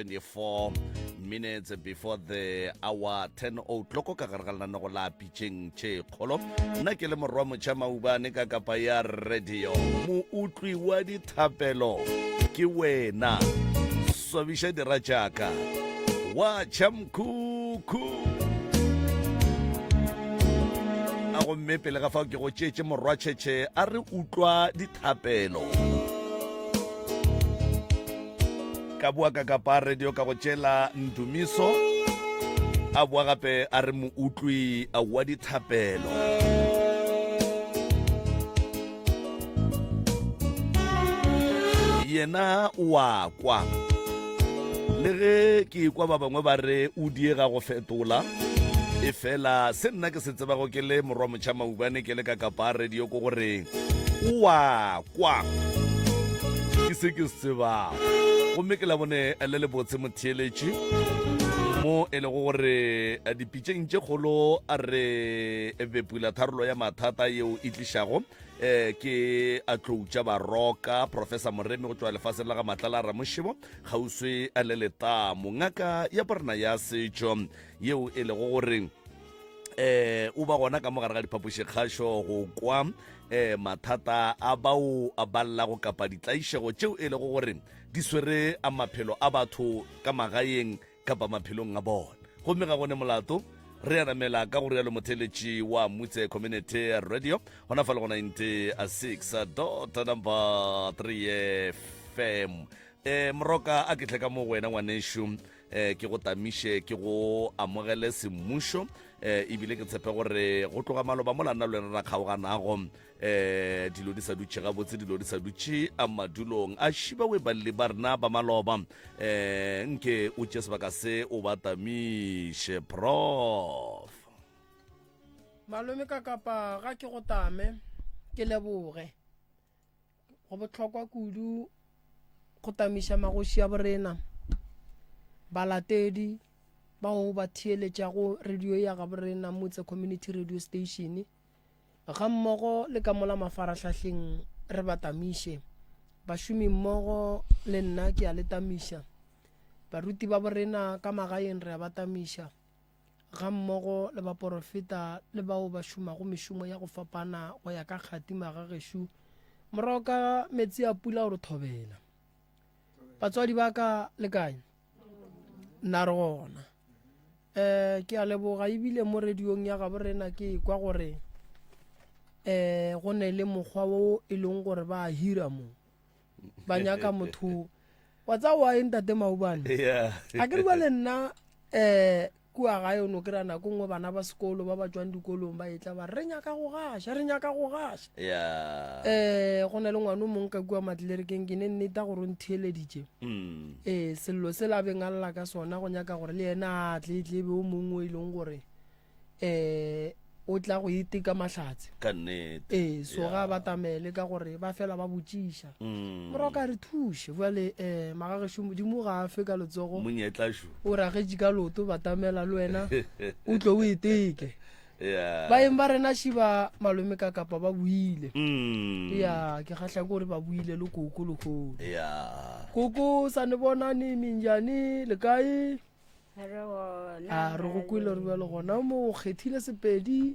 24 minutes before the hour 10 o'clock ka gare ga lenanego la pitšeng tše kgolo. Nna ke le morwa motšha maubane ka kapa ya radio. Moutlwi wa dithapelo ke wena. Swabiša dira tšaka. Wa tšha mkhukhu. A gomme pele ga fao ke go tšeetše morwa tšhetšhe a re utlwa dithapelo. Ka boa ka kapa radio ka go tšela ndumiso a boa gape a re moutlwi wa dithapelo. Yena o a kwa. Le ge ke kwa ba bangwe ba re o diega go fetola, efela se nna ke se tsebago ke le morwa motšha maubane ke le ka kapa radio ko gore o a kwa. Ke se ke se tsebago. Gomme ke labone le le botse motheeletši mo e lego gore dipitšeng tše kgolo a re bepula tharolo ya mathata yeo e tlišago eh ke a tlou tša baroka professor moremi go tšwa lefaseng la ga matlala ramošebo kgauswi le letamo ngaka ya borena ya setšo yeo e lego gore eh o ba gona ka mo gare ga diphapošikgašo go kwa eh mathata a bao a ballago kapa ditlaišego tšeo e lego gore di swere a maphelo a batho ka magaeng kapa maphelong a bona. Gomme ga go ne molato, re a namela ka go rialo motheeletši wa Mutse Community Radio, gona fa le go 96 dot number 3 FM. E, moroka a ke tle ka mo go wena ngwanešu, e, ke go tamiše, ke go amogele semmušo, e, ebile ke tshepe gore go tloga maloba mola nna le wena ra kgaoganago, eh dilo di sa dutše gabotse dilo di sa dutše a madulong a šiba we balli ba rena ba maloba eh nke o tše sebaka se o ba tamiše prof Malome ka kapa ga ke go tame ke leboge. Go bohlokwa kudu go tamiša magoši a borena, balatedi bao ba theeletšago radio ya gaborena Motse Community Radio Station. Gammogo le ka mola mafarahlahleng re ba tamiše. Bašomimmogo le nna ke a le tamiša. Baruti ba borena ka magaeng re a ba tamiša, gammogo le baporofeta le bao ba šomago mešomo ya go fapana go ya ka kgati magagešo morago ka metsi a pula o re thobela. Batswadi ba ka le kae? Nna re gona. Um ke a leboga ebile mo radiong ya gabo rena ke kwa gore um go ne le mokgwa wo e leng gore ba hira mo ba nyaka motho wa tsa wa eng tate maubane a ke bua le nna um kua gae o no kry-a nako nngwe bana ba sekolo ba ba tswang dikolong ba etla ba re nyaka go gaša re nyaka go gaša um go na le ngwana o mongwe ka kua matlerekeng ke ne nneta gore o ntheeleditše mm. ee sello se la beng a lla ka sona go nyaka gore le yena a tle tle be o mongwe o e leng gore um o tla go iteka mahlatse ka nnete ee so ga ba tamele ka gore ba fela ba botšiša mm. morago ka re thuše bjale um eh, magagešo modimo ga a fe ka letsogo monyetlašo o ragetše ka loto batamela le wena o tlo o iteke baeng ba rena šiba malome ka kapa ba buile mm. ya ke kgahla ke gore ba buile le koko lekgolo yeah. koko sa ne bonane minjane le kae a re go kwele re bjalo gona mo o kgethile sepedi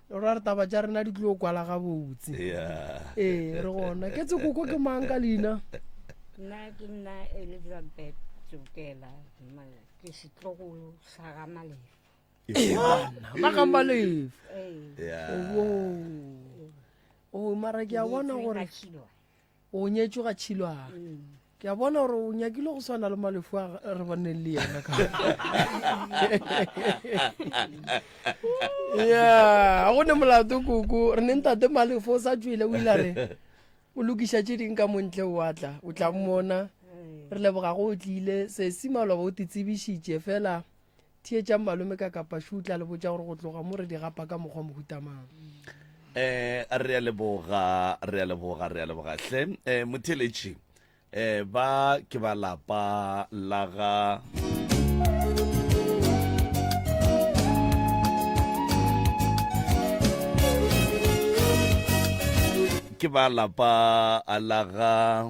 ra re taba tša rena di tlo kwala gabotse ee re gona ke tse koko ke mang ka leina nna ke nna elizabeth tsokela ke setlogolo sa ga malefa ba ga malefa o mara ke a bona gore O nyetšwe ga Tšhilwane. Mm. Ke a bona gore o nyakile go swana le Malefu a re boneng le yena ka. Yeah, go ne molato koko. Re ne ntate Malefu o sa tšwele o ile a re o lokiša tše ding ka montle o a tla. O tla mmona. Re leboga go o tlile. Sesi maloba o te tsebišitše fela Theetšang malome ka Kapašu o tla le botša gore go tloga mo re di gapa ka mokgwa mohuta mang. Eh, re a leboga, re a leboga, re a leboga hle. Eh, motheeletši, eh, ba ke ba lapa la ga ke ba lapa la ga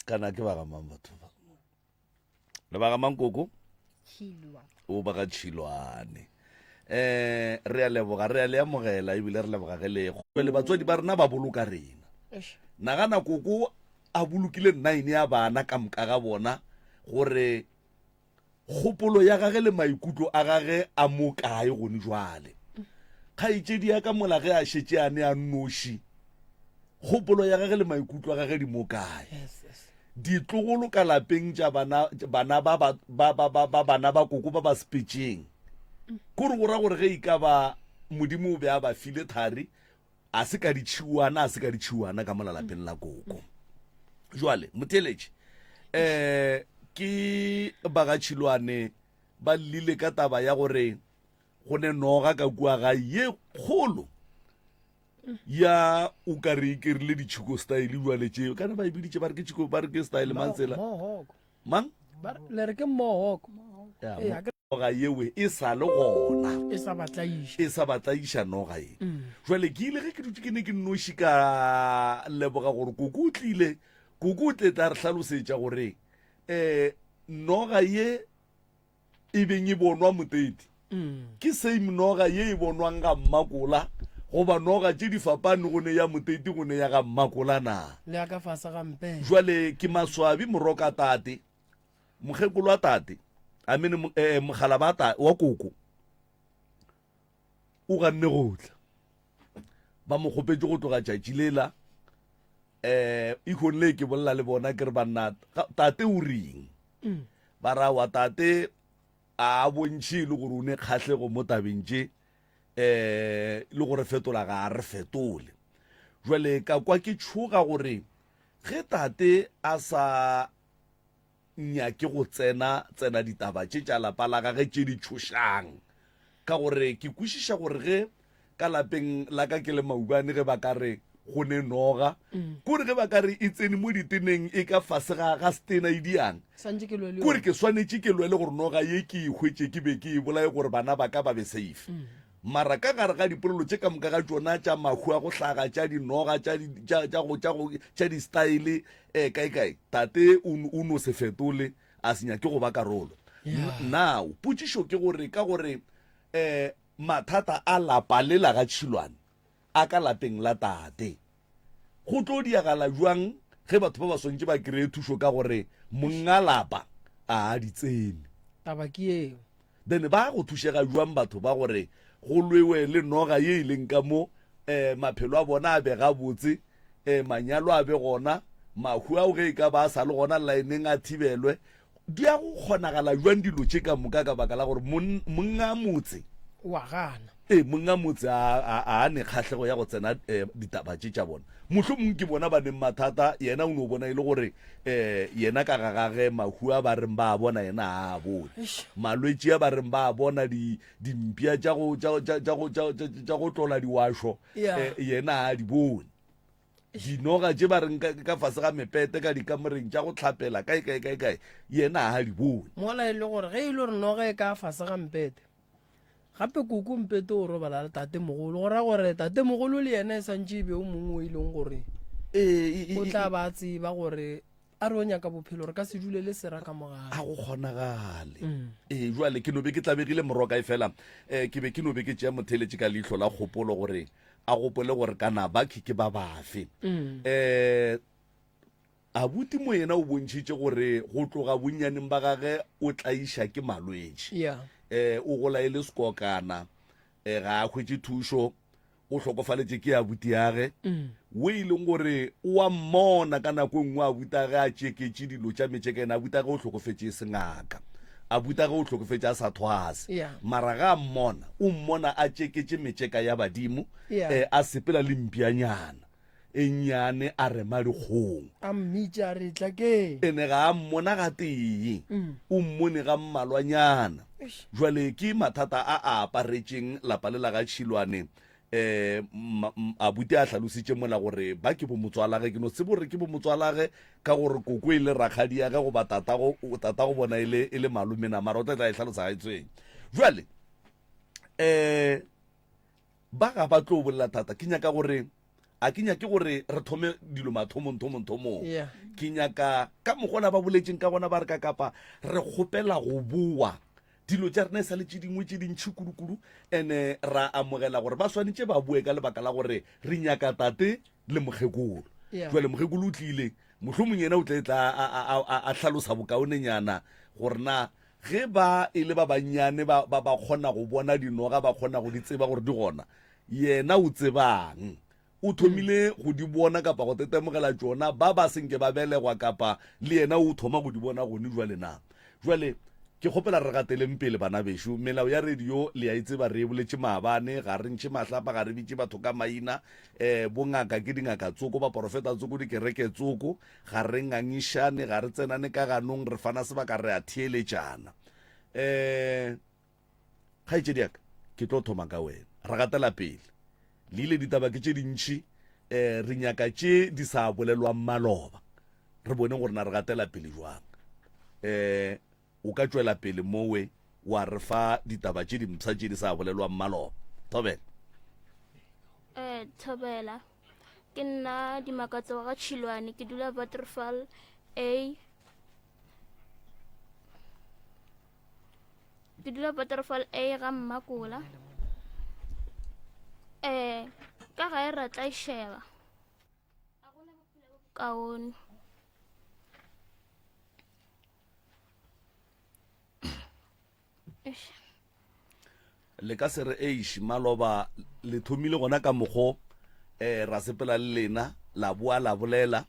kana ke ba ga mang batho ba? Le ba ga mang koko? Tšhilwa. O ba ga Tšhilwane. Eh, re a leboga, re a le amogela ebile re leboga ge le le batswadi ba rena ba boloka rena. Nagana koko a bolokile nine ya bana ka moka ga bona gore kgopolo ya gage le maikutlo a gage a mo kae gone jwale. Kgaetšedi ya ka mola ge a šetše a ne a nnoši, kgopolo ya gage le maikutlo a gage di mo kae. Ditlogolo ka lapeng tša bana, bana ba, ba, ba, ba, ba, ba bana ba koko ba ba sepetšeng. Kore go ra gore ge e ka ba Modimo o be a ba file thari, a se ka ditšhiwana, a se ka ditšhiwana ka mola lapeng la koko. Jwale, motheeletši, eh, ke ba ga Tšhilwane ba llile ka taba ya gore go ne noga ka kua gae ye kgolo ya o ka re e kerile ditšhiko style jwale tše kana ba e biditše ba re ke tšhiko ba re ke style mang tsela mang le re ke mohawk noga yewe e sa le gona e sa batlaiša e sa batlaiša noga ye mm. jwale ke ile ge ke dutše ke ne ke nnoši ka leboga gore koko o tlile koko o tle tla re hlalosetša gore um noga ye e beng e bonwa moteti mm. ke same noga ye e bonwang ga mmakola goba noga tše di fapane go ne ya moteti go ne ya ga mmakola na le ya ka fase ga mpe jwale ke maswabi moroka tate mokgekolo wa tate amene eh, eh, mogala ba ta wa koko o ganne go tla ba mo kgopetše go tloga tšatši lela um ikgong le ke bolela le bona ke re banna tate o reng mm. ba ra wa tate a bontšhe e le gore o ne kgahlego mo tabeng tše um le gore fetola ga a re fetole jwale ka kwa ke tšhoga gore ge tate a sa nyake go tsena tsena ditaba tše tša lapa la gage tše di tšhošang ka gore ke kwešiša gore ge ka lapeng la ka ke le maubane ge ba ka re go ne noga mm. kore ge ba ka re e tsene mo diteneng e ka fase ga ga stena e diang kore ke swanetše ke lwele gore noga ye ke e hwetše ke be ke e bolaye gore bana ba ka ba be safe mm. Mara ka gare ga dipolelo tše ka moka ga tšona tša mahu a go hlaga, tša dinoga, tša, tša, tša go, tša go, tša di-style, eh, kae, kae, tate o, o no se fetole, a se nyake go ba karolo. Yeah. Now, potšišo ke gore, ka gore, eh, mathata a lapa le la ga Tšhilwane a ka lapeng la tate, Go tlo diagala bjang ge batho ba ba swantše ba kreye thušo ka gore monga lapa a a di tsene? Taba ke yeo. Then ba go thušega bjang batho ba gore go lwewe le noga ye e leng ka mo, eh, maphelo a bona a be gabotse, eh, manyalo a be gona, mahu ao ge e ka ba a sa le gona laeneng a thibelwe, Di ya go kgonagala bjang dilo tše ka moka ka baka la gore monga motse o a gana? Ee, monga motse a, a, a ne kgahlego ya go tsena eh, ditaba tše tša bona. Mohlomong ke bona ba neng mathata, yena o no bona e le gore eh, yena ka ga gage mahu a ba reng ba a bona yena a a bone. Malwetši a ba reng ba a bona, di, dimpša tša go, tša, tša, tša go, tša, tša, tša go tlola diwašo, Yeah. eh, yena a di bone. Dinoga tše ba reng ka, ka fase ga mepete ka dikamoreng tša go hlapela kae kae kae kae, yena ga a di bone. Mola e le gore ge e le gore noga e ka fase ga mpete, gape koko mpete o robala le tatemogolo, go ra gore tatemogolo le yena e santše e be o mongwe o e leng gore Ee, e, o e, tla e, ba a tseba gore a re o nyaka bophelo re ka se dule le sera ka mogare. A go kgonagale. Ee, jwale ke no be ke tlabegile moroka e fela um ke be ke no be ke tšea motheeletši ka leihlo la kgopolo gore a gopole gore kana bakhi ke ba bafe. Um abuti Moyena o bontšhitše gore go tloga bonnyaneng ba gage o tlaiša ke malwetši. Yeah. Um o gola e le sekokana, um ga a hwetše thušo, o hlokofaletše ke abutiage wo e leng gore o a mmona ka nako e nngwe abutage a tšeketše dilo tša metšekene, abutage o hlokofetše e se ngaka, abutage o hlokofetše a sa thwase. Yeah. Mara ga a mmona, o mmona a tšeketše metšeka ya badimo, Yeah. eh, a sepela le mpianyana e nnyane a rema dikgong. A mmitša a re, Tla ke. Ene ga a mmona gatee, o mmone ga mmalwanyana. Jwale ke mathata a a aparetšeng lapa le la ga Tšhilwane. Um abuti a hlalositše mola gore ba ke bomotswalage. Ke no tsebo gore ke bomotswalage ka gore koko e le rakgadiage goba tatago, tatago bona e le, e le malome na, mara o tla tla e hlalosa ga e tshwenye. Jwale um ba ga ba tlo bolela thata. Ke nyaka gore. A ke nyake gore re thome dilo mathomong thomong thomong. Yeah. Ke nyaka ka mokgwa ba boletseng ka gona ba re ka kapa re kgopela go boa dilo tša rena e sa le tše dingwe tše dintšhi kudu-kudu ene ra amogela gore ba swanetše ba boe ka lebaka la gore re nyaka tate le mokgekolo. Yeah. Jwale mokgekolo o tlile mohlomong yena o tle tla a, a, a, a hlalosa bokaonenyana gore na ge ba e le ba bannyane ba, ba, ba kgona go bona dinoga ba kgona go di tseba gore di gona Yena o tsebang? O thomile go di bona kapa go tetemogela tšona ba ba senke ba belegwa kapa le yena o thoma go di bona gone jwale na? Jwale, ke kgopela re gateleng pele, bana bešo. Melao ya radio le a e tseba, re e boletše maabane. Ga re ntšhe mahlapa, ga re bitše batho ka maina. Eh, bongaka ke dingaka tsoko, baporofeta tsoko, dikereke tsoko. Ga re ngangišane, ga re tsenane ka ganong, re fana sebaka, re a theeletšana. Eh, Kgaetšedi ya ka, ke tlo thoma ka wena. Re gatela pele. Le ile ditaba ke tše dintši, um re nyaka tše di sa bolelwang maloba. Re bone gore na re gatela pele jwang. Um o ka tšwela pele mowe wa re fa ditaba tše dimpsha tše di sa bolelwang maloba. Thobela. Eh, Thobela. Ke nna Dimakatso wa ga Tšhilwane, ke dula Waterfall A. Ke dula Waterfall A ga Mmakola. Eh, ka gae ra tlaišega. A gona bophelo bo bokaone. Eish. Le ka se re eish maloba le thomile gona ka mokgo eh ra sepela le lena la boa la bolela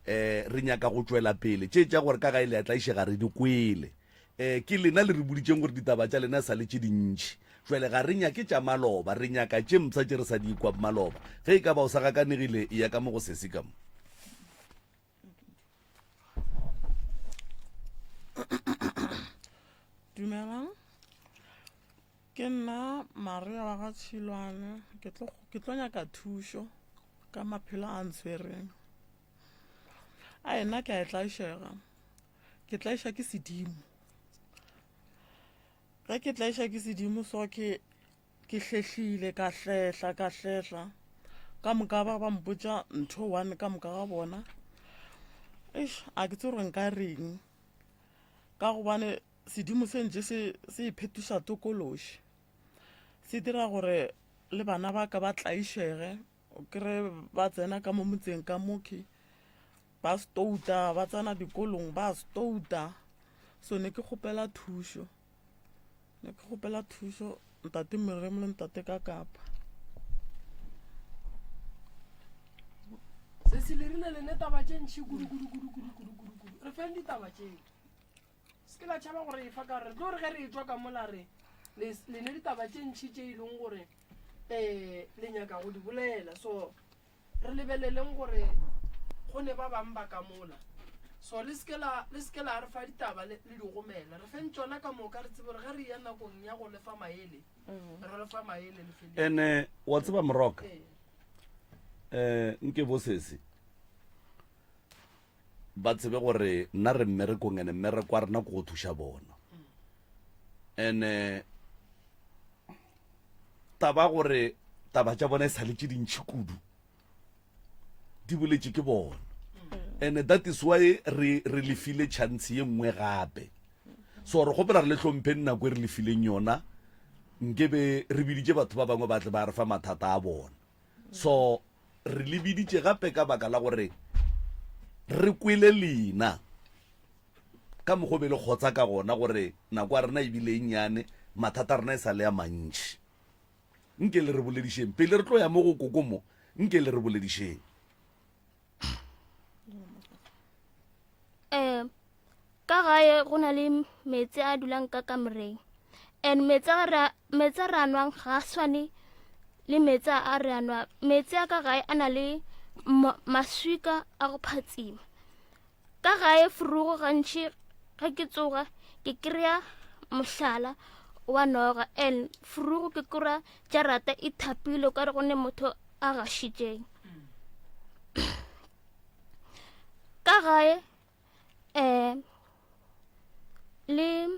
eh re nyaka go tšwela pele tše tša gore ka gae le a tlaišega re di kwele eh ke lena le re boditšeng gore ditaba tša lena sa le tše dintši jwale ga re nyake tša maloba re nyaka tše mpsha tše re sa di kwa maloba ge e ka ba o sa gakanegile e ya ka mo go sesi ka mo Dumelang, ke nna Maria wa ga Tšhilwane. Ke tlo ke tlo nyaka thušo ka maphelo a ntshwereng. A ena ke a e tlaišega, ke tlaiša ke sedimo. Ge ke tlaiša ke sedimo so ke Ke hlehlile, ka hlehla, ka hlehla. Ka moka ba ba mpotša ntho one ka moka ga bona. Eish, a ke tsebe gore nka reng. Ka gobane sedimo se ntše se se iphetoša tokološi. Se dira gore le bana ba ka ba tlaišege. O kry-e ba tsena ka mo motseng ka mokhwi ba stouta, ba tsena dikolong ba stouta. So ne ke kgopela thušo. Ne ke kgopela thušo ntate Moremo le ntate ka kapa. Se se le rile le ne taba tše ntši kudu kudu kudu kudu kudu kudu kudu. Re feng ditaba tše. Se ke la tšhaba gore e fa ka re tlo re ge re etšwa ka mola re le le ne ditaba tše ntši tše e leng gore eh le nyaka go di bolela so Re lebeleleng gore go ne ba bang ba ka mola. So le seke la, le seke la re fa ditaba le, le di gomela. Re feng tšona ka moka re tsebe gore ge re eya nakong ya go le fa maele, re le fa maele le feletše. Ene wa tseba moroka Ee. eh nke bo sesi ba tsebe gore nna re mmerekong ene mmereko wa rena ke go thuša bona ene taba gore taba tša bona e sa le tše dintšhi kudu di boletše ke bona and that is why re re lefile chance ye nngwe gape so re kgopela re le hlompheng nako e re lefileng yona nkebe re biditše batho ba bangwe ba tle ba re fa mathata a bona so re le biditše gape ka baka la gore re kwele lena Ka mokgwa o be le kgotsa ka gona gore nako ya rena e bile e nnyane, mathata a rena e sa le a mantši. Nke le re boledišeng. Pele re tlo ya mo go koko mo, nke le re boledišeng. Um ka gae go na le meetse a dulang ka kamoreng and meetse a re meetse a re a nwang ga a swane le meetse a re a nwang meetse a ka gae a na le maswika a go phatsima Ka gae frugo gantši ge ke tsoga ke kry-a mohlala wa noga and frugo ke kry-a jarata e thapile ka re go ne motho a gašitšeng. Ka gae um le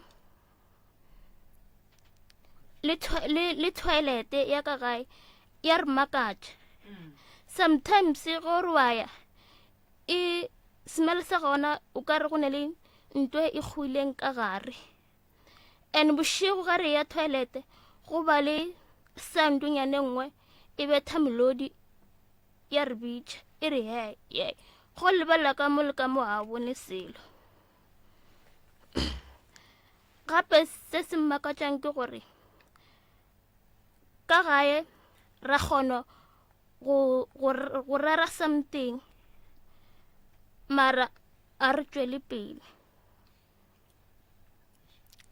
le toilet ya ka gae ya re makatša. Sometimes ge o re wa ya e smell sa gona o ka re go ne le nto e kgwileng ka gare. And bošego ga re ya toilet go ba le soundnyane nngwe e betha melodi ya re bitša e re he ye go lebelela ka mo le ka mo ga bone selo. Gape se se mmakatšang ke gore ka gae ra kgona go, go, go rera something mara a re tšwele pele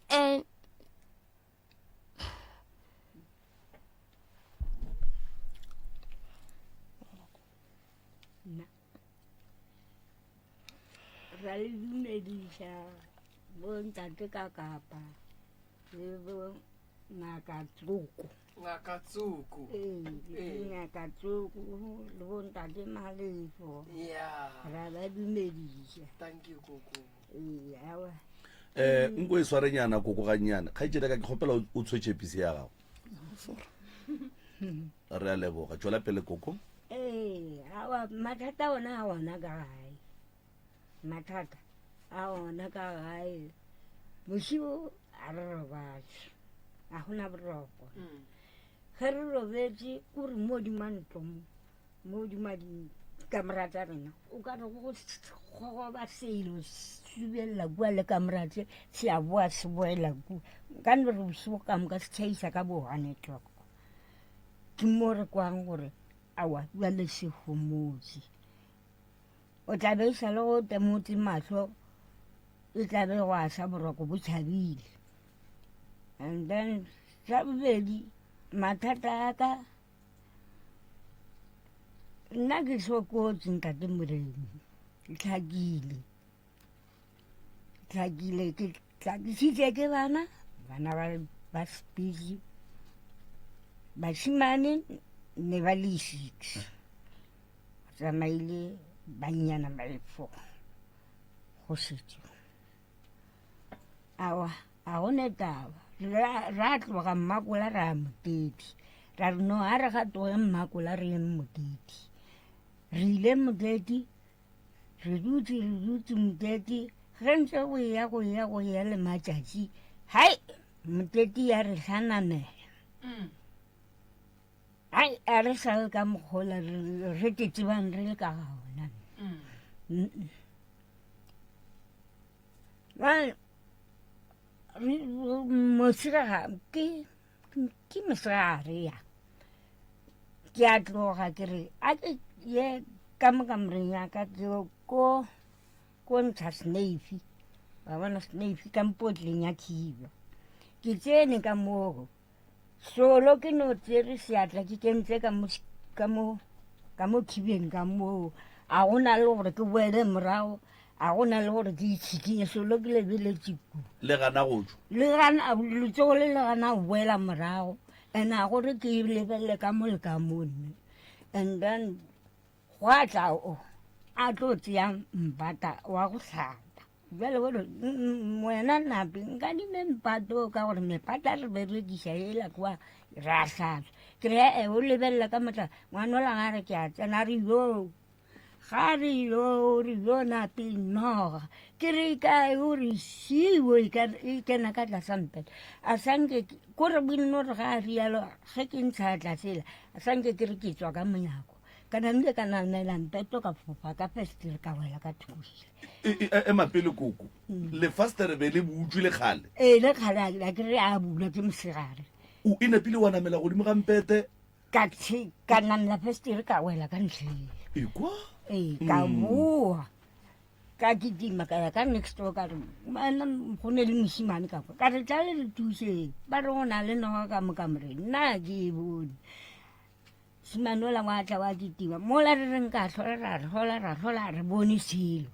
and ra le dumediša bontate ka kapa le bo ngaka tsoko ngaka tsoko ee le ngaka tsoko le bontate malefo ya ra ba dumediša thank you koko ee awa um nko e swarenyana koko gannyane kgaetšedi ka ke kgopela o tshwetše pisi ya gago re a leboga tšwela pele koko ee awa mathata ona a ona ka gae mathata a ona ka gae bošego a re robatše a gona boroko mm. ge re robetše o re mo odima ntlo mo mo odima dikamora tša rena o ka re go gogoba selo subelela kua le kamora tše se a boa se boela kua ka no re bošego ka moka se tšhaisa ka bo one o'clock ke mo re kwang gore awa bjale se homotse O tla be e sa le go temotse mahlo e tla be go asa boroko bo tšhabile. And then sa bobedi mathata a ka nna ke hlokotse ntate Moremi ke hlakile hlakile ke hlakisitše ke bana bana ba ba sepedi bashimane ne ba le six tsamaile bannyana ba le four go šetše awa a go ne taba ra tloga mmakola ra ya motedi ra re no a re ga tloge mmakola re yeng motedi re ile motedi re dutse re dutse motedi ge ntse go ya go ya go ya le matšatši hai motedi ya re hlanamela mm. Ai, a re sa le ka mokgola re ke tsebang re le ka ga ona. Mm. Mosegare ke ke mosegare ya ke a tloga ke re a ke ye ka mo kamoreng ya ka ke ko ko ntsha sneifi wa bona sneifi ka mpotleng ya khiba ke tsene ka moo Solo ke no tsere seatla ke kentse ka mo ka mo ka mo khibeng ka moo a go na le gore ke boele morago a go na le gore ke itšhikinye solo ke lebeletše ku le gana go tšwa le gana letsogo le le gana go boela morago and a gore ke lebelele ka mo le ka mo nne and then Gwa tla o a tlo tšea mpata wa go hlapa. Bjale o re, Wena Napi, nkadime mpata o ka gore mepata re berekiša ela kwa ra hlatswa. Ke re, e o lebelela ka motla, ngwanola ga re ke a tsena, a re yo, ga re yo, o re yo Napi, noga. Ke re kae, o re šiwo e kena ka tlasa mpete. A sanke, ko re bonno re ga a rialo, ge ke ntsha tlasela, a sanke ke re ke tswa ka monyako. Ka namile ka namela mpeto ka fofa ka festere ka wela ka thokile. E, e, e, ema pele koko. Mm. Lefastere be le butšwe le kgale. Ee, le kgale a ke re a bulwa ke mosegare. O e napile wa namela godimo ga mpete. Ka tshi ka namela festere ka wela ka ntlheng. Ekwa? Ee, ka mm. boa. Ka kitima ka ya ka next door ka re wena go ne le mošimane ka kwa ka re tla le re thuseng ba re go na le noga ka mo kamoreng nna ke e bone Mošemane ola wa tla wa kitima mola re reng ka hlola ra hlola ra hlola a re bone selo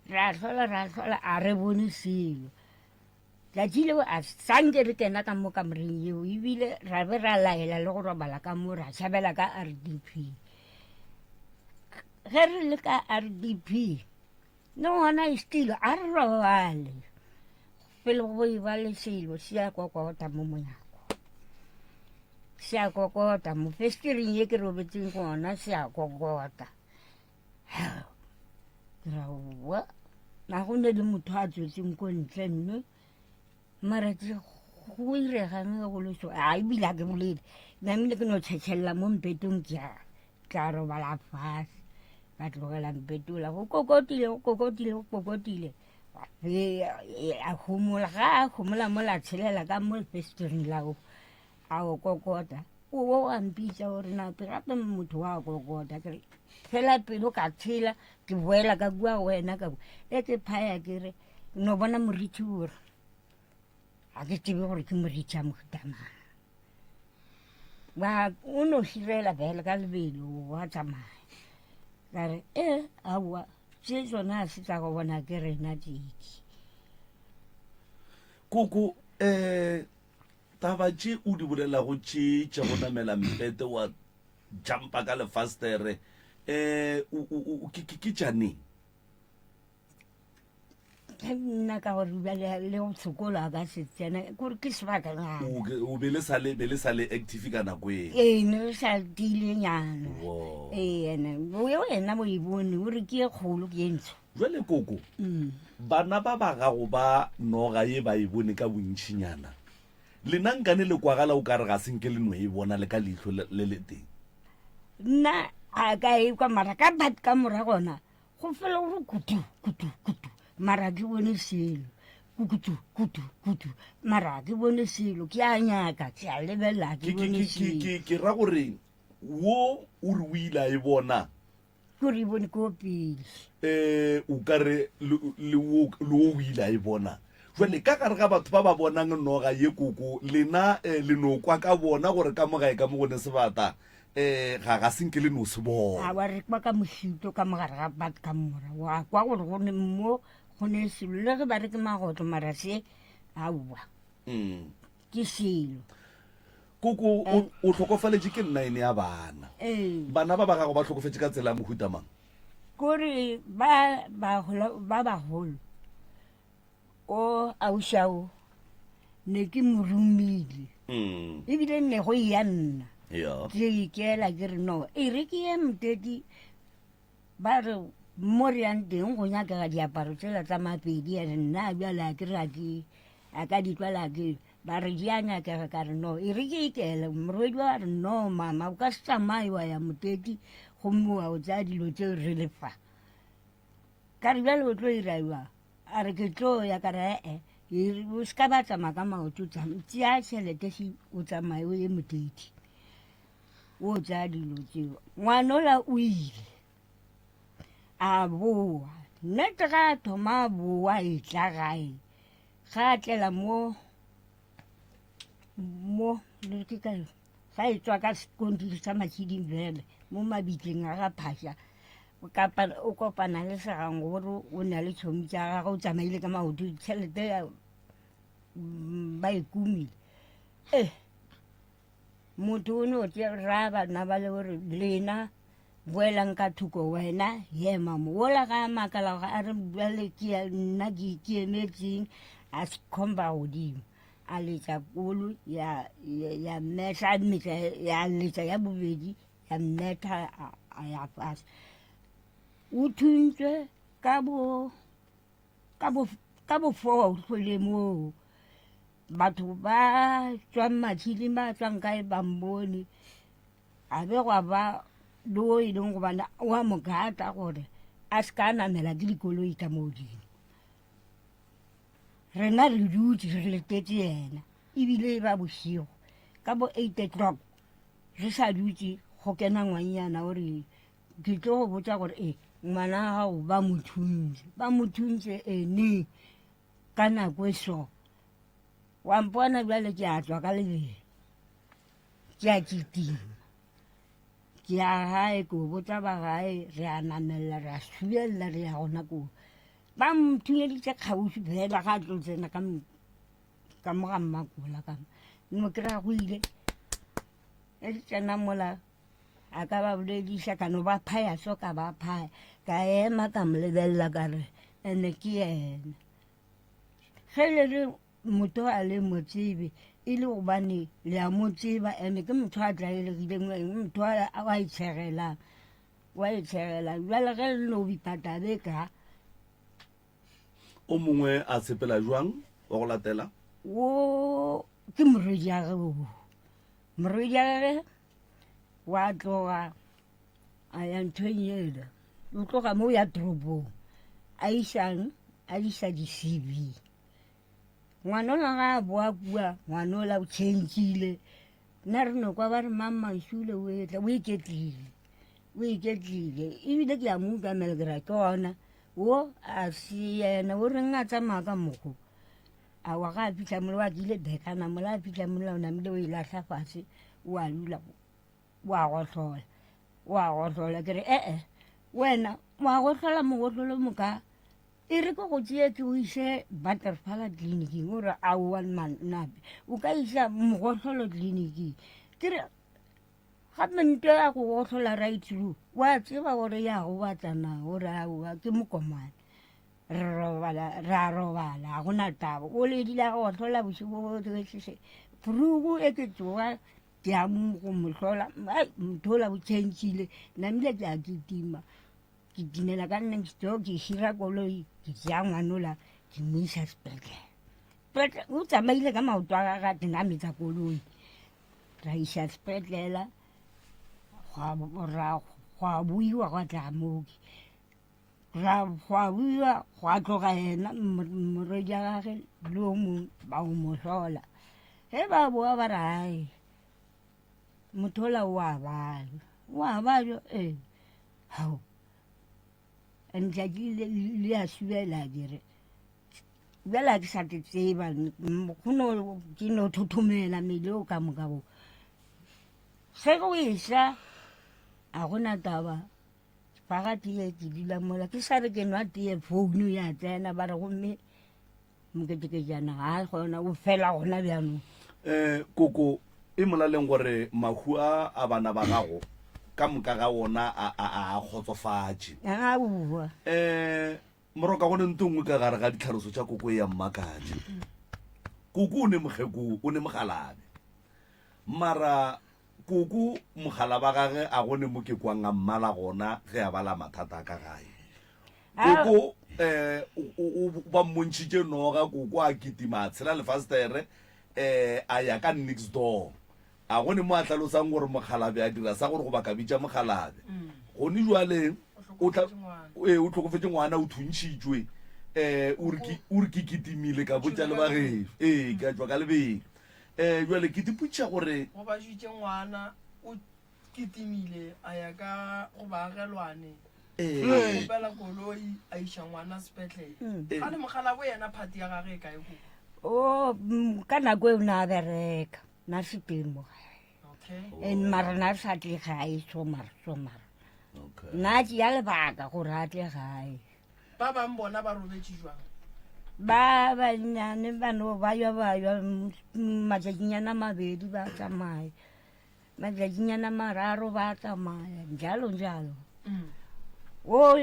ra hlola ra hlola a re bone selo tšatši leo a sanke re kena ka mo kamoreng yeo ebile ra be ra laela le go robala ka mo ra tšhabela ka r d p ge re le ka r d p le gona e stilo a re robale pele go e ba le selo se ya kokota mo monyako. Se a kokota mo festereng ye ke robetseng gona, se a kokota. Ke ra wa na go ne le motho a tswetseng ko ntle mme mara ke go iregang ge go le so a ebile a ke bolele namile ke no tšhetšhelela mo mpetong ke a tla robala fase ka tlogela mpetola go kokotile go kokotile go kokotile a homola ga a homola mola tshelela ka mo festereng lao a o kokota o wa mpitsa gore nape gape motho wa kokota kere fela pelo ka tshela ke boela ka kua wena ka e ke phaya ke re no bona morithi ore ga ke tsebe gore ke morithi a mohutamang ba o no širela fela ka lebelo wa tsamaya ka re e aowa tše tsona a se tsa go bona ke rena tšeki koko um taba tše o di bolelago tše tša go namela mpete wa jumpa ka lefastere um ke tša neng nna ka gore bjale le go sekolo a ka se tsena kore ke sebakanyana o be le sa le be le sa le active ka nako e ee ne re sa tiilenyana ee ene wena o e bone o re ke e kgolo ke e ntsho jale koko mm. bana ba ba gago ba noga ye ba e bone ka bontšhinyana lena nkane le kwagala o ka re ga se nke le no e bona le ka leihlo le le teng nna a ka e kwa mara ka bat ka mora gona go fela gore kutu kutu kutu mara ke bone selo kutu kutu kutu mara ke bone selo ke a nyaka ke a lebelela ke bone selo ke ra gore wo o re o ile a e bona ke gore e bone ko pele um o ka re le wo o ile a e bona jale ka gare ga batho ba ba bonang noga ye koko lena um le no kwa ka bona gore ka mogae ka mo go ne sebata um ga ga senke le no se bona a wa re kwa ka mošito ka mogare ga batho ka mora wa kwa gore go ne mo go ne selo le ge ba re ke magotlo mara se aowa mm. ke selo koko o o hlokofaletše ke nnaene ya bana ee bana ba ba gago ba hlokofetše ka tsela ya mohuta mang kore ba bagolo ba bagolo o aušao ne ke mo romile mm. ebile ne go ya nna yeah. ke ikela ke re no e re ke ye motedi ba re mo re yang teng go nyakega diaparo tsela tsa mapedi ene nna bjale a ke re a ke a ka di tlwala ke ba re di a nyakega ka re no e re ke ikele morwedi wa re no mama o ka se tsamaye wa ya moteti gomme wa o tsaya dilo tseo re le fa ka re bjale o tlo ira jwang a re ke tlo ya ka re ee o se ka ba tsamaya ka maoto tšea tšhelete se o tsamaye o ye moteti o tsaya dilo tseo ngwanola o ile a boa nnete ga a thoma a boa e tla gae ga a tlela mo mo ke ka ga e tswa ka sekontiri sa matšhiding fele mo mabitleng a ga phasha o kopana le segangoro o na le tšhomi tša gagwe o tsamaile ka maoto tšhelete ba e kumile e motho o no raya bana ba le gore lena boelang ka thoko wena yema mo wola ga a makala ga a re bjale ke nna ke emetseng a se khomba godimo a letša kolo ya ya mmetha a metša ya letša ya bobedi ya mmetha a ya fase o thuntšwe ka bo ka bo ka bo four hlole moo batho ba tswang matšhileng ba tswang kae ba mbone a be gwa ba le o e leng gobane wa mo gata gore a se ka namela ke dikoloi ka mo godimo rena re dutse re letetse yena ebile e ba bošego ka bo eight o'clock re sa dutse go kena ngwannyana o re ke tlo go botsa gore e ngwana gago ba mo thuntse ba mo thuntse ene ka nako e so wa mpona bjale ke a tswa ka lebelo ke a kitima ke ya gae ke o botsa ba gae re a namelela re a subelela re ya gona koo ba mthunyeditše kgauswi fela ga a tlo tsena ka ka mo ga mmakola ka no kry-a go ile e tsena mola a ka ba bolediša ka no ba phaya so ka ba phaya ka ema ka mo lebelela ka re ene ke yena ge le re motho a le mo tsebe. E le gobane le a mo tseba ene ke motho a tlaelegileng, motho a itshegelang, wa itshegela. Bjale ge le no bipa tabe ka. O mongwe a tshepela jwang wa go latela? Wo ke morwediage wo. Morwediage wa tloga a ya nthong yela. O tloga mo ya toropong. A isang, a isa di-CV. Ngwanola ga a boa kua, ngwanola o tšhentšhile. Nna re no kwa ba re mang Mašule o etla, o iketlile, o iketlile. Ebile ke a mo ukamela ke ra ke ona wo a se yena o reng a tsamaya ka mokgo. Aowa ga a fihla mola wa kile bekana mola a fihla mola o namile o e lahla fase o a dula o a gohlola o a gohlola ke re ee wena wa gohlola mogohlolo moka E re ke go tšee ke o iše Butterfly tleliniking o re aowa nape o ka iša mogohlolo tleliniking ke re gape nto ya go gohlola right through wa tseba gore ya go batlana o re aowa ke mokomane re robala re a robala ga gona taba o ledile a gohlola bošego bohle frugu e ke tsoga ke ya go mo hlola motho ola o tšhentšhile namile ke a kitima Ke timela ka next door ke hira koloi ke tšea ngwanola ke mo isa sepetlele. Petle o tsamaile ka maoto a gagwe a tinametsa koloi. Ra isa sepetlela gwa gwa buiwa gwa tla mooki. Ra gwa buiwa gwa tloga yena morwedi wa gage le o mongwe ba o mo hlola. Ge ba boa ba re hai motho ola o a babja, o a babja ee. Hao, letšatši le le a subela ke re bjale a ke sa ke tseba go no ke no thothomela mmele o ka moka bo ge go esa a gona taba paga tee ke dula mola ke sa re ke nwa tee founu ya tsena ba re gomme Moketekejana ga a gona o fela gona bjanong. Um koko e molaleng gore mahu a a bana ba gago ka moka ga wona a a a kgotsofatše. Aowa. Um moroka go ne nto nngwe ka gare ga ditlhaloso tša koko e ya mmakatša. Koko o ne mokgeko o ne mogalabe. Mara koko mogala ba gage a go ne mo ke kwang a mmala gona ge a bala mathata a ka gae. Koko um ba mmontšhitše noga, koko a kitima a tshela lefastere um a ya ka next door. A gone mo a hlalosang gore mokgalabje a dira sa gore goba ka bitša mokgalabje. Gone jwale o tla ee o hlokofetše ngwana o thuntšhitšwe um o re ke o re ke kitimile ka botša le bagešo ee ka tšwa ka lebelo. Um jwale ke dipotšiša gore Gobaditše ngwana o kitimile a ya ka go baagelwane a kgopela koloi a iša ngwana sepetlele ga le mogala bo yena phati ya gage e kae ko o ka nako eo na bereka na se teng mo gae okay and mara na sa tle gae so mara so mara nna tšea lebaka gore a tle gae ba bang bona ba robetše jwang ba bannyane ba no ba ywa ba ywa matšatšinyana mabedi ba tsamaya Matšatšinyana mararo ba tsamaya njalo njalo. Mm. O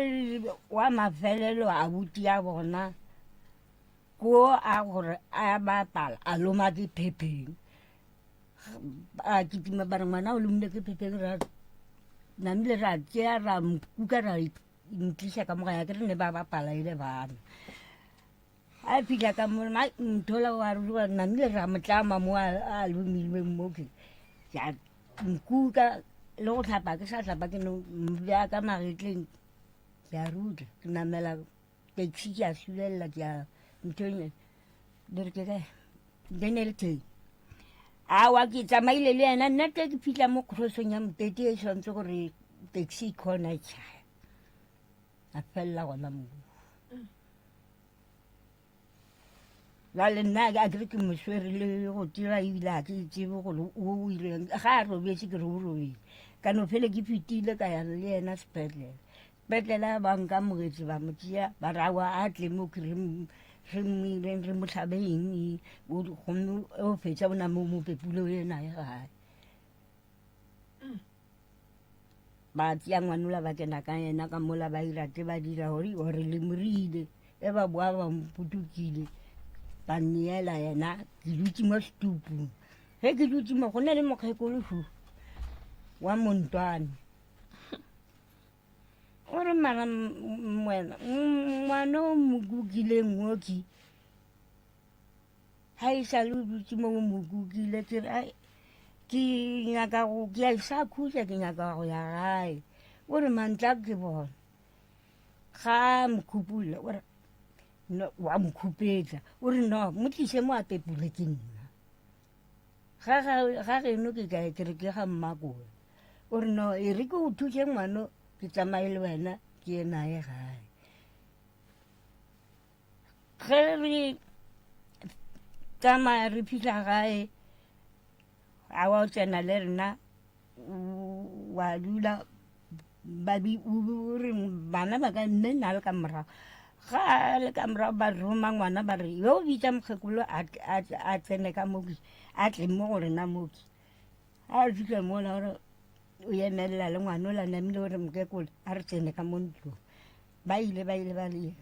wa mafelelo a buti ya bona ko a gore a bapala a loma ke phepheng a kitima ba re ngwana o lomile ke phepheng ra namile ra tšea ra mkuka ra ntliša ka moga ya ke re ne ba bapala e le bana A fihla ka mo nthola wa rua namile ra mo tlama mo a lomilweng mo ke ja nkuka le go hlapa ke sa hlapa ke no bja ka magetleng ke a rutla ke namela taxi ke a sulelela ke a nthong le re ke kae Dennilton awa ke tsamaile le yena nna te ke fitlha mo crossong ya motete e tshwanetse gore taxi e khona e tšhaya a felela gona moo jale nna a kere ke mo swere le go tira ebile ga ke tsebe gore o ileng ga a robetse ke re o robetse ka no fele ke fetile ka ya le yena sepetlele sepetlele ba nkamogetse ba mo tšea ba re aowa a tle mo ke re re mo ileng re mo hlabe eng gomme o fetša o name o mo pepule o ye naye gae Ba tšea ngwanola ba kena ka yena ka mola ba ira tše ba dira gore gore le morile e ba boa ba mputukile. Ba nneela yena, ke dutše mo setupung. Ge ke dutše mo, go na le mokgekolo šu wa montwane. O re mara wena, ngwana o mo kukileng oki, ga e sa le o dutše mo o mo kukile, ke re ai, ke nyaka go, ke a sa khutša, ke nyaka go ya gae. O re mantla ke bona. Ga a mokhupulla, o re no, wa mo khupetša, o re no, mo tliše mo a pepule ke nna. Ga, ga, ga geno ke kae, ke re ke ga mmakola. O re no, e re ke o thuše ngwano, ke tsamaye le wena, ke ye naye gae. Ge re tsamaya re fihla gae, a wa o tsena le rena, wa dula ba bi o re bana ba ka mme na le ka morago ga a le ka morago ba roma ngwana ba re yo bitsa mokgekolo a tsene ka moki a tle mo go rena moki a fitlha mola gore o emelela le ngwana o la namile gore mokekolo a re tsene ka mo ntlong ba ile ba ile ba le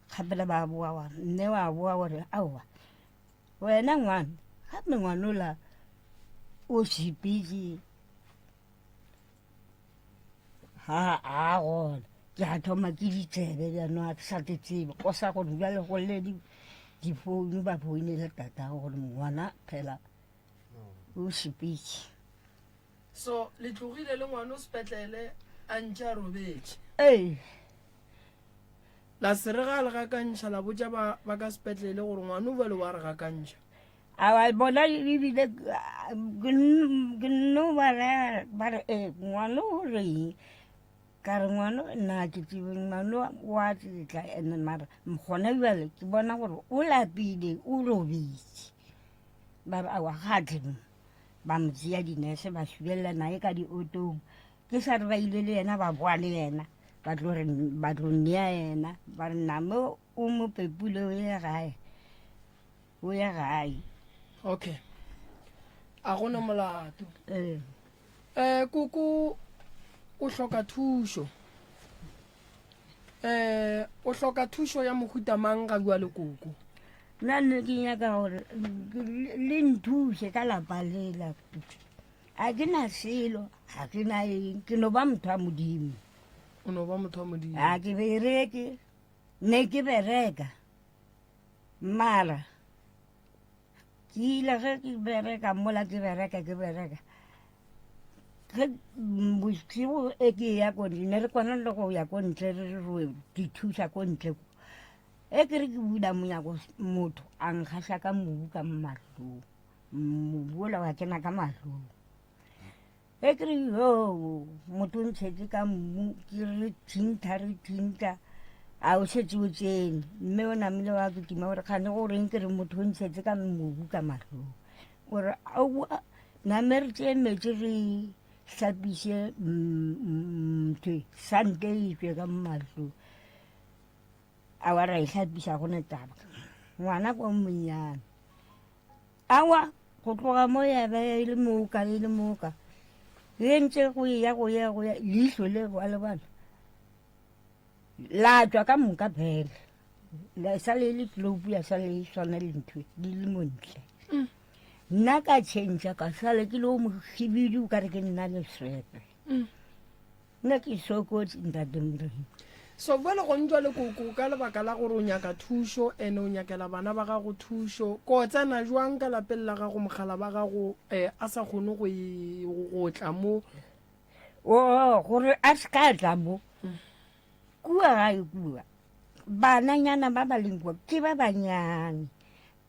kgapela ba boa wa mme wa boa gore aowa wena ngwana gape ngwana ola o sepetse ga a gona ke a thoma ke ditsebe bjano a ke sa ke tsebe go sa gore bjale go lle difounu ba founele tatago gore ngwana phela o sepetse so le tlogile le ngwana o sepetlele a ntše a robetše ee la se re ga le gakantšha la botša ba ba ka sepetlele gore ngwana o bjale wa re gakantšha Awa bona ebile ke no ba raya ba re ee ngwana o reng ka re ngwana nna ke tsebe ngwana wa tletla ene mara gona bjale ke bona gore o lapile o robetse ba re awa ga tle mo ba mo tseya dinese ba subelela naye ka diotong ke sa re ba ile le yena ba boa le yena ba tlo re ba tlo nea yena ba re name o mo pepule o ye gae o ya gae okay a gona molato ee um koko o hloka thušo um o hloka thušo ya mohuta mang ga bua le koko nna ne ke nyaka gore le nthuše ka lapa lela ga ke na selo ga ke na eng ke no ba motho wa modimo o no ba motho wa modimo ga ke bereke ne ke bereka Mara ke ile ge ke bereka mola ke bereka ke bereka ge bošego e ke ya ko ntle ne re kwana le go ya ko ntle re re ke thuša ko ntle e ke re ke bula monyako motho a nkgaša ka mobu ka mahlong mobu ola wa kena ka mahlong Ge ke re yoo motho o ntšhetše ka mmu ke re thintha re thintha a o šetše o tsene mme o namile wa kitima gore kgane go reng ke re motho o ntšhetše ka mobu ka mahlong gore aowa name re tšee metsi re hlapiše ntho sante e tšwe ka mo mahlong awa ra e hlapiša go ne taba ngwana kwa monnyane Aowa, go tloga mo ya ba e le moka e le moka. Ge ntse go ya go ya go ya leihlo le wa le bona la tšwa ka moka phela la sa le le tlopu ya sa le swana le ntho le le montle mm. nna ka change ka sale ke le o mohibidu ka re ke nna leswepe mm. Nna ke sokotse ntate Morena. So bjale go ntšwa le koko ka lebaka la gore o nyaka thušo ene o nyakela bana ba gago thušo ko tsena jwang ka lapeng la gago mogala ba gago eh, a sa kgone go e, go tla mo o gore a se ka tla mo kua gae kua bananyana ba ba leng kua ke ba banyane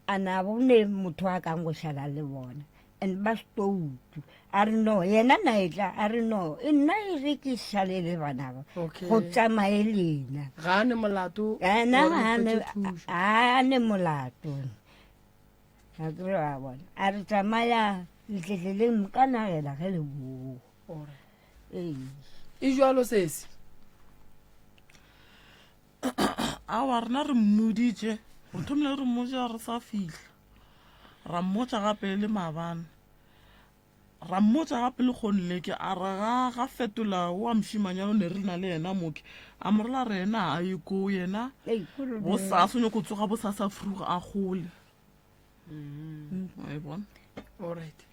A na go ne motho a kang go šala le bona and ba stoutu a re no yena na e tla a re no e nna e re ke šale le bana ba Okay. go tsamaye lena ga a ne molato ena gore ga o ne- hwetše thušo. ga ne molato a kere wa bona a re tsamaya letletleleng ka nagela ge le boo Alright. ee e jalo sesi Aowa, rena re mmoditše, re thomile re mmotša re sa fihla, ra mmotša gape le maabane, ra mmotša gape le kgone leke, a re ga ga fetola wa mošimanyana o ne re na le yena moke, a mo rela re yena a ye koo yena bosasa o nyako tsoga bosasa fruga a gole. Mm, wa e bona Alright.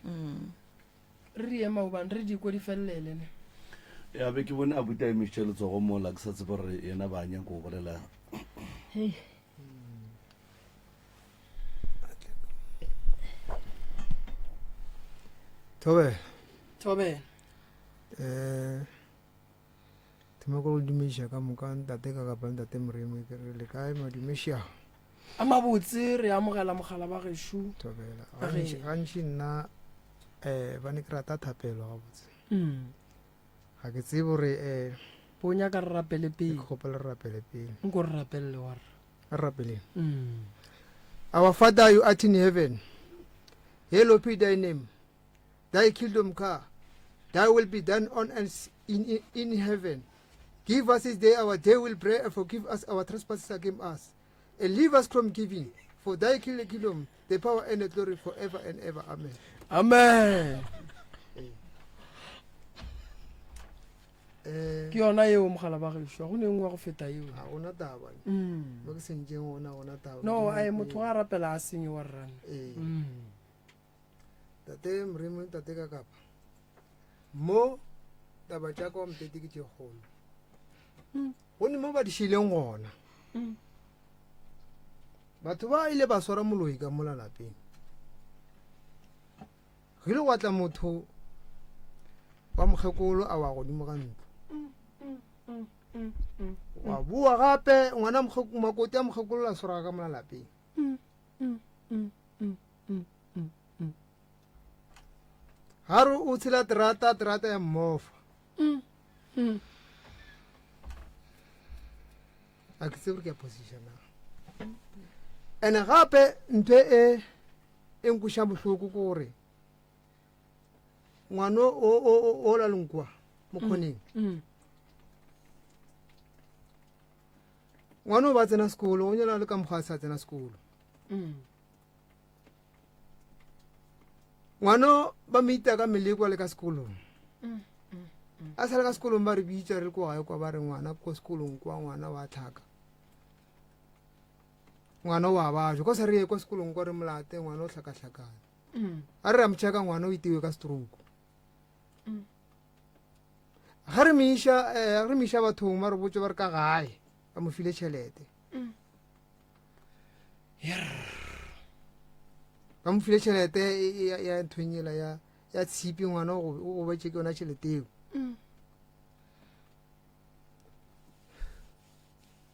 Re di ema gobane re di kwe di felelele ne. Ya be ke bone a buta emišitše letsogo mola ke sa tsebe gore yena ba nyaka go bolela. Hei. Thobela. Thobela. Eh thoma ko go dumediša ka moka ntate ka kapa ntate Moremi ke re le kae madumeša. A mabotse re amogela mogala ba gešo. Thobela. Gantši gantši nna eh ba ne ke rata thapelo gabotse. Mm. Ga ke tsebe gore eh Bo nyaka re rapele pele. Ke kgopela re rapele pele. Nko re rapelele wa rra. Re rapeleng. Mm. Our Father you art in heaven. Hallowed be thy name. Thy kingdom come. Thy will be done on earth in, in, in heaven. Give us this day our daily bread and forgive us our trespasses against us. And leave us from giving. For thy kingdom, the power and the glory forever and ever. Amen. Amen. Eh, Ke yona yeo mogala ba gešo, ga go ne nngwe go feta yeo. ga gona taba. Mm. Mo ke sentšeng gona gona taba. No, ai motho ga a rapela a senye wa rra. Ee. Mm. Tate Moremi, tate ka kapa. Mo taba tša ka wa motete ke tše kgolo. Go ne mo ba di šileng gona. Batho ba ile ba swara moloi ka mola lapeng. Go ile gwa tla motho wa mokgekolo a wa godimo ga ntlo. Wa boa gape ngwana makoti a mokgekolo la swara ka mola lapeng. Ga re o tshela terata, terata ya mmofa. A ke tsebe gore ke a phosiša na. Ene gape ntho e e nkweša bohloko ke gore ngwana o o o la leng kwa mokgoneng. Ngwana o ba tsena sekolo, o nyala le ka mokgwa a sa tsena sekolo. Ngwano ba mo ita ka meleko le ka sekolong. A sa le ka sekolong ba re bitša re le ko gae kwa ba re ngwana ko sekolong kwa ngwana wa tlhaka. Ngwana wa bajwa ko sa re ye kwa sekolong kwa re molate ngwana o hlakahlakane. A re ra mo checka ngwana o itiwe ka stroke. Ga re mo iša eh, re mo iša bathong ba re botse ba re ka gae ba mo file tšhelete. Ba mo file tšhelete ya nthong ela ya ya tshipi ngwana o gobetše ke yona tšhelete eo.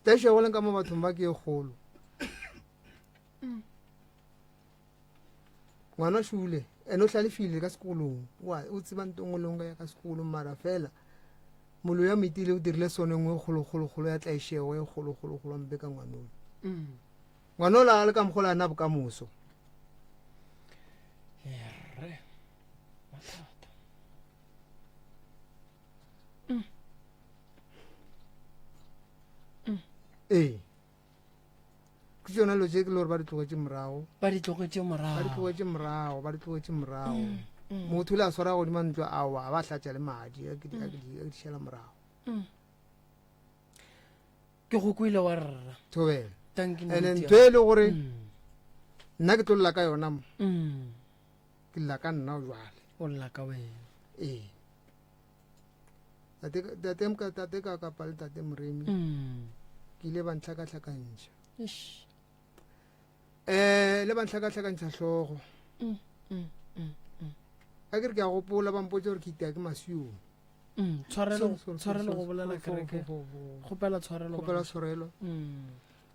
Tašo ya go leng ka mo bathong ba ke e kgolo. Ngwana šule ene o hlalefile ka sekolong o tseba nto nngwe le nngwe ya ka sekolong mara fela moloi ya moitile o dirile sone nngwe e kgolokgolokgolo ya tlaišego e kgolokgolokgolo mpe ka ngwanolo. Ngwanola a le ka mokgola a na bokamoso. Erre. Mathata. Ee. Ke tšona dilo tše ke le gore ba di tlogetše morago. Ba di tlogetše morago. Ba di tlogetše morago, ba di tlogetše morago. Motho o ile a swara godimo ntlo a wa, ba hlatša le madi a ke di a ke di a ke di šala morago. Ke go kwele wa rra. Thobela. Thank you. Ene ntho e le gore nna ke tlo lla ka yona mo. Ke lla ka nna jwale. O lla ka wena. Ee. Tate tate tate ka kapa le tate Moremi. Ke ile ba ntlhakatlhakantšha. Eish. Eh le ba ntlhakatlhakantšha hlogo. A ke re ke a gopola ba mpotša gore ke itea ke masiong. Tshwarelo tshwarelo go bolela kereke. Kgopela tshwarelo. Kgopela tshwarelo.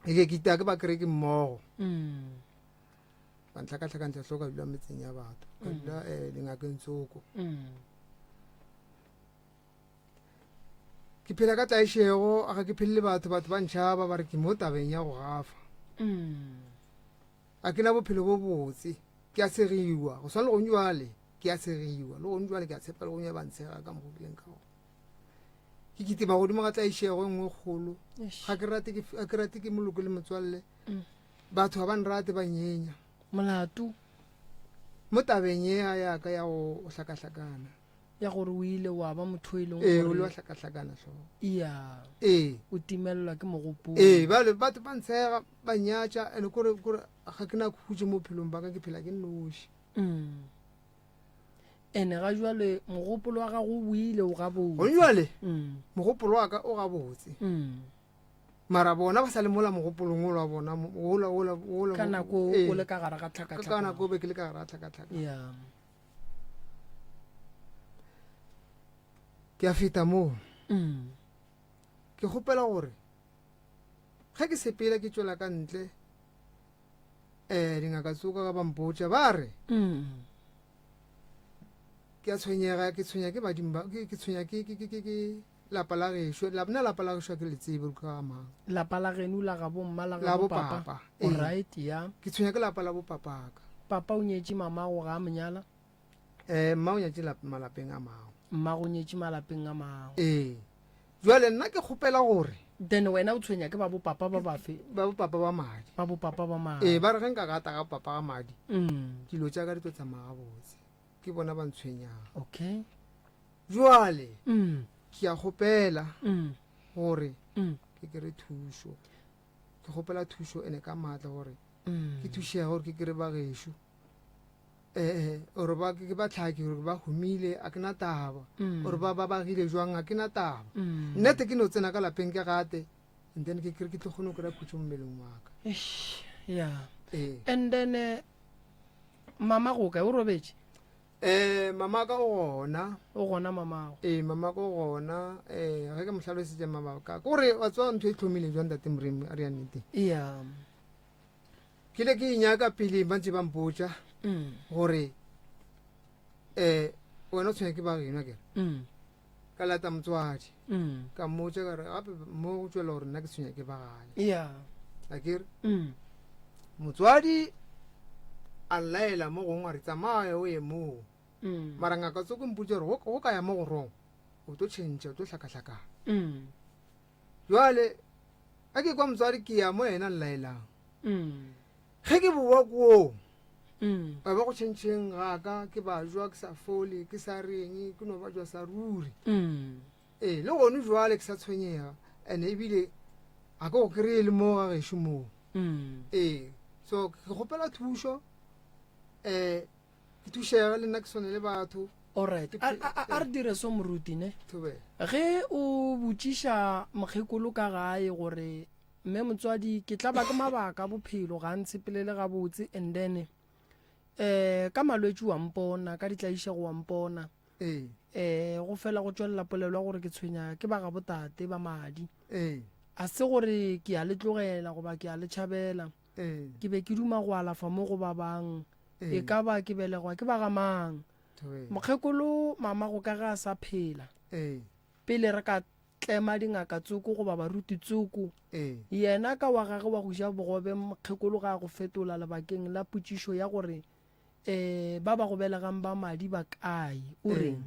E ke ke itea ke ba kereke mmogo. Ba ntlhakatlhakantšha hlogo ka dula metseng ya batho. Ka dula eh dingakeng tsoko. Ke phela ka tlaišego, ga ke phele le batho, batho ba ntšhaba ba re ke mo tabeng ya go gafa. A ke na bophelo bo botse, ke a tshegiwa, go swana le gong jwale, ke a tshegiwa, le gong jwale ke a tshepa le gong ya ba ntshega ka mokgo ke leng ka gona. Ke kitima godimo ga tlaišego e nngwe kgolo, ga ke rate ke, ga ke rate ke moloko le motswalle, batho ga ba nrate ba nyenya. Molato. Mo tabeng ye ya ka ya go hlakahlakana. Ya gore o ile wa ba motho e leng ee o le wa hlakahlakana hlogo. Ya. Ee. O timelelwa ke mogopolo. Ee, bjale batho ba ntshega, ba nyatša, and kore kore ga ke na khutšo mo bophelong ba ka, ke phela ke nnoši. Mm. Ene ga jwale mogopolo wa gago o boile o gabotse. Gone jwale mm. mogopolo wa ka o gabotse. Mm. Mara bona ba sa le mola mogopolong ola wa bona ola ola ola ka nako o le ka gare ga tlhakatlhaka. Ka nako o be ke le ka gare ga tlhakatlhaka. Yeah. Ke a feta moo. Mm. Ke kgopela gore ge ke sepela ke tšwela ka ntle um dingaka tsoka ka ba mpotša ba re mm. ke a tshwenyega ke tshwenya ke badimo ba ke tshwenya ke ke ke ke lapa la gešo la nna lapa la gešo ke le tsebe ka ga mang lapa la geno la ga bo mma la ga bo papa all right ya ke tshwenya ke lapa la bo papa ka papa o nyetše mama go ga monyala eh mma o nyetše malapeng a mangwe mma go nyetše malapeng a mangwe ee jwale nna ke kgopela gore then wena o tshwenya ke ba bo papa ba bafe ba bo papa ba madi ba bo papa ba madi ee ba re ge nka gata ga papa ga madi mm. dilo tša ka di tlo tsamaya gabotse ke bona ba ntshwenyang okay jwale mm. ke a kgopela mm. gore mm. ke kere thušo ke kgopela thušo ene ka maatla gore mm. ke thušega gore ke kere bagešo ee ore ba ke ba tlhaki gore ba humile a ke na taba mm. ore ba ba bagile jwang a ke na taba mm. nnete ke no tsena ka lapeng ke gate and then ke kere ke tlo kgone go kry-a khutšo mmeleng wa ka yeah ee and then eh, mama go kae o robetše um mama ka o gona o gona mamago ee mama ka o gona um ge ke mo hlalosetše mabaka kore wa tseba ntho e tlhomile jwang tate moremi a re ya nnete yeah ke ile ke e nyaka pele ba ntse ba mpotša mm. gore um wena o tshwenya ke ba geno kere mm. ka lata motswadi mm. ka mmotša ka re gape mo go tswela gore nna ke tshwenya ke ba gae yeah a kere mm. motswadi a llaela mo gongwe a re tsamaya o ye moo mm. mara ngaka tsoko mpotša gore go ka ya mo go rong o tlo tšhentšha o tlo hlakahlakana mm. jwale a ke kwa motswadi ke ya mo yena llaelang mm. ge ke bowa koo mm. ba ba go tšhentšheng gaka ke ba jwa ke sa fole ke sa reng ke no ba jwa sa ruri mm. ee le gone jwale ke sa tshwenyega and ebile ga ke go kry-e le mo ga gešo moo mm. ee so ke kgopela thušo um ke thušege le nna ke swane le batho alright a a- a re dire so moruti ne thobela ge o botšiša mokgekolo ka gae gore mme motswadi ke tla ba ke mabaka a bophelo ga a ntshepelele gabotse and then eh ka malwetši wa mpona ka ditlaišego wa mpona ee eh go fela go tšwelela polelo ya gore ke tshwenya ke ba gabo tate ba madi ee a se gore ke a le tlogela goba ke a le tšhabela ee ke be ke duma go alafa mo go ba bang Ee. e ka ba ke belegwa ke ba ga mang thobela mokgekolo mama go ka ge a sa phela ee pele re ka tlema dingaka tsoko goba baruti tsoko ee yena ka wa gage wa go ja bogobe mokgekolo ga a go fetola lebakeng la potšišo ya gore um ba ba go belegang ba madi ba kae o Ee. reng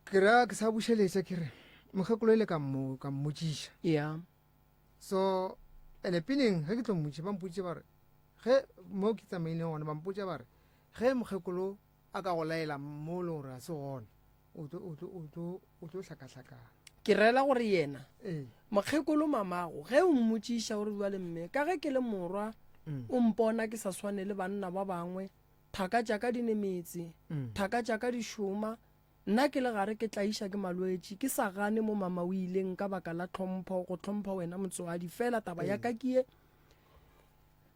ke ra ke sa bušeletša ke re mokgekolo ile ka mmo ka mmotšiša ya so ene peleng ge ke tlo mmotšiša ba mpotšiša ba re ge mo ke tsamaileng gona ba mpotša ba re ge mokgekolo a ka go laela mo e leng gore ga se gona o tlo o tlo o tlo o tlo hlakahlakana ke rela gore yena ee mokgekolo mamago ge o mmotšiša o re bjale mme ka ge ke le morwa Mm. o mpona ke sa swane le banna ba bangwe thaka tša ka di ne metse Mm. thaka tša ka di šoma Nna ke le gare ke tlaiša ke malwetši, ke sa gane mo mama o ileng ka baka la tlhompho, go hlompha wena motswadi. Fela taba ya ka ke ye,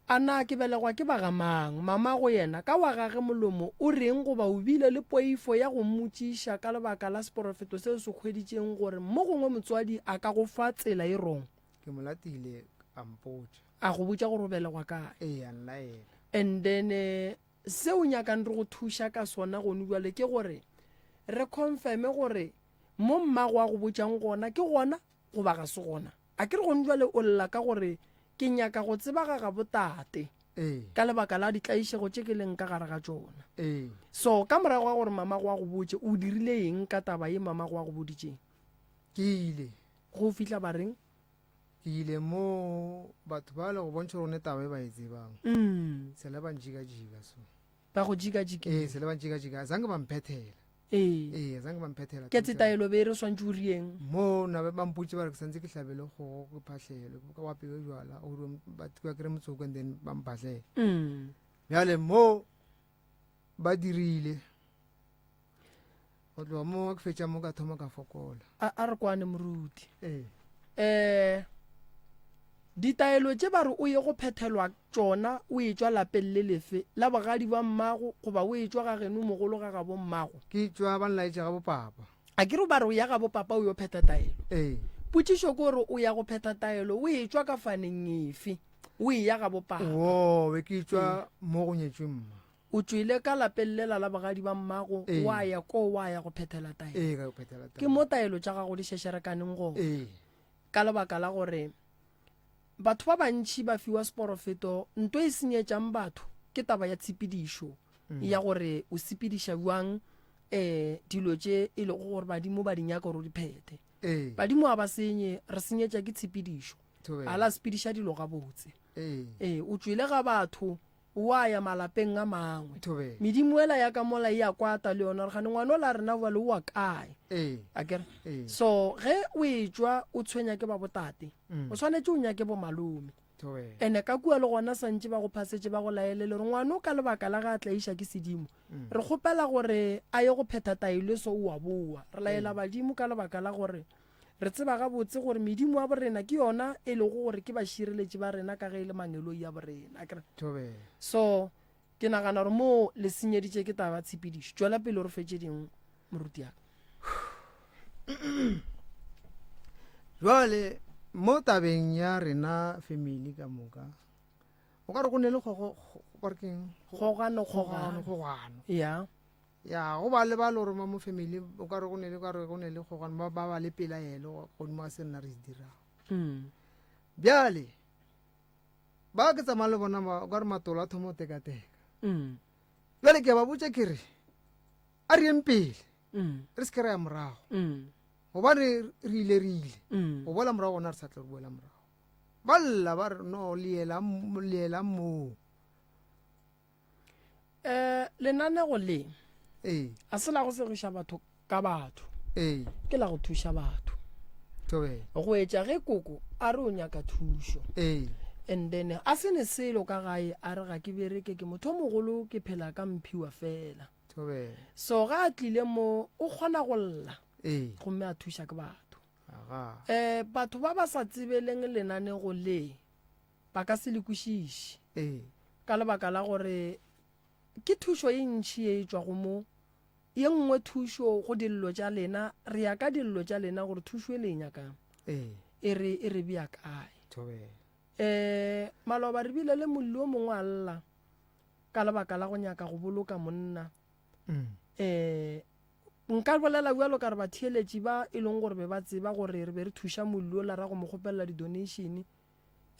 A na ke belegwa ke ba ga mang? Mama go yena, ka wa gage molomo, o reng goba o bile le poifo ya go mmotšiša ka lebaka la seporofeto se o se hweditšeng gore mo gongwe motswadi a ka go fa tsela e wrong? Ke mo latile a mpotša. A go botša gore o belegwa kae? Ee, a nlaela. And then eh, Se o nyakang re go thuša ka sona gonu bjale ke gore re confirme gore mo mmago a go botšang gona ke gona goba ga se gona. A ke re gonu bjale o lla ka gore ke nyaka go tseba ga gabo tate Ee. ka lebaka la ditlaišego tše ke leng ka gare ga tšona. Ee. So ka morago ga gore mamago a go botše, o dirile eng ka taba ye mamago a go boditšeng? Ke ile. Go fihla ba reng? Ke ile mo batho ba le go bontšha gore ne taba e ba e tsebang. Mm. Sele ba njikajika so. Ba go jikajikile. Ee, sele ba njikajika. Zange ba mphethela. Ee. Ee, zange ba mphethela. Ke tsetaelo be re swantše o rieng. Mo na ba mpotše ba re ke santse ke hlabele kgogo ke phahlelwe ka wa peo jwala gore ba ba kry motsoko and then ba mphahlele. Mm. Bjale mo ba dirile go tloga mo ke fetša mo ka thoma ka fokola. A a re kwane moruti. Ee. Eh ditaelo tše ba re o ye go phethelwa tšona o etšwa lapeng le lefe la bogadi ba mmago goba o etšwa ga geno mogolo ga gabo mmago? Ke tšwa ba nlaetša ga bopapa. A ke re ba re o ya ga bopapa o yo phetha taelo. Ee. Potšišo ke gore o ya go phetha taelo o etšwa ka faneng efe o eya ga bopapa? Oo, be ke tšwa mo go nyetšwe mma. O tšwele ka lapeng lela la bogadi ba mmago Ee. wa ya koo wa ya go phethela taelo. Ee, ka go phethela taelo. Ke mo taelo tša gago di šešerekaneng gona. Ee. Ka lebaka la gore batho ba bantši ba fiwa seporofeto, nto e senyetšang batho ke taba ya tshepedišo Mm. ya gore o sepediša bjang um dilo tše e lego gore badimo ba di nyaka gore o di phethe. Ee. Badimo ga ba senye, re senyetša ke tshepedišo. Thobela. A la sepediša dilo gabotse. Ee. Ee, o tšwele ga batho wa ya malapeng a mangwe. Thobela. Medimo ela ya ka mola e a kwata le yona gore gane ngwana ola rena bjale o wa kae. Ee. A kere? Ee. So ge o etšwa o tshwenya ke ba botate, Mm. o swanetše o nyake bo malome. Thobela. Ene ka kua le gona santše ba go phasetše ba go laelele gore ngwana o ka lebaka la ge a tlaiša ke sedimo, Mm. re kgopela gore a ye go phetha taelo so o a boa. Re laela badimo ka lebaka la gore Re tseba gabotse gore medimo ya borena ke yona e lego gore ke bašireletši ba rena ka ge e le mangeloi a borena. Akere? Thobela. So, ke nagana gore moo le senyeditše ke taba ya tshepedišo. Tšwela pele o re fe tše dingwe, moruti ya ka. Jwale mo tabeng ya rena family ka moka o ka re go ne le kgogo ba re keng Kgogano, kgogano kgogano. kgogano Ya. Ya go ba le ba le gore ba mo family o ka re go ne le ka re go ne le kgogano ba ba ba le pelaelo godimo ga se nna re se dirago. Mm. Bjale ba ke tsamaya le bona ba o ka re matolo a thoma go tekateka. Mm. Bjale ke a ba botša ke re a re yeng pele Mm. re se ke ra ya morago Mm. gobane re ile re ile Mm. go boela morago gona re sa tla re boela morago. Ba lla ba re no le ela moo. um lenanego le ee a se la go segiša batho ka batho ee ke la go thuša batho thobela go etša ge koko a re o nyaka thušo ee and then a se ne selo ka gae a re ga ke bereke ke motho o mogolo ke phela ka mphiwa fela thobela so ga a tlile mo o kgona go lla ee gomme a thuša ke batho aga um batho ba ba sa tsebeleng lenanego le ba ka se le kwešiše ee ka lebaka la gore ke thušo e ntši ye e tšwago mo. Ye nngwe thušo go dillo tša lena, re ya ka dillo tša lena gore thušo e le e nyakang ee e re e re bea kae. thobela Um maloba re bile le molli o mongwe a lla ka lebaka la go nyaka go boloka monna. mm. Um nka bolela bjalo ka re batheeletši ba e leng gore be ba tseba gore re be re thuša molli ola ra go mo kgopelela di-donation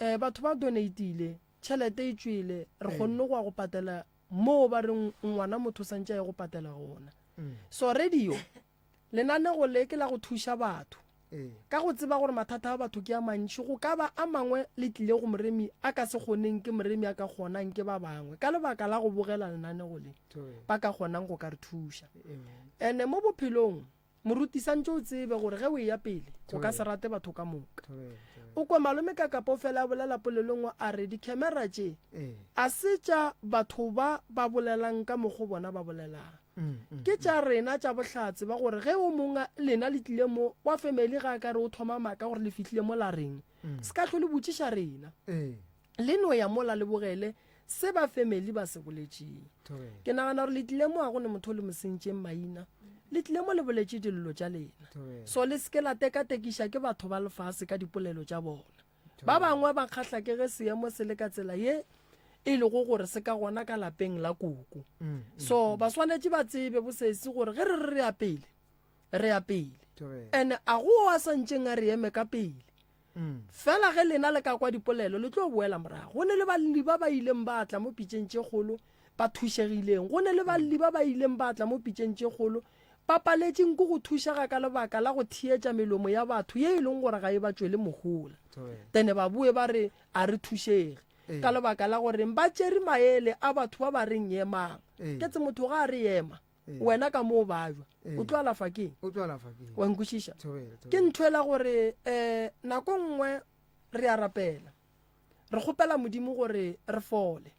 um batho ba donatile tšhelete e tšwele re kgonne go ya go patela moo ba reng ngwana motho o santše a ye go patela gona mm. so radio lenanego le ke la go thuša batho ee ka go tseba gore mathata a batho ke a mantši go ka ba a mangwe le tlile go moremi a ka se kgoneng ke moremi a ka kgonang ke ba bangwe ka lebaka la go bogela lenanego le thobela ba ka kgonang go ka re thuša amen ene mo bophelong Moruti santše o tsebe gore ge o eya pele o ka se rate batho ka moka. O kwe malome Kakapo fela a bolela polelo nngwe a re dikhemera tše a se tša batho ba ba bolelang ka mokgo bona ba bolelang. Ke tša rena tša bohlatse ba gore ge o mongwe lena le tlile mo wa family ga a ka re o thoma maaka gore le fihlile mo la reng. Se ka hlwe le botšiša rena. Le no ya mola le bogele se ba family ba se boletšeng. Ke nagana gore le tlile mo a go ne motho o le mo sentšeng maina. Le tlile mo le boletše dillo tša lena. So le se ke la tekatekiša ke batho ba lefase ka dipolelo tša bona. Ba bangwe ba kgahla ke ge seemo se le ka tsela ye e lego gore se ka gona ka lapeng la koko. So ba swanetše ba tsebe bosesi gore ge re re re ya pele, re ya pele. And a go a sa ntšeng a re eme ka pele. Mm. Fela ge lena le ka kwa dipolelo, le tlo boela morago. Go ne le balli ba ba ileng ba tla mo pitšeng tše kgolo ba thušegileng. Go ne le balli ba ba ileng ba tla mo pitšeng tše kgolo ba paletšeng ke go thušega ka lebaka la go theetša melomo ya batho ye e leng gore ga e ba tšwele mohola. Then ba boe ba re a re thušege Ee. ka lebaka la goreng ba tšere maele a batho ba ba reng emang. Ee. Ke tse motho ga a re ema. Wena ka mo o bajwa o tlo alafa keng? Wa nkwešiša? Ke ntho ela gore um nako nngwe re a rapela re kgopela Modimo gore re fole,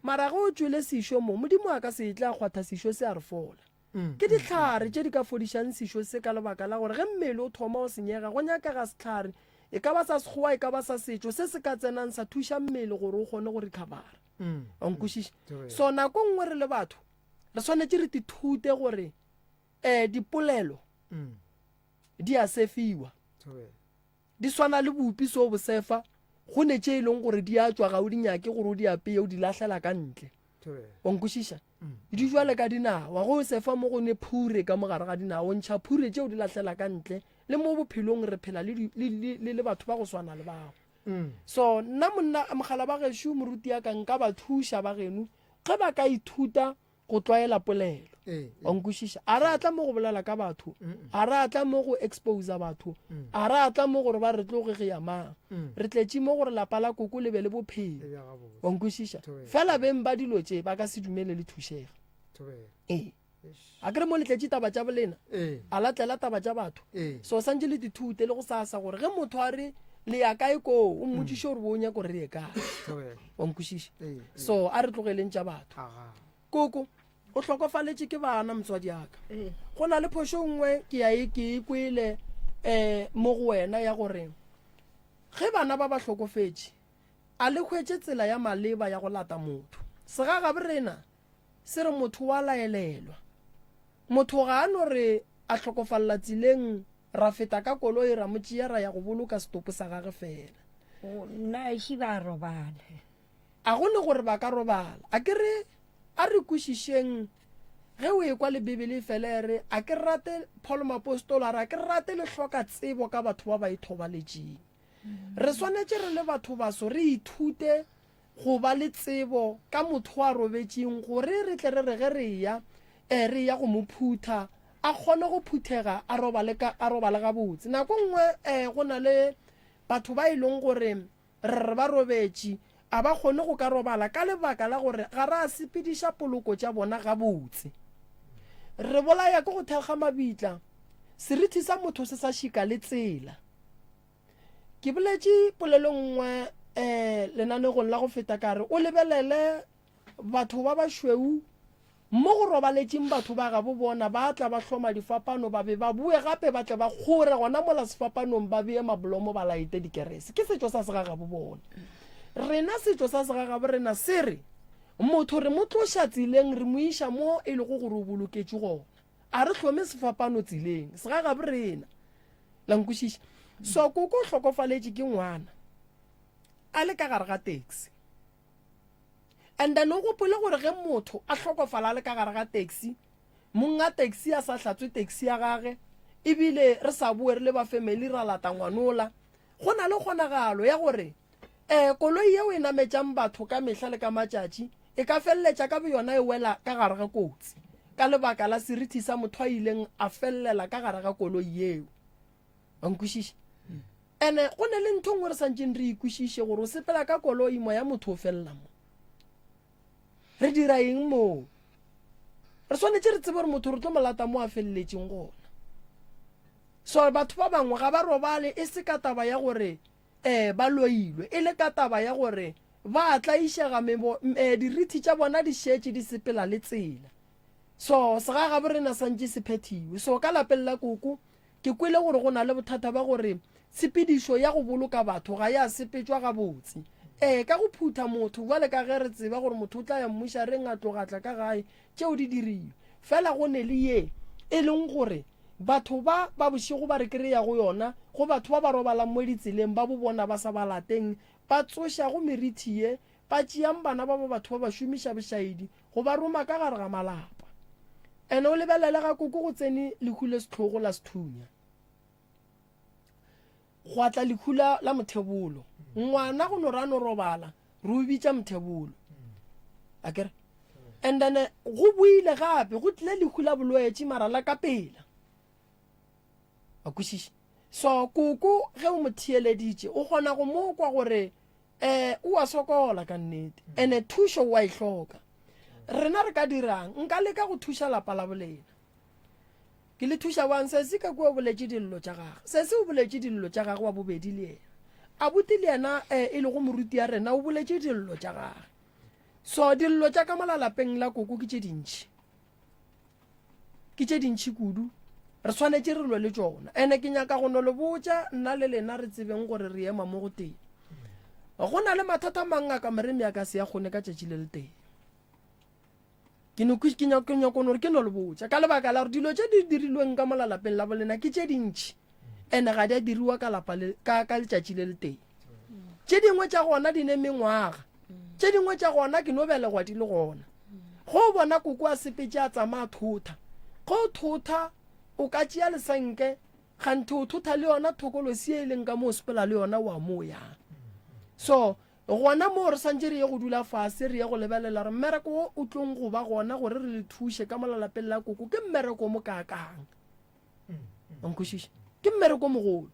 mara ge o tšwele sešo mo, Modimo a ka se tle a kgwatha sešo se a re fola. Mm. Ke dihlare tše di ka fodišang sešo se ka lebaka la gore ge mmele o thoma o senyega go nyakega sehlare, e ka ba sa sekgowa e ka ba sa setšo, se se ka tsenang sa thuša mmele gore o kgone go recovera. Mm. Wa nkwešiša? Mm. So nako nngwe re le batho re swanetše re tithute gore um dipolelo di a sefiwa. Di swana le bupi so bo sefa, go ne tše e leng gore di a tšwa ga o di nyake gore o di apeye o di lahlela ka ntle. Wa nkwešiša? Di jwale ka dinawa, ge o sefa mo go ne phure ka mo gare ga dinawa, o ntšha phure tše o di lahlela ka ntle. Le mo bophelong re phela le, le, le, le, le batho ba go swana le bao. So nna monna mogala ba gešo moruti ya ka nka ba thuša ba geno ge ba ka ithuta go tlwaela polelo. Wa nkwešiša? A re a tla mo go bolela ka batho, a re a tla mo go exposa batho, a re a tla mo gore ba re tloge ge ya mang. Re tletše mo gore lapa la koko le be le bophelo. Wa nkwešiša? Fela beng ba dilo tše ba ka se dumele le thušega. Ee. A ke re mo le tletše taba tša bolena, a la tlela taba tša batho. So santše le dithute le go sasa gore ge motho a re le ya kae koo, o mmotšiše gore bo o nyaka gore re ye kae. Wa nkwešiša? So a re tlogeleng tša batho. Koko o hlokofaletše ke bana motswadi aka. Go na le phošo nngwe ke ya e ke e kwele um mo go wena ya gore ge bana ba ba hlokofetše a le hwetše tsela ya maleba ya go lata motho. Segagabi rena se re motho wa laelelwa. Motho ga a no re a hlokofalela tseleng ra feta ka koloi ra mo tšea ra ya go boloka setopo sa gage fela. Nna ešo ba robala. A go ne gore ba ka robala. A ke re, a re kwešišeng, ge o ekwa le Bibele e fela e re, a ke rate, Paul moapostola a re, a ke rate le hloka tsebo ka batho ba ba ithobaletšeng. Re swanetše re le batho baso re ithute go ba le tsebo ka motho a robetšeng gore re tle re re ge re eya, eh, re eya go mo phutha, a kgone go phuthega a robale ka, a robale gabotse. Nako nngwe, eh, go na le batho ba e leng gore Re re ba robetše, a ba kgone go ka robala ka lebaka la gore ga ra sepediša poloko tša bona gabotse. Re bolaya ke go thekga mabitla, serithi sa motho se sa šika le tsela. Ke boletše polelo nngwe um lenanegong la go feta ka re o lebelele Batho ba bašweu mo go robaletšeng batho ba gabo bona ba tla ba hloma difapano ba be ba boe gape ba tle ba kgore gona mola sefapanong ba bee mabolomo ba laete dikerese. Ke setšo sa segagabo bona. Rena setšo sa segagabo rena se re motho re mo tloša tseleng re mo iša mo e lego gore o boloketšwe gona. A re hlome sefapano tseleng segagabo rena. La nkwešiša? So koko o hlokofaletše ke ngwana a le ka gare ga taxi. And then o gopole gore ge motho a hlokofala a le ka gare ga taxi, monga taxi a sa hlatswe taxi ya gage, ebile re sa boe re le ba family ra lata ngwanola, go na le kgonagalo ya gore um koloi yeo e nametšang batho ka mehla le ka matšatši e ka feleletša ka boyona e wela ka gare ga kotsi ka lebaka la serithi sa motho a ileng a felelela ka gare ga koloi yeo. Wa nkwešiša? Ene go ne le ntho nngwe re santšeng re ikwešiše gore o sepela ka koloi moya motho o felela mo. Re dira eng moo? Re swanetše re tsebe gore motho re tlo mo lata mo a feleletšeng gona. So batho ba bangwe ga ba robale e se ka taba ya gore um ba loilwe, e le ka taba ya gore ba tlaišega mebo, um dirithi tša bona di šetše di sepela le tsela. So segagabo rena santše se phethiwe. So ka lapeng la koko Ke kwele gore go na le bothata bja gore tshepedišo ya go boloka batho ga ya sepetšwa gabotse. Ee, ka go phutha motho, bjale ka ge re tseba gore motho o tla ya mmušareng a tloga a tla ka gae, tšeo di dirilwe. Fela go ne le ye e leng gore batho ba ba bošego ba re kry-a go yona, go batho ba ba robalang mo ditseleng ba bo bona ba sa ba lateng, ba tsošago merithi ye, ba tšeang bana ba ba batho ba ba šomiša bošaedi go ba roma ka gare ga malapa. Ene o lebelele ga koko go tsene lehu le sehlogo la sethunya. Gwa tla lehu la, la mothebolo. Ngwana go no ra no robala, re o bitša mothebolo. Akere? And then go boile gape go tlile lehu la bolwetši mara la ka pela. A kwešiša? So koko ge o mo theeleditše o kgona go mo kwa gore eh o a sokola ka nnete ene thušo o a e hloka. Rena re ka dirang? Nka leka go thuša lapa la bolena. Ke le thuša bjang? Sesi ka kua o boletše dillo tša gagwe. Sesi o boletše dillo tša gagwe wa bobedi le yena. Abuti le yena eh, e lego moruti ya rena o boletše dillo tša gagwe. So dillo tša ka mola lapeng la koko ke tše dintši. Ke tše dintši kudu. Re swanetše re lwe le tšona. Ene ke nyaka go no le botša nna le lena re tsebeng gore re ema mo go tee. Go na le mathata mang ngaka Moremi a ka se a kgone ka tšatši le letee. Ke no ke nyaka nyako no re ke no le botša ka lebaka la gore dilo tše di dirilweng ka mola lapeng la bolena ke tše dintši ene ga di a diriwa ka lapa le ka ka letšatši le letee. Tše dingwe tša gona di ne mengwaga. Tše dingwe tša gona ke no belegwa di le gona. Go o bona koko a sepetše a tsamaya thotha. Ge o thotha o ka tšea lesenke kganthe o thotha le yona thokolosi e leng ka mo o sepela le yona wa mo o yang. So gona moo re swantše re ye go dula fase re ye go lebelela gore mmereko wo o tlong go ba gona gore re le thuše ka mola lapeng la koko ke mmereko o mokaakang. Wa nkwešiša? Ke mmereko o mogolo.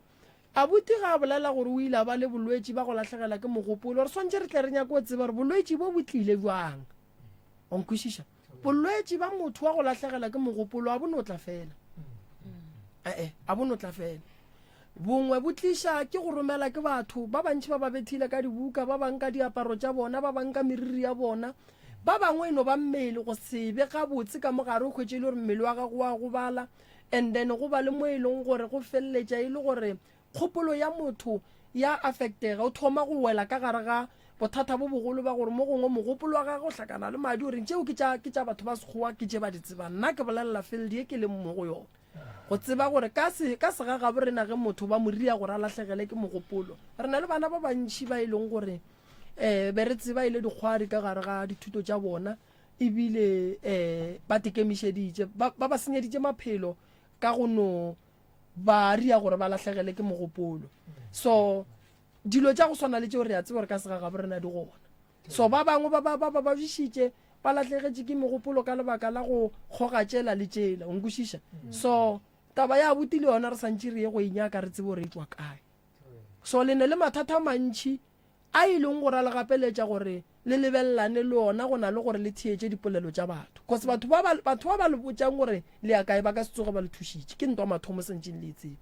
Abuti ga a bolela gore o ile a ba le bolwetši ba go lahlegela ke mogopolo, re swantše re tle re nyake go tseba gore bolwetši bo bo tlile bjang. Wa nkwešiša? Bolwetši ba motho wa go lahlegela ke mogopolo a bo no tla fela. Ee, a bo no tla fela. Bongwe bo tliša ke go romela ke batho ba bantši ba ba bethile ka dibuka, ba bang ka diaparo tša bona, ba bang ka meriri ya bona. Ba bangwe e no ba mmele go se be gabotse ka mogare, o hwetše e le gore mmele wa gago wa gobala and then go ba le mo e leng gore go feleletša e le gore kgopolo ya motho ya affectega, o thoma go wela ka gare ga bothata bo bogolo ba gore mo gongwe mogopolo wa gagwe o hlakana le madi, o reng tšeo ke tša ke tša batho ba sekgowa ke tše ba di tsebang. Nna ke bolelela field ye ke leng mo go yona go tseba gore ka se ka segagabo rena ge motho ba mo ria gore a lahlegele ke mogopolo, re na le bana ba bantši ba e leng gore um be re tseba e le dikgwari ka gare ga dithuto tša bona ebile um ba tekemišeditše ba ba senyeditše maphelo ka go no ba ria gore ba lahlegele ke mogopolo. So dilo tša go swana le tšeo re a tseba gore ka segagabo rena di gona. So ba bangwe ba ba ba ba babišitše ba lahlegetše ke megopolo ka lebaka la go kgoga tšela le tšela, o nkwešiša? So taba ya abuti le yona re santše re ye go e nyaka re tsebe gore e tšwa kae. So le ne le mathata a mantši a e leng gore a le gapeletša gore le lebelelane le ona go na le gore le theetše dipolelo tša batho. Cause batho ba ba batho ba ba le botšang gore le ya kae ba ka se tsoge ba le thušitše. Ke ntwa mathomo santšeng le e tsebe.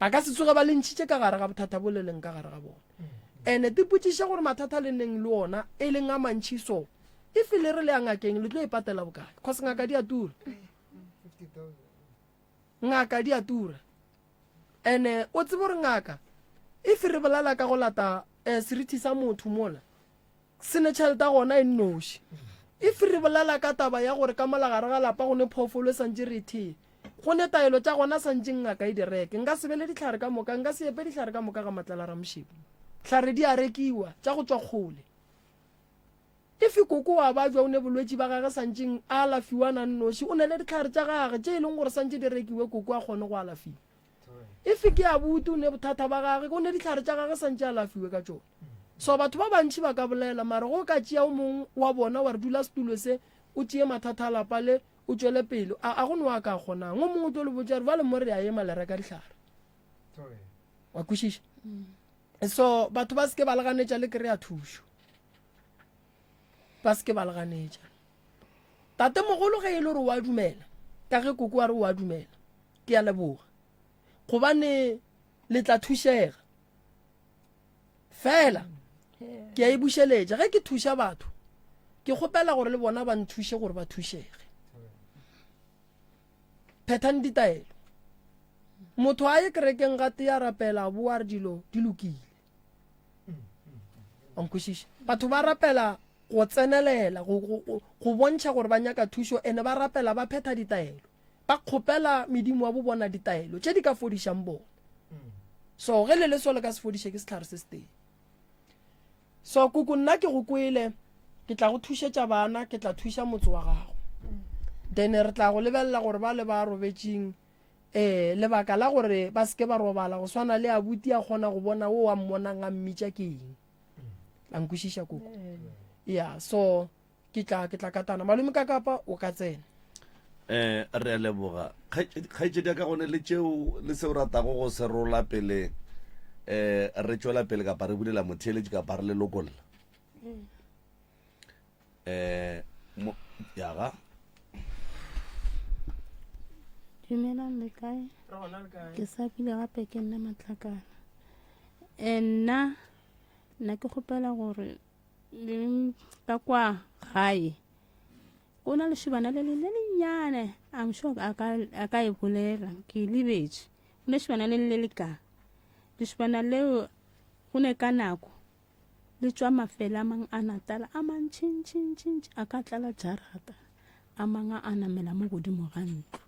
Ba ka se tsoge ba le ntšhitše ka gare ga bothata bo le leng ka gare ga bona. Ene tipotšiše gore mathata le neng le ona e leng a mantši so. If le re le ya ngakeng le tlo e patela bokae? Cause ngaka di a tura. Ngaka di a tura. Ene o tsebe gore ngaka if re bolela ka go lata eh, serithi sa motho mola se ne tšhelete ya gona e nnoši. If re bolela ka taba ya gore ka mola gare ga lapa go ne phoofolo e santše re e thee, go ne taelo tša gona santšeng ngaka e di reke. Nka se be le dihlare ka moka, nka se epe dihlare ka moka ga Matlala Ramošebo. Hlare di a rekiwa, tša go tšwa kgole. If koko wa bajwa o ne bolwetši ba gage santšeng a alafiwa na nnoši, o ne le dihlare tša gage tše e leng gore santše di rekiwe koko a kgone go alafiwa. If ke abuti o ne bothata ba gage, o ne dihlare tša gage santše a alafiwe ka tšona. So batho ba bantši ba ka bolela, mara ge o ka tšea o mong wa bona wa re dula setulo se, o tšee mathata a lapa le, o tšwele pele, a, a go no a ka kgonang. O mongwe o tlo le botša re bjale mo re a ema le reka dihlare. Wa kwešiša? So batho ba seke ba le ganetša le kry-a thušo. Ba seke ba le ganetša. Tatemogolo ge e le gore o a dumela, ka ge koko a re o a dumela, ke a leboga. Gobane le tla thušega. Fela ke a e bušeletša, ge ke thuša batho, ke kgopela gore le bona ba nthuše gore ba thušege. Phethang ditaelo. Motho a ye kerekeng gatee a rapela a boa a re dilo di lokile. Wa nkwešiša? Batho ba rapela go tsenelela, go, go, go, go bontšha gore ba nyaka thušo, ene ba rapela ba phetha ditaelo. Ba kgopela medimo wa bo bona ditaelo tše di ka fodišang bona. So ge le le so le ka se fodiše ke sehlare se setee. So koko nna ke go kwele, ke tla go thušetša bana, ke tla thuša motse wa gago. Then re tla go lebelela gore ba le ba robetšeng eh lebaka la gore ba seke ba robala go swana le abuti a kgona go bona o a mmonang a mmitša ke eng. La nkwešiša koko? Yeah, so ke tla ke tla katana malome ka kapa o ka tsena. Eh re a leboga kgaetšedi ya ka gone le tšeo le seo ratago go se rola pele eh re tšwela pele kapa re bulela motheeletši kapa re le lokolla. Eh mo. Yaga. Dumelang le kae? Ke sa bile gape ke nna Matlakala. E nna nna ke kgopela gore le ka kwa gae go na lešobana le le lennyane I'm sure a ka a ka e bolela ke e lebetše. Go ne lešobana le le le ka lešobana leo go ne ka nako Le tšwa mafela a mang a Natala a mantšintšintšintši a ka tlala jarata, a mang a namela mo godimo ga ntlo.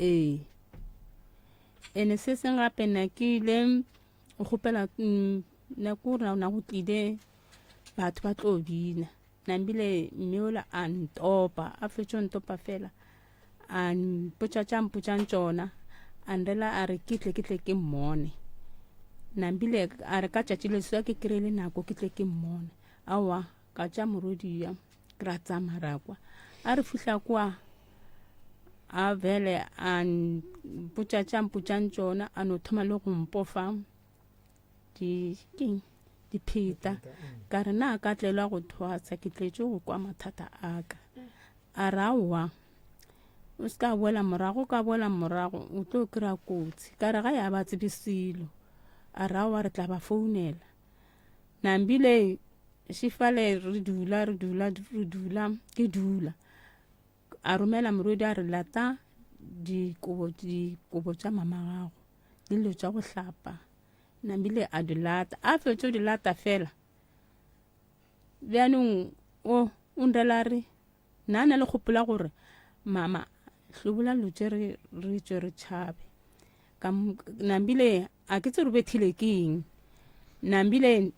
Ee. Ene se seng gape na ke ile go kgopela mm, na ko na na go tlile batho ba tlo bina. Nambile mme ola a ntopa, a fetšo ntopa fela. A mpotša tša mpotšang tšona, a nrela a re ke tle ke tle ke mmone. Nambile a re ka tšatši le swa ke kry-ile nako ke tle ke mmone. Aowa ka tša morwediya ra tsamaya ra kwa. A re fihla kwa a vele a mpotša tša mpotšang tšona a no thoma le go mpofa di keng dipheta ka re na ka tlelwa go thwasa ke tletše go kwa mathata a ka. A re, Aowa, o se ka boela morago, o ka boela morago o tlo kry-a kotsi. Ka re, Gae a ba tsebe selo. A re, Aowa, re tla ba founela. Nambile šifale re dula, re dula, re dula, ke dula. A romela morwedi a re, Lata dikobo, dikobo tša mama gago le dilo tša go hlapa. Nambile a di lata, a fetšo di lata fela. Bjanong o o nrela re, Na na le gopola gore mama hlobola lo tše re re tšwe re tšhabe. Ka nambile a ke tse re bethile ke eng. Nambile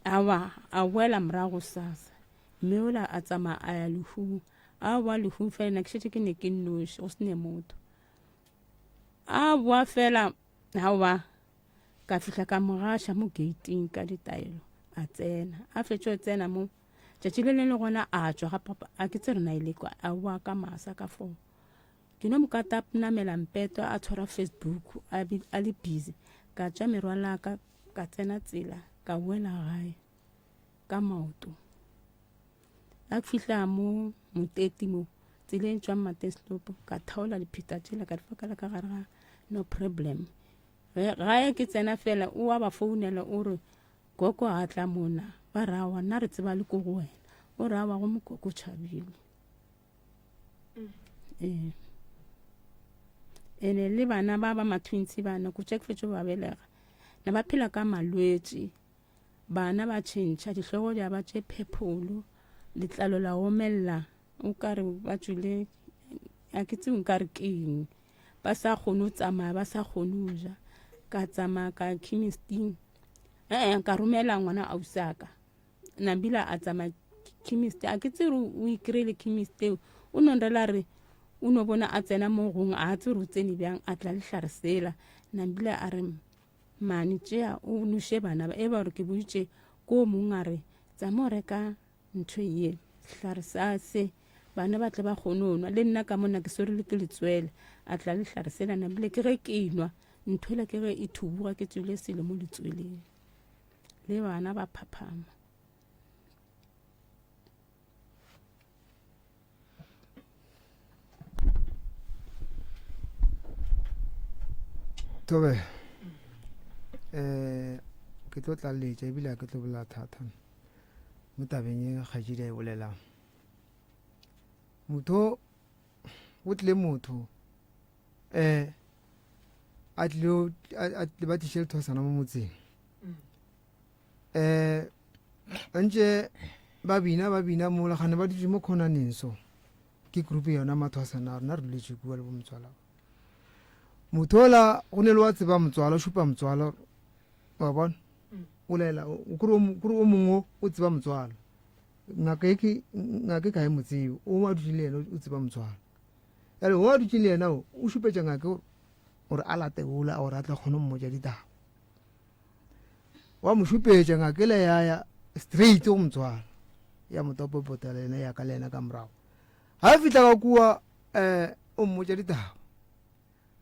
awa a boela morago sasa. Mme ola a tsamaya a ya lehung. A boa lehung fela nna ke šetše ke ne ke nnoši go se ne motho. A boa fela awa Ka fihla ka mo gaša mo geiting ka ditaelo, a tsena. A fetšo tsena mo, tšatši le leng le gona a tšwa ga papa, a ke tse rena ile kwa, a boa ka masa ka foo. Ke no mo kata namela mpeto a tshwara Facebook a, a le busy. Ka tša merwalaka ka tsena tsela ka boela gae ka maoto. A fihla mo moteti mo tseleng tšwang Mateslopo ka thaola dipheta tšela ka di fakela ka gare ga no problem. Ge gae ke tsena fela o a ba founela o re koko a tla mona ba re awa nna re tseba le ko go wena o re awa go mokoko tšhabile ee ene le bana ba ba matwintsi bana ko tša ke fetšo ba belega na ba phela ka malwetši bana ba tšhentšha dihlogo di a ba tše phepholo letlalo la omelela o ka re ba tšwile a ke tsebe nka re keng ba sa kgone go tsamaya ba sa kgone go ja ka tsamaya ka chemisting ee ka romela ngwana ausaka nambila a tsamaya chemist a ke tsere o e kry-ile chemist eo o no nrela re o no bona a tsena mo gongwe a tsere o tsene bjang a tla lehlare sela nambila a re mane tšea o noše bana ba e ba gore ke boditše ko mong a re tsama o reka Ntho ye, sehlare sa se, bana ba tle ba kgone go nwa. Le nna ka mona ke swere le ke letswele. A tla le hlare sela nabile ke ge ke nwa. Ntho ela ke ge e thubuga ke tswile selo mo letsweleng. Le bana ba phaphama. Tobe eh ke tlo tlaleletša ebile a ke tlo bolela thata mo tabeng e kgaetšedi a e bolelang motho o tlile motho um a tlile ba tliše lethosana mo motseng um ntše ba bina ba bina mola gane ba dutse mo khonaneng so ke group yona mathwasana a rena re duletše kua le bomotswala motho ola go ne le wa tseba motswala o šupa motswala wa bona o laela kore o mongwe o tseba motswala ngaka e ke ngaka e ka e mo tsebe o a dutše le yena o tseba motswala jale o a dutše le yena o o šupetša ngaka gore a late ola gore a tla kgone go mmotša ditaba wa mo šupetša ngaka ele ya ya straight go motswala ya mo topopotela yena ya ka le yena ka morago ga a fihla ka kua um o mmotša ditaba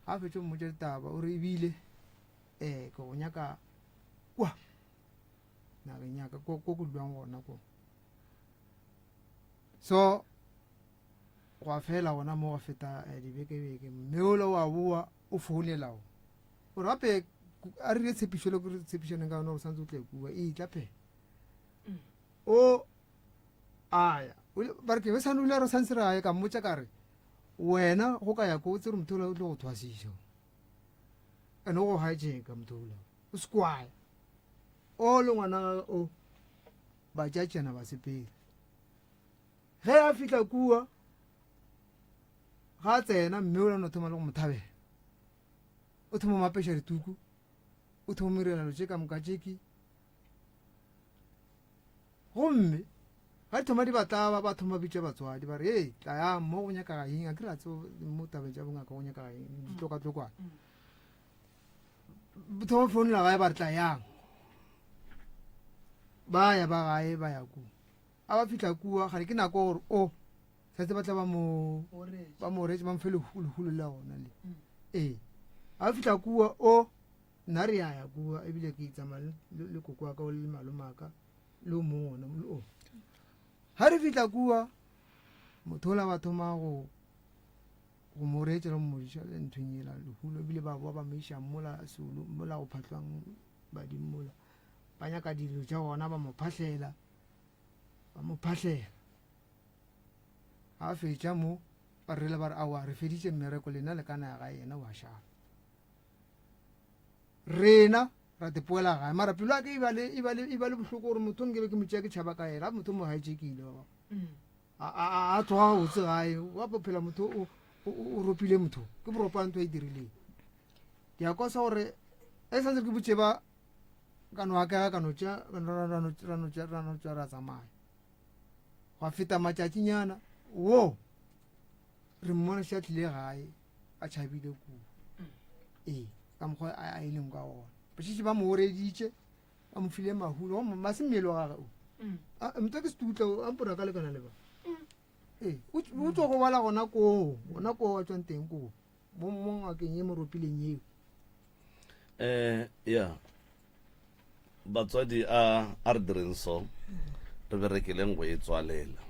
ga a fetše o mmotša ditaba o re ebile um ke go nyaka kwa nageng yaka ko ko dulwang gona ko so. Gwa fela gona mo gwa feta eh, dibekebeke. Mme ola wa boa o founela o. O re gape a rile tshepišo le re tshepišaneng ka yona gore santse o tle kua. E tla phela. O aya. Ba re ke be sane o ile a re santse re aye ka mmotša ka re wena go ka ya ko o tsere motho ola o tlo go thwasiša. Ene o go hijacka motho ola. O se kwaya. O le ngwana o ba tšatšana ba sepela. Ge a fihla kua, ga a tsena mme o no thoma le go mo thabela. O thoma mo apeša dituku, o thoma mo irela dilo tše ka moka tše ke. Gomme ga di thoma di ba tlaba, ba thoma bitša batswadi ba re, "Hey, tlayang mo go nyakaga eng? A ke re a tsebo mo tabeng tša bongaka go nyakaga eng, ditlokatlokwana." Ba thoma founela gae ba re tlayang. Ba ya ba gae ba ya kua. A ba fihla kua, gare ke nako gore o santse ba tla ba mo ba mo reetše ba mo fe lehulo la gona le. Ee. A ba fihla kua o nna re ya ya kua ebile ke tsamaya le koko wa ka o le malome wa ka le o mongwe ona le o. Ha re fihla kua motho ola ba thoma go go mo reetša le go mo diša le nthong yela lehulo ebile ba boa ba mo iša mola seolo mola go phahlwang badimo mola ba nyaka dilo tša gona ba mo phahlela. Ba mo phahlela. Ga fetša mo, ba rile ba re, Aowa, re feditše mmereko, lena le ka na ya gae, yena o a šala. Rena ra te poela gae. Mara pelo ya ka e ba le, e ba le, e ba le bohloko gore motho nke be ke mo tšea ke tšhaba ka yena. Motho mo hijackile ba bangwe. A, a, a, a tloga gabotse gae. Wa phela motho o, o, o ropile motho. Ke boropa ntho e dirileng. Ke a kosa gore e santse ke botše ba ka no akega ka no tšea ra no ra no tšea ra no tšea ra tsamaya gwa feta matšatšinyana wo re mmona še a tlile gae a tšhabile kua ee ka mokgwa a a ileng ka gona bošetše ba mo oreditše ba mo file mahulo gomme ma se mmele wa gage o A- motho ke setutla a mpona ka lekana le ba ee o o tlo go bala gona koo gona koo a tswang teng koo mo mo ngakeng ye mo ropileng eo eh ya batswadi a a re direng so re berekeleng go e tswalela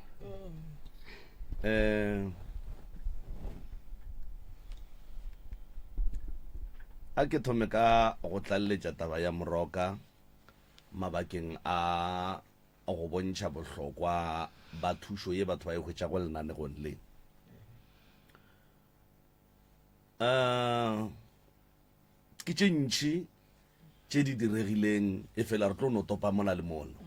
eh a ke thome ka go tlaleletša taba ya moroka mabakeng a go bontšha bohlokwa ba thušo ye batho ba e hwetšago lenanegong le um ke tše ntši tše di diregileng e fela re tlo no topa mola le mola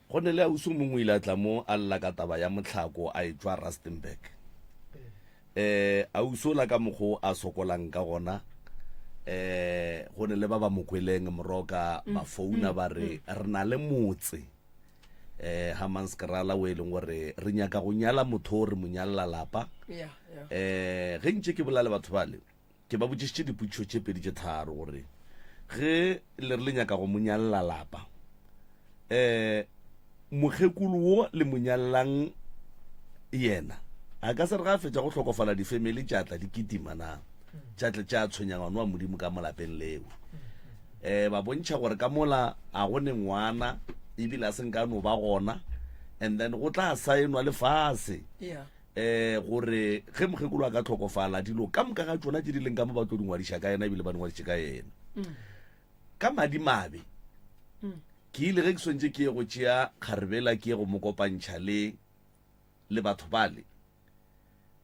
go ne le ausi o mongwe o ile a tla mo a lla ka taba ya motlhako a etšwa rustenburg um ausi ola ka mokgo a sokolang ka gona eh go ne le ba ba mo kweleng moroka ba founa ba re re na le motse eh Hammanskraal o e leng gore re nyaka go nyala motho o re mo nyalela lapa Yeah, yeah. eh ge ntše ke bolela le batho bale ke ba botšišitše dipotšišo tše pedi tše tharo gore ge le re le nyaka go mo nyalela lapa eh mokgekolo wo le mo nyalelang yena a ka se re ga a fetša go hlokofala difemele tša tla di kitima na tša tle tša tshwenya ngwana wa modimo ka mo lapeng leo um ba bontšha gore ka mola a go ne ngwana ebile a se nka no ba gona and then go tla saenwa lefase Yeah. eh gore ge mokgekolo a ka tlhokofala dilo ka moka ga tšona tše di leng ka mo ba tlo di ngwadiša ka yena ebile ba di ngwadiše ka yena ka madimabe ke ile ge ke swantše ke ye go tšea kgarebela ke ye go mo kopantšha le le batho bale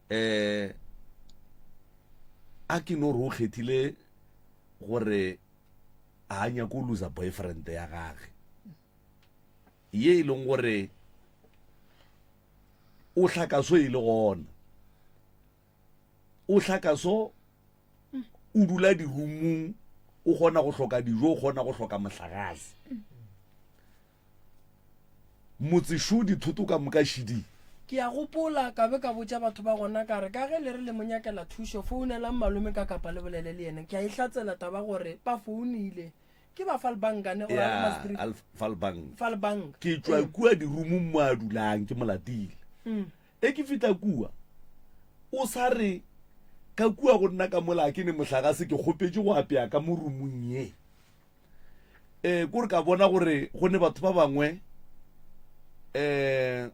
eh a ke no re o kgethile gore a nyako go loser boyfriend ya gage ye e leng gore o hlakaso e le gona o hlakaso o dula dirumung o kgona go hloka dijo o kgona go hloka mohlagase Motsešo dithoto ka moka šidi. Ke a gopola ka be ka botša batho ba gona ka re, ka ge le re le mo nyakela thušo, founelang malome ka kapa le bolele le yena. Ke a e hlatsela taba gore ba founile. Ke ba Falbank ne? Or Ya, Alma Street? Alf, Falbank. Falbank. Ke tšwa kua dirumong mo a dulang, ke mo latile. E ke fihla kua, o sa re, Ka kua go nna ka mola a ke ne mohlagase, ke kgopetše go apea ka mo rumong ye. eh ko re ka bona gore go ne batho ba bangwe eh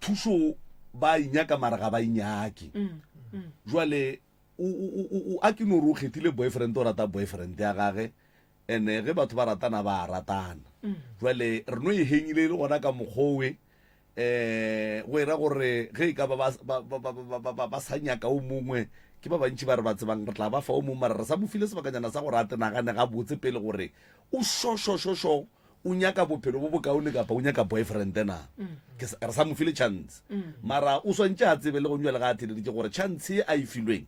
Thušo ba e nyaka mara ga ba e nyake. Jwale o, o, o, o, a ke no re o kgethile boyfriend, o rata boyfriend ya gage, ene ge batho ba ratana ba a ratana. Jwale re no e hengile e le gona ka mokgowe, um go era gore ge e ka ba ba, ba, ba, ba, ba, ba, ba sa nyaka o mongwe, ke ba bantši ba re ba tsebang, re tla ba fa o mongwe, mara re sa mo file sebakanyana sa gore a te nagane gabotse pele gore o sho, sho, sho, sho, o nyaka bophelo bo bokaone kapa o nyaka boyfriend na. Ke sa, re sa mo file chance. Mara o swantše a tsebe le go nywa le ga a theleditše gore chance ye a e filweng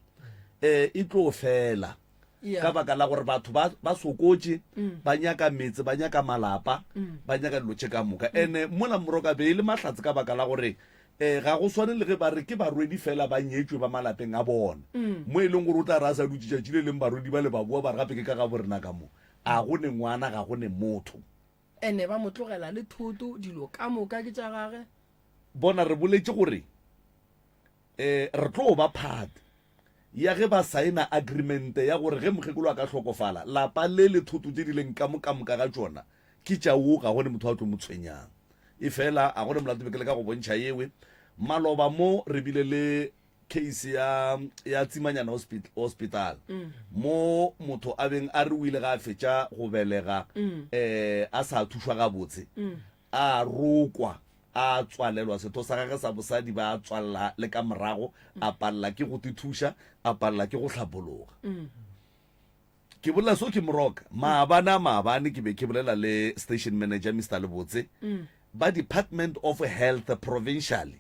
um e tlo fela. Yeah. Ka baka la gore batho ba, ba sokotše, ba nyaka metse, ba nyaka malapa, ba nyaka dilo tše ka moka. Ene mola Moroka be e le mahlatse ka baka la gore um ga go swane le ge ba re ke barwedi fela ba nyetšwe ba malapeng a bona. Mo e leng gore o tla re a sa dutše tšatši le leng barwedi ba le ba boa ba re gape ke ka gabo rena ka mo. A go ne ngwana, ga go ne motho. Ene ba mo tlogela le thoto, dilo ka moka ke tša gage. Bona, re boletše gore um re tlo ba part ya ge ba saena agreement ya gore ge mokgekolo a ka hlokofala, lapa le le thoto tše di leng ka mo ka moka ga tšona ke tša wo, ga go ne motho a tlo mo tshwenyang. Efela a go ne molato be ke leka go bontšha yewe. Maloba mo re bile le case ya ya Tsimanyana hospital, hospital mo motho a beng a re o ile ga a fetša go belega eh a sa thušwa gabotse a rokwa a tswalelwa setho sa gage sa bosadi ba tswalela le ka morago a palela ke go tithuša a palela ke go hlapologa ke bolela so ke moroka maabane a maabane ke be ke bolela le station manager Mr Lebotse ba department of health provincially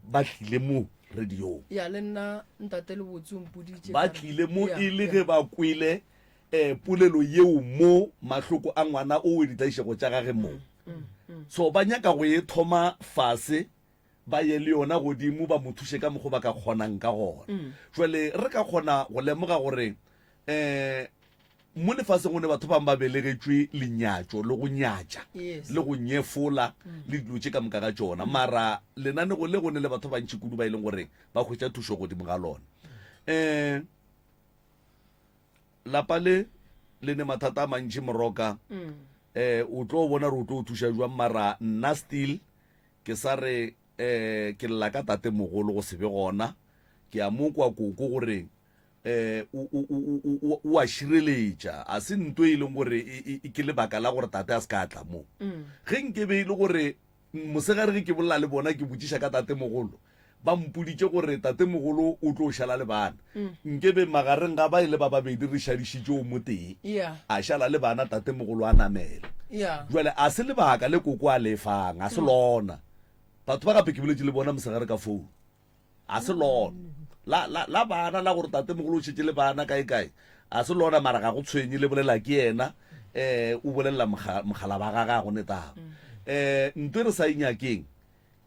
ba tlile mo radiong ya le nna ntate Lebotse o mpoditše ba ka re- tlile mo Ya, e le ya. ge ba kwele um polelo yeo mo mahloko a ngwana o we ditlaišego tša gage mo so ba nyaka go e thoma fase ba ye le yona godimo ba mo thuše ka mokgo ba ka kgonang ka gona jwale re ka kgona go lemoga gore um mo lefaseng go ne batho bangwe ba belegetšwe lenyatšo le go nyatša Yes. le go nyefola le dilo tše ka moka ga tšona mara lenanego le go ne le batho bantši kudu ba e leng gore ba hwetša thušo godimo ga lona um Lapa le le ne mathata a mantši Moroka. Eh o tlo bona re o tlo thuša jwang mara nna still ke sa re eh ke lla ka tate mogolo go se be gona. Ke a mo kwa koko gore eh o o o o a šireletša. A se nto e leng gore e ke lebaka la gore tate a se ka tla mo. Ge nke be e le gore Mosegare ge ke bolela le bona ke botšiša ka tatemogolo, ba mpoditše gore tatemogolo o tlo šala le bana. Nke be magareng ga ba e le ba babedi re šadišitše o motee, a šala le bana tatemogolo a namela. Bjale a se lebaka le koko a le fang, a se lona. Batho ba gape ke boletše le bona mosegare ka founu. A se lona. La, la, la bana, la gore tatemogolo o šetše le bana kae kae. A se lona, mara ga go tshwenye, le bolela ke yena, eh, o bolelela moga, mogala ba gagwe, ga go ne taba. Eh, nto e re sa e nyakeng,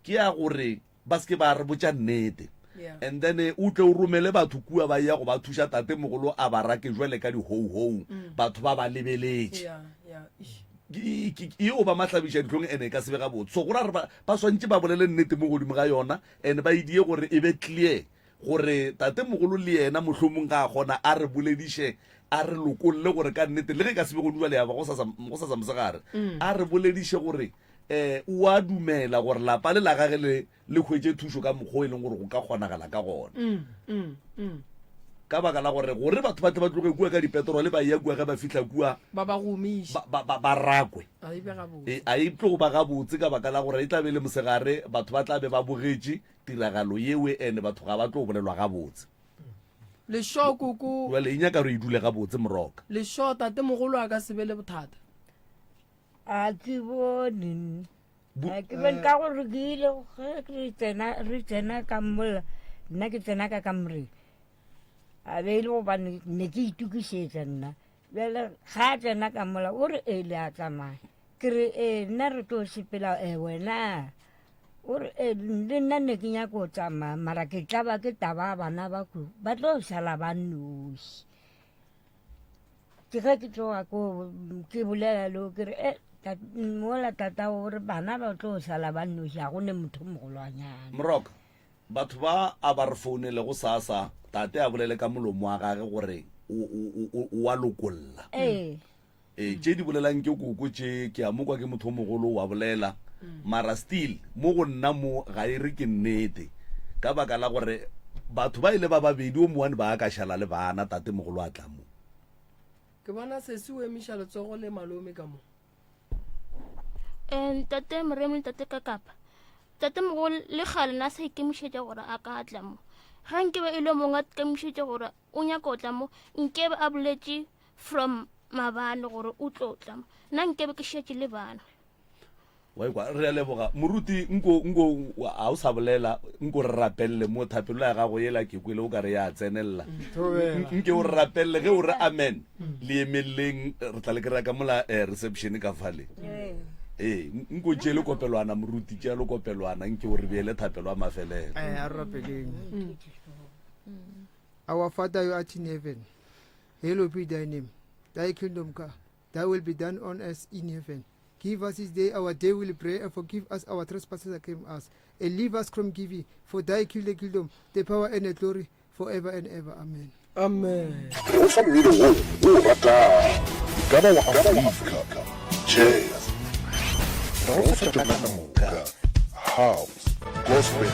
ke ya gore ba se ke ba re botša nnete. Yeah. And then eh, o tle o romele batho kua ba ya go ba thuša tatemogolo a ba rake jwale ka di-ho-ho, batho ba ba lebeletše. Yeah, yeah. Eish. Yeo ba mahlabiša dihlong ene e ka se be gabotse. So go ra gore ba, ba swantše ba bolele nnete mo godimo ga yona ene ba e die gore e be clear gore tatemogolo le yena mohlomong ga a kgona a re bolediše a re lokolle gore ka nnete le ge e ka se be gone jwale ya ba gosasa gosasa mosegare a re bolediše gore um o a dumela gore lapa le la gage le le hwetše thušo ka mokgwa o e leng gore go ka kgonagala ka gona. Ka baka la gore gore batho ba tle ba tloge kua ka dipetrole ba eya kua ge ba fihla kua Ba ba gomiše. ba, ba, ba, ba rakwe. A e be gabotse. E, a e tlo ba gabotse ka baka la gore e tla be e le mosegare, batho ba tla be ba bogetše tiragalo yewe ene batho ga ba tlo bolelwa gabotse. Lešo koko. Jwale e nyaka gore e dule gabotse moroka. Lešo tatemogolo a ka se be le bothata. A ke bone. A ke bone ka gore ke ile ge re tsena re tsena ka mola nna ke tsena ka kamoreng a be e le gobane ne ke itokišetša nna bjale ga a tsena ka mola o re ee le a tsamaya ke re ee nna re tlo sepela ee wena o re ee le nna ne ke nyako go tsamaya mara ke tlaba ke taba bana ba ko ba tlo šala ba nnoši Ke ge ke tloga ko ke bolela le ke re e mola tata o re bana ba tlo sala ba nnoši ga go ne motho mogolwanyana. Moroka, batho ba a ba re founele go sasa tate a bolele ka molomo wa gage gore o a lokolla. Ee. Ee, tše di bolelang ke koko tše ke a mo kwa ke motho o mogolo wa bolela. Mara still mo go nna mo ga e re ke nnete ka baka la gore batho ba ile ba babedi o mowane ba ka šala le bana tate mogolo a tla mo. Ke bona sesi o emiša letsogo le malome ka mo. Um tate Moremi le tate Kakapa, tate mogolo le kgale na sa ikemišetša gore a ka tla mo. Ge nkebe e le mongwe a ikemišetše gore o nyaka go tla mo, nkebe a boletše from mabane gore o tlo tla mo. Nna nkebe ke šetše le bana. Wa ikwa, re a leboga. Moruti, nko, nko, ga o sa bolela, nko re rapelele mo, thapelo ya gago yela ke kwele o ka re ya tsenelela. Thobela. Nke o re rapelele, ge o re amen, le emeleleng, re tla le kry-a ka mola eh, reception ka fale. Ee, nko tšee le kopelwana, moruti, tšea le kopelwana, nke o re beele thapelo ya mafelelo. Eh, a re rapeleng. Our Father who art in heaven, hallowed be thy name. Thy kingdom come, thy will be done on earth in heaven. Give us this day our daily bread, and forgive us our trespasses against us, and leave us from giving, for thy kingdom, the power and the glory, forever and ever. Amen. Amen. Re go fa mmino wo o o ratago, e ka ba wa Afrika, jazz, re go fa tšona ka moka, house, gospel.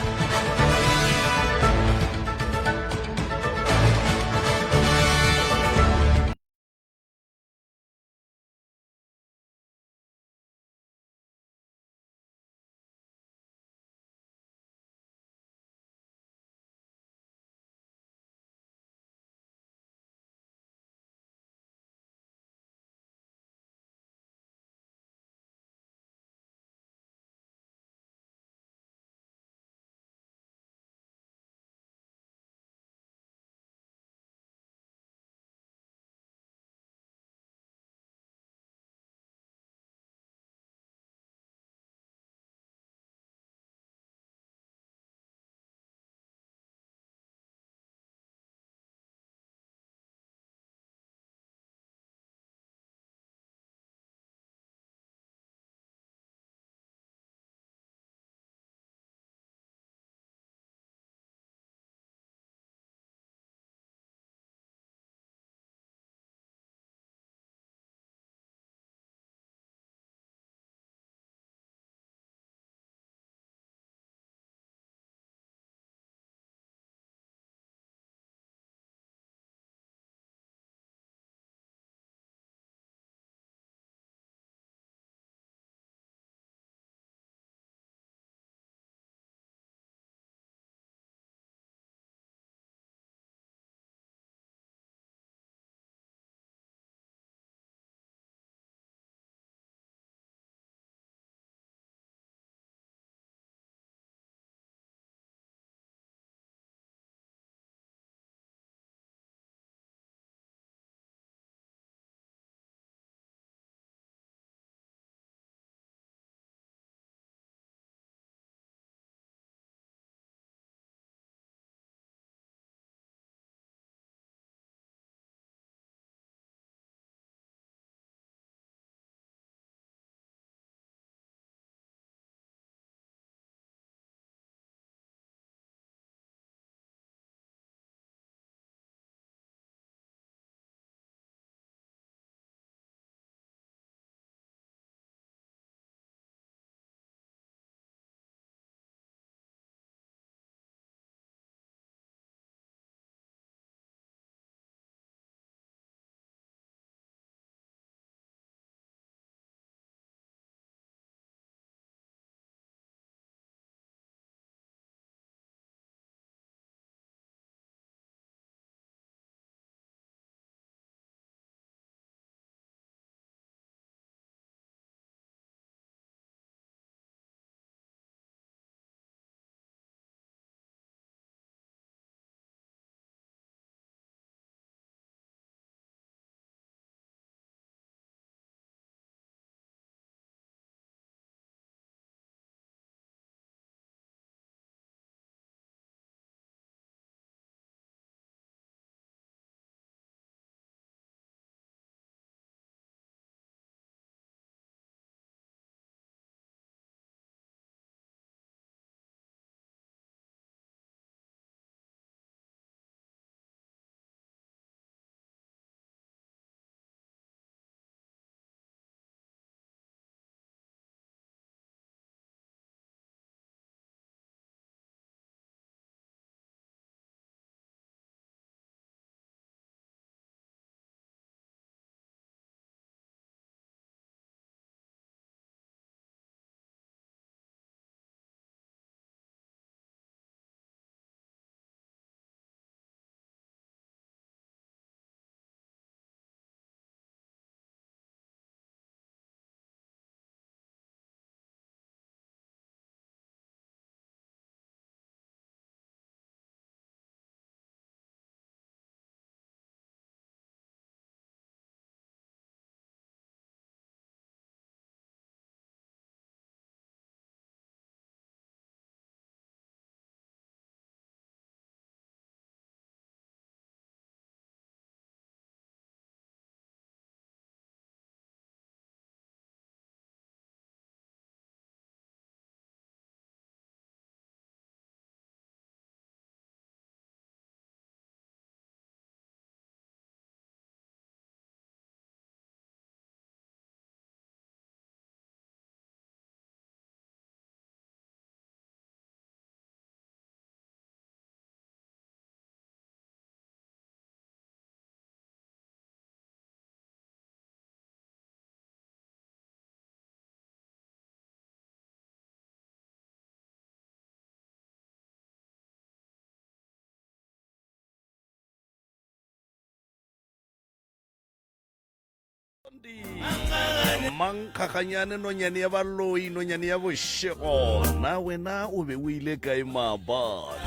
Mankgaganyane nonyane ya baloi nonyane ya bošego na wena o be o ile kae maabane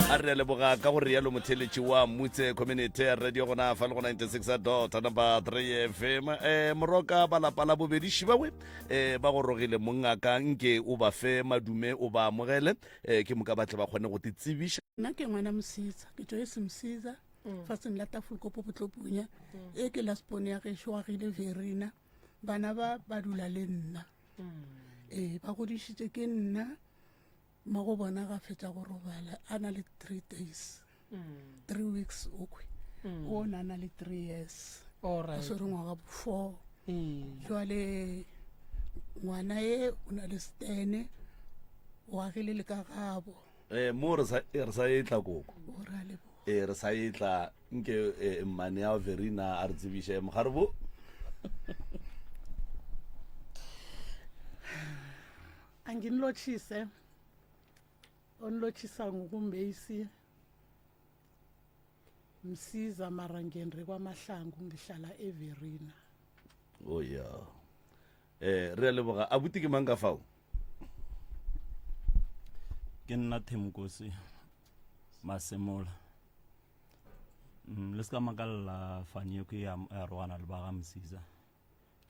a re a leboga ka go rialo motheletši wa mutse community radio gona fa le go 96 dot number 3 fm eh moroka ba lapa la bobedi šibawe eh ba gorogile mongaka nke o ba fe madume o ba amogele eh ke moka ba tle ba kgone go te tsebiša nna ke ngwana mositsa ke joyce mositsa mm. faseng la tafolkopo botlopunya mm. e ke la spone ya gešo agile verina bana ba ba dula le nna mm. ee ba godišitše ke nna mo go bona ga fetša go robala a na le three days mm. three weeks okwe mm. o na na le three years a swere ngwaga bo four mm. jwale ngwana e o na le stene o agile le ka gabo um mo re sa etla koko ee re sa etla nke eh, mmane ya verina a re tsebiše mogare bo anginilotshise onilotshisa ngukumbeyisi msiza mara ngenre kwamahlangu ngihlala everina oh ya eh re a leboga abuti ke mang ka fao ke nna themkosi masemola mm, le se ka makalela fane ye ke ya rogana le ba ga mosiza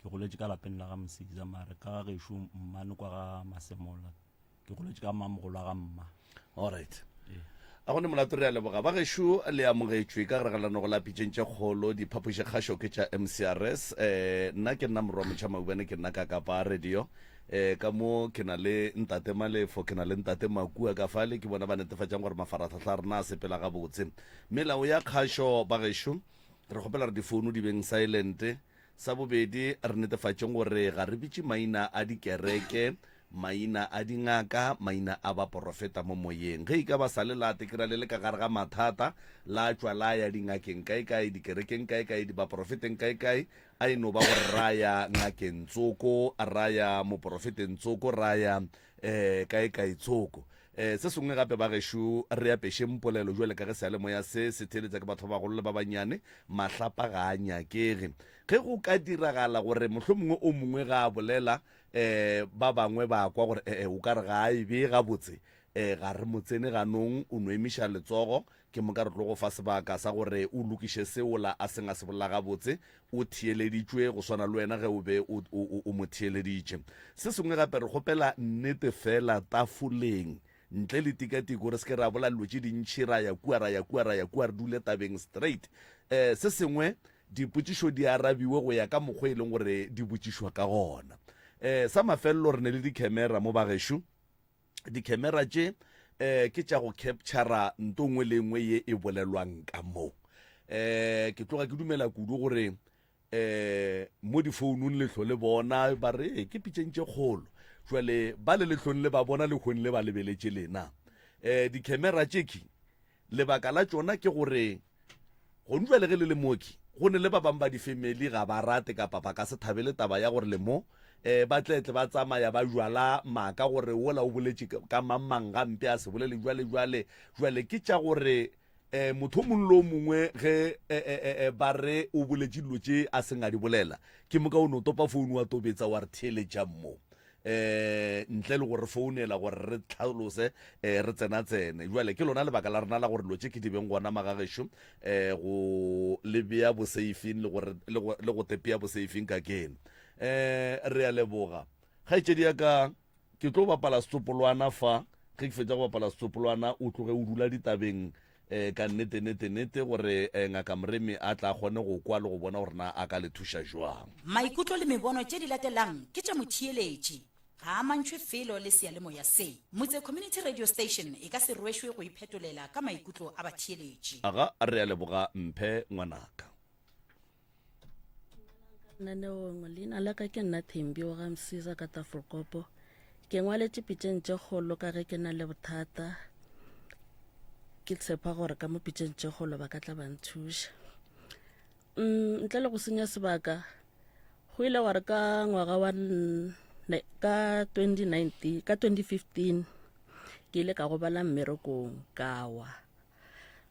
ke goletše ka lapeng la ga mosiza mare ka ga gešo mmane kwa ga masemola ke goletše ka mmamogolo wa ga mma alright a gone molato re a leboga ba gešo le amogetšwe ka gare ga lanogo la pitšeng tše kgolo diphapošikgašo ke tša mcrs um nna ke nna morwa motšha maubane ke nna ka kapa radio um ka mo ke na le ntate malefo ke na le ntate makua ka fale ke bona ba netefatšang gore mafaratlhatlha a rena a sepela gabotse melao ya kgašo ba gešo re kgopela re difounu di beng silent Sa bobedi, re netefatšeng gore ga re bitše maina a dikereke, maina a dingaka, maina a baporofeta mo moyeng. Ge e ka ba sa le late, ke ra le le ka gare ga mathata, la tšwa la ya dingakeng kae-kae, dikerekeng kae-kae, dibaporofeteng kae-kae, a e no ba gore ra ya ngakeng tsoko, ra ya moporofeteng tsoko, ra ya um kae-kae tsoko. Um se sengwe gape, bagešo, re apešeng polelo bjale ka ge seyalemoya se se theeletša ke batho ba bagolo le ba bannyane, mahlapa ga a nyakege. Ge go ka diragala gore mohlomongwe o mongwe ga a bolela, um ba bangwe ba kwa gore ee o ka re ga a e bee gabotse, um ga re mo tsene ganong, o no emiša letsogo, ke moka re tlo go fa sebaka sa gore o lokiše seola a seng a se bolela gabotse, o theeleditšwe go swana le wena ge o be o, o, o mo theeleditše. Se sengwe gape, re kgopela nnete feela tafoleng, ntle le tikatiko, re se ke ra bola dilo tše dintši, ra ya kua, ra ya kua, ra ya kua, re dule tabeng straight. Um se sengwe, dipotšišo di arabiwe go ya ka mokgwa e leng gore di botšišwa ka gona. Um sa mafelelo, re ne le dikhemera mo bagešo. Dikhemera tše um ke tša go captura nto nngwe le nngwe ye e bolelwang ka mo. Um ke tloga ke dumela kudu gore um mo difounung lehlo le bona ba re "Ee, ke pitšeng tše kgolo. Jwale ba le lehlong le ba bona lehong le ba lebeletše lena. Um dikhemera tše ki Lebaka la tšona ke gore gonu bjale ge le le mooki, go ne le ba bang ba difemeli ga ba rate kapa ba ka se thabele taba ya gore le mo um ba tle tle ba tsamaya ba jwala maaka gore wola o boletše ka mang mang gampe a se bolele jwale jwale. Jwale ke tša gore um motho o mongwe le o mongwe ge um ba re o boletše dilo tše a seng a di bolela, ke moka o no topa founu wa tobetsa wa re theeletšang mo. eh ntle le gore founela gore re tlhalose eh re tsena tsene jwale ke lona lebaka la rena la gore dilo tše ke di beng gona magagešo eh go le bea boseifing le gore le go tepea boseifing ka kene eh re a leboga kgaetšedi ya ka ke tlo bapala setsopolwana fa ge ke fetša go bapala setsopolwana o tloge o dula ditabeng eh ka nnete nete nete gore eh, ngaka Moremi a tla kgone go kwa le go bona gore na a ka le thuša jwang. Maikutlo le mebono tše di latelang ke tša motheeletši, ga a mantšhwe felo le seyalemoya se. Motse Community Radio Station e ka se rwešwe go iphetolela ka maikutlo a batheeletši. Aga, re a leboga Mphe ngwanaka. Lenaneong, leina la ka ke nna Thembi wa ga Msiza ka Tafelkopo. Ke ngwaletše pitšeng tše kgolo ka ge ke na le bothata. Ke tshepa gore ka mo pitšeng tše kgolo ba ka tla ba nthuša. Mm, ntle le go senya sebaka, go ile wa re ka ngwaga wa ka 2019 ka 2015 ke ile ka gobala mmerekong ka wa.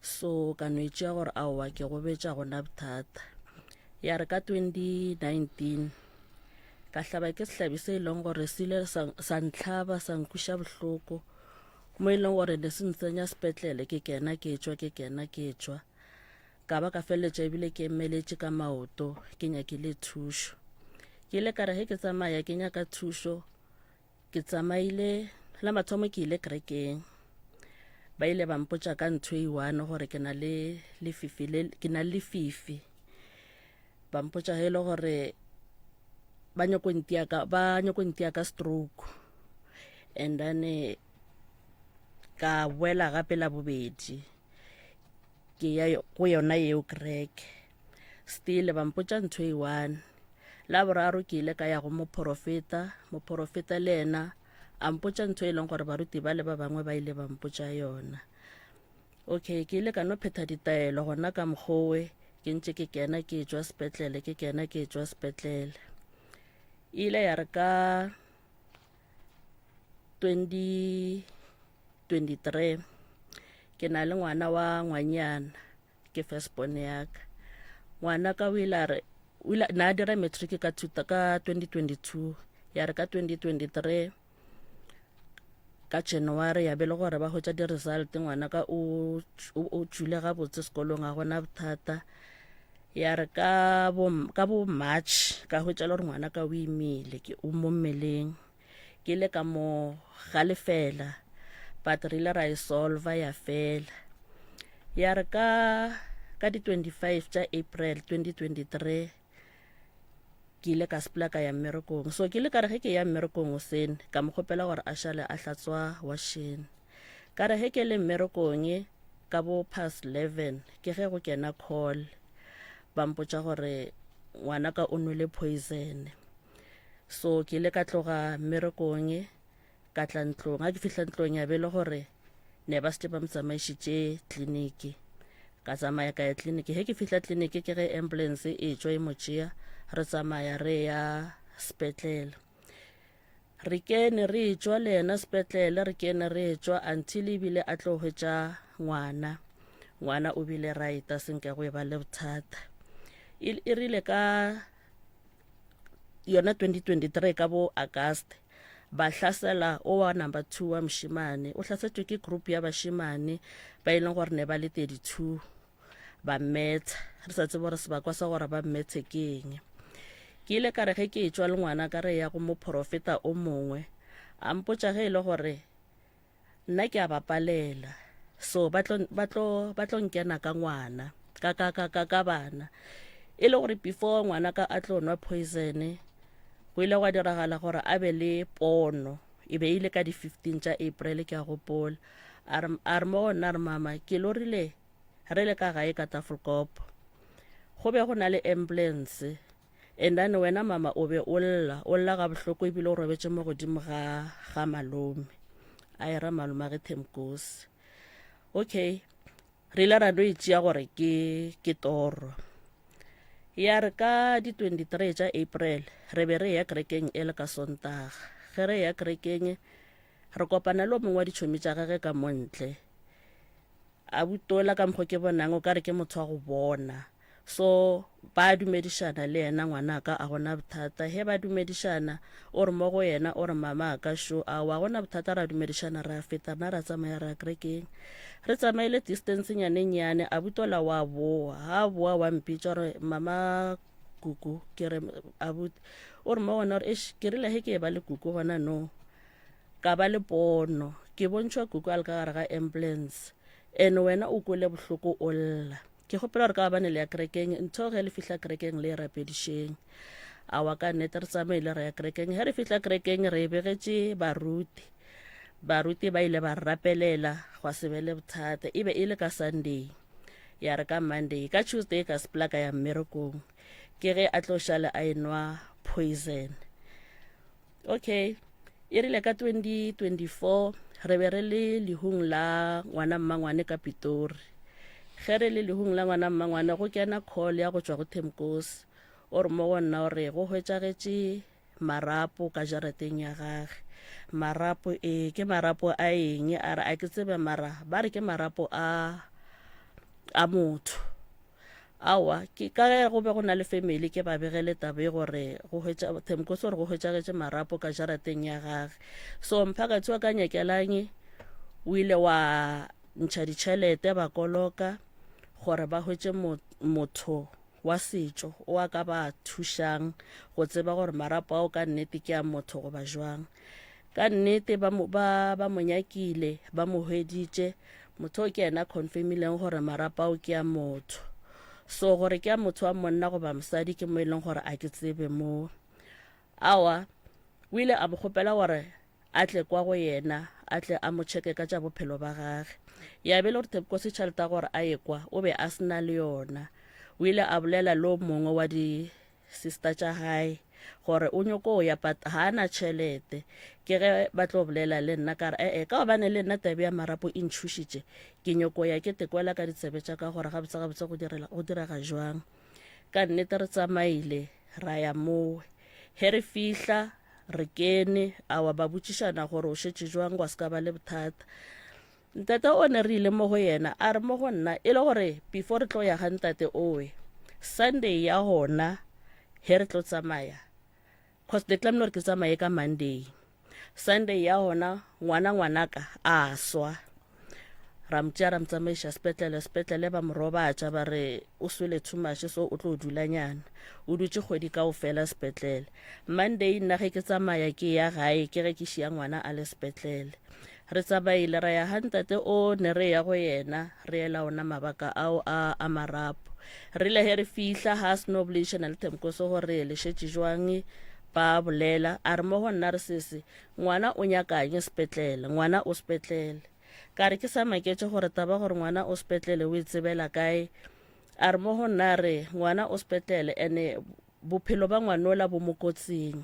So ka no e tšea gore aowa ke gobetša gona bothata. Ya re ka 2019 ka hlaba ke sehlabi se e leng gore se ile sa, sa ntlhaba sa nkwiša bohloko mo e leng gore ne se ntsenya sepetlele ke kena ke tšwa ke kena ke tšwa ka ba ka feleletša ebile ke emeletše ka maoto ke nyakile thušo ke ile ka re ge ke tsamaya ke nyaka thušo ke tsamaile la mathomo ke ile kerekeng ba ile ba mpotša ka ntho e one gore ke na le lefifi le ke na le lefifi ba mpotša ge e le gore ba nyako ntia ka ba nyako ntia ka stroke and then eh, ka boela gape la bobedi ke ya go yona yeo kereke still ba mpotša ntho e one la boraro ke ile ka ya go mophorofeta mophorofeta le yena a mpotša ntho e leng gore baruti ba le ba bangwe ba ile ba mpotša yona okay ke ile ka no phetha ditaelo gona ka mokgowe ke ntše ke kena ke tšwa sepetlele ke kena ke tšwa sepetlele e ile ya re ka 2023 ke na le ngwana wa ngwanyana ke first born ya ka ngwana ka o ile a re o ile na dira matric ka thuta ka 2022 ya re ka 2023 ka January ya be le gore ba hwetša di-result ngwana ka o o tšwile gabotse sekolong ga gona bothata ya re ka bo ka bo March ka hwetša le gore ngwana ka o imile ke o mo mmeleng ke ile ka mo galefela but re ile ra e solva ya fela ya re ka ka di-25 tša April 2023 ke ile ka sepela ka ya mmerekong so ke ile ka re ge ke ya mmerekong goseng ka mo kgopela gore a šale a hlatswa washene Ka re ge ke le mmerekong ka bo past 11 ke ge go kena call ba mpotša gore ngwana ka o nwele poison. So ke ile ka tloga mmerekong ka tla ntlong. Ga ke fihla ntlong ya be le gore ne ba setse ba motsamaišitše tleliniki. Ka tsamaya ka ya tleliniki. Ge ke fihla tleliniki ke ge ambulance e tšwa e mo tšea re tsamaya re ya sepetlele. Re kene re etšwa le yena sepetlele, re kene re etšwa until ebile a tlo hwetša ngwana. Ngwana o bile right, a senke go e ba le bothata. E, e rile ka yona 2023 ka bo August ba hlasela o wa number 2 wa mošemane o hlasetšwe ke group ya bašemane ba e leng gore ne ba le 32 ba mmetha re sa tsebe gore sebakwa sa gore ba mmethe ke eng ke ile ka re ge ke etšwa le ngwana ka re ya go moprofeta o mongwe a mpotša ge e le gore nna ke a ba palela so ba tlo ba tlo ba tlo nkena ka ngwana ka ka ka ka ka bana e le gore before ngwana ka a tlo nwa poison go ile gwa diragala gore a be le pono e be e ile ka di 15 tša April ke a gopola a re mo go nna re mama ke lorile re le ka gae ka Tafelkop go be go na le ambulance and then wena mama o be o lla o lla ga bohloko ebile o robetše mo godimo ga ga malome a era malome a ge Themkosi okay re ile ra no e tšea gore ke ke toro ya re ka di 23 tša April re be re ya kerekeng e le ka Sontaga ge re ya kerekeng re kopana le o mongwe wa ditšhomi tša gage ka montle A butola ka mokgo ke bonang o ka re ke motho wa go bona. So ba dumedišana le yena ngwanaka a gona bothata. He ba dumedišana o re mo go yena o re mama ka šo a wa gona bothata ra dumedišana ra feta rena ra tsamaya ra kerekeng. Re tsamaile distance nyane nyane a butola wa boa. Ha boa wa mpitša gore mama kuku ke re abuti o re mo gona gore eish ke rile he ke e ba le kuku gona no. Ka ba le pono. Ke bontšhwa kuku a le ka gare ga ambulance. And wena o kwele bohloko o lla. Ke kgopela gore ka gobane le ya kerekeng, ntho ge le fihla kerekeng le e rapedišeng. Awa ka nnete re tsamaile ra ya kerekeng. Ge re fihla kerekeng re e begetše baruti. Baruti ba ile ba re rapelela gwa se be le bothata. E be e le ka Sunday. Ya re ka Monday, ka Tuesday ka sepela ka ya mmerekong. Ke ge a tlo šale a enwa poison. Okay, e rile ka 2024 re be re le lehung la ngwana mmangwane ka Pitori. Ge re le lehung la ngwana mmangwane go kena call ya go tšwa go Themkosi o re mo go nna o re go hwetšagetše marapo ka jarateng ya gage. Marapo ee ke marapo a eng a re a ke tsebe mara ba re ke marapo a a motho. Aowa, ke ka ge go be go na le family ke ba begele taba ye gore go hwetša Themkosi gore go hwetšagetše marapo ka jarateng ya gage. So mphakathi wa ka Nyakelange o ile wa ntšha ditšhelete ba koloka gore ba hwetše motho wa setšo o a ka ba thušang go tseba gore marapo ao ka nnete ke a motho goba jwang. Ka nnete ba mo, ba, ba mo nyakile, ba mo hweditše. Motho o ke yena a confirmileng gore marapo ao ke a motho. So gore ke a motho wa monna goba mosadi ke mo e leng gore a ke tsebe mo. Aowa, o ile a mo kgopela gore a tle kwa go yena, a tle a mo checke ka tša bophelo ba gage. Ya be e le gore Thebukose tšhelete ya gore a ye kwa o be a se na le yona. O ile a bolela le o mongwe wa di sister tša gae gore o nyoko ya but ga a na tšhelete ke ge ba tlo bolela le nna ka re ee ka gobane le nna tabe ya marapo e ntšhošitše ke nyoko ya ke tekwela ka ditsebe tša ka gore gabotse gabotse go direla go direga jwang ka nnete re tsamaile ra ya mowe he re fihla re kene awa ba botšišana gore o šetše jwang gwa se ka ba le bothata Ntate o ne re ile mo go yena a re mo go nna e le gore before re tlo ya ga ntate owe Sunday ya gona he re tlo tsamaya cause ne tlamehile gore ke tsamaye ka Monday Sunday ya gona ngwana ngwanaka a swa ra mo tšea ra mo tsamaiša sepetlele sepetlele ba mo robatša ba re o swele too much so o tlo dulanyana o dutše kgwedi kao fela sepetlele Monday nna ge ke tsamaya ke ya gae ke ge ke šia ngwana a le sepetlele Re tsamaile ra ya ga ntate o ne re ya go yena re ela ona mabaka ao a a marapo. Rile he re fihla ha seno boledišana le Themkoso gore le šetše jwang ba bolela a re mo go nna re sese ngwana o nyakang sepetlele ngwana o sepetlele. Ka re ke sa maketše gore taba gore ngwana o sepetlele o e tsebela kae a re mo go nna re ngwana o sepetlele ene bophelo ba ngwanola bo mo kotsing.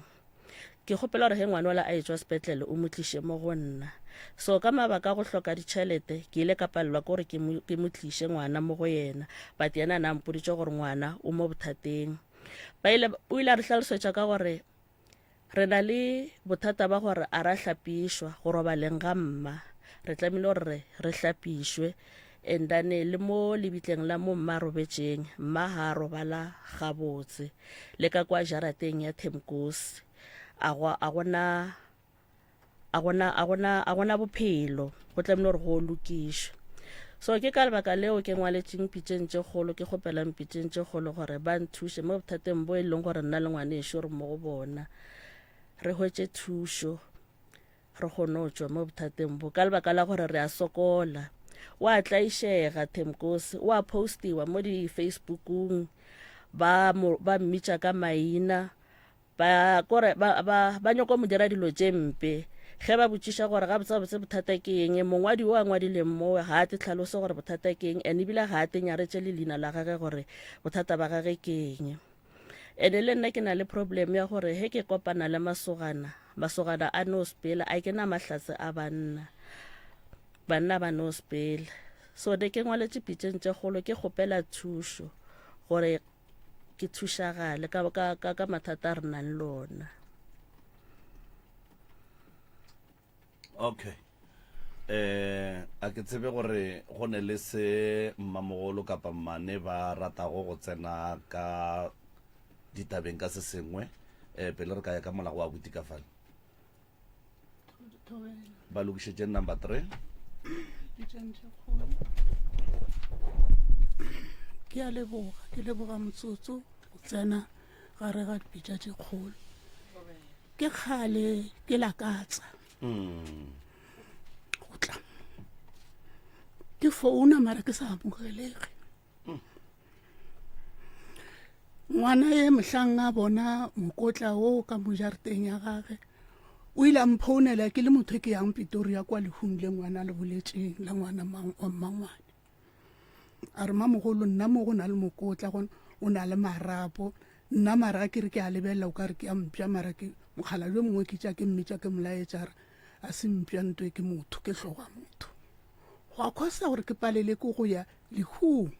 Ke kgopela gore ge ngwanola a etšwa sepetlele o mo tliše mo go nna. So ka mabaka a go hloka ditšhelete ke ile ka palelwa ke gore ke mo, ke mo tliše ngwana mo go yena. But yena a na mpoditše gore ngwana o mo bothateng. Ba ile, o ile a re hlalosetša ka gore re na le bothata ba gore a ra hlapišwa go robaleng ga mma. Re tlamehile gore re, re hlapišwe. And then le mo lebitleng la mo mma a robetšeng, mma ga a robala gabotse. Le ka kwa jarateng ya Themkosi, a go, a gona, a gona, a gona, a gona bophelo. Go tlamehile gore go lokišwe. So ke ka lebaka leo ke ngwaletšeng pitšeng tše kgolo, ke kgopelang pitšeng tše kgolo gore ba nthuše mo bothateng bo e leng gore nna le ngwanešo re mo go bona. Re hwetše thušo. Re kgone go tšwa mo bothateng bo ka lebaka la gore re a sokola. O a tlaišega Themkosi, o a postiwa mo di-Facebookong, ba mo, ba mmitša ka maina, ba kore ba, ba, ba nyoko mo dira dilo tše mpe. Ge ba botšiša gore gabotsebotse bothata ke eng, mongwadi o a ngwadileng moo ga a te tlhalose gore bothata ke eng, and ebile ga a te nyaretše le leina la gage gore bothata ba gage ke eng. Ene le nna ke na le problem ya gore he ke kopana le masogana, masogana a no spela, a ke na mahlatse a banna. Banna ba no spela. So ne ke ngwaletše pitšeng tše kgolo ke kgopela thušo gore ke thušagale ka, ka, ka, ka mathata a re nang le ona. Okay. Eh, a ke tsebe gore go ne le se mmamogolo kapa mmane ba ratago go tsena ka ditabeng ka se sengwe eh pele re ka ya ka molago wa buti ka fale. Ba lokišetše number 3. Ke a leboga, ke leboga motsotso go tsena gare ga dipitša tše kgolo. Ke kgale ke lakatsa go tla ke founa mara ke sa amogelege ngwana e mohlang a bona mokotla wo ka mo jarateng ya gage o ile a mphounela ke le motho e ke yang Pretoria kwa lehung le ngwana le boletšeng la ngwana mang wa mmangwane a re mamogolo nna mo go na le mokotla gona o na le marapo nna mara ke re ke a lebelela o ka re ke a mpša mara ke mokgala jo mongwe ke tša ke mmitša ke molaetša re a se mpša ntwe ke motho ke hlogo ya motho go a khosa gore ke palele ke go ya lehung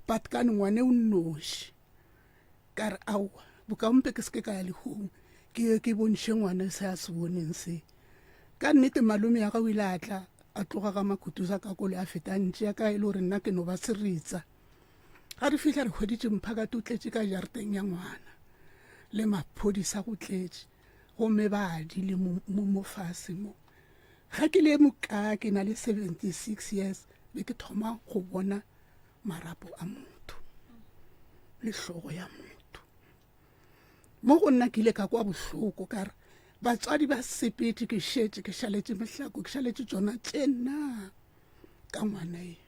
but kane ngwane o nnoši ka re aowa bokaompe ke seke ka ya lehung ke ye ke bontšhe ngwana se a se boneng se ka nnete malome ya ga o ile a tla a tloga ga makutusa ka kolo a feta ntšea ka e le gore nna ke no ba seritsa. Ga re fihla re hweditše mphakati o tletše ka jarateng ya ngwana le maphodisa go tletše gomme ba adile mo, mo, mo fase mo. Ga ke le moka ke na le 76 years be ke thoma go bona marapo a motho le hlogo ya motho. Mo go nna ke ile ka kwa bohloko ka re batswadi ba sepetše ke šetše ke šaletše mehlako ke šaletše tšona tše nna ka ngwana e.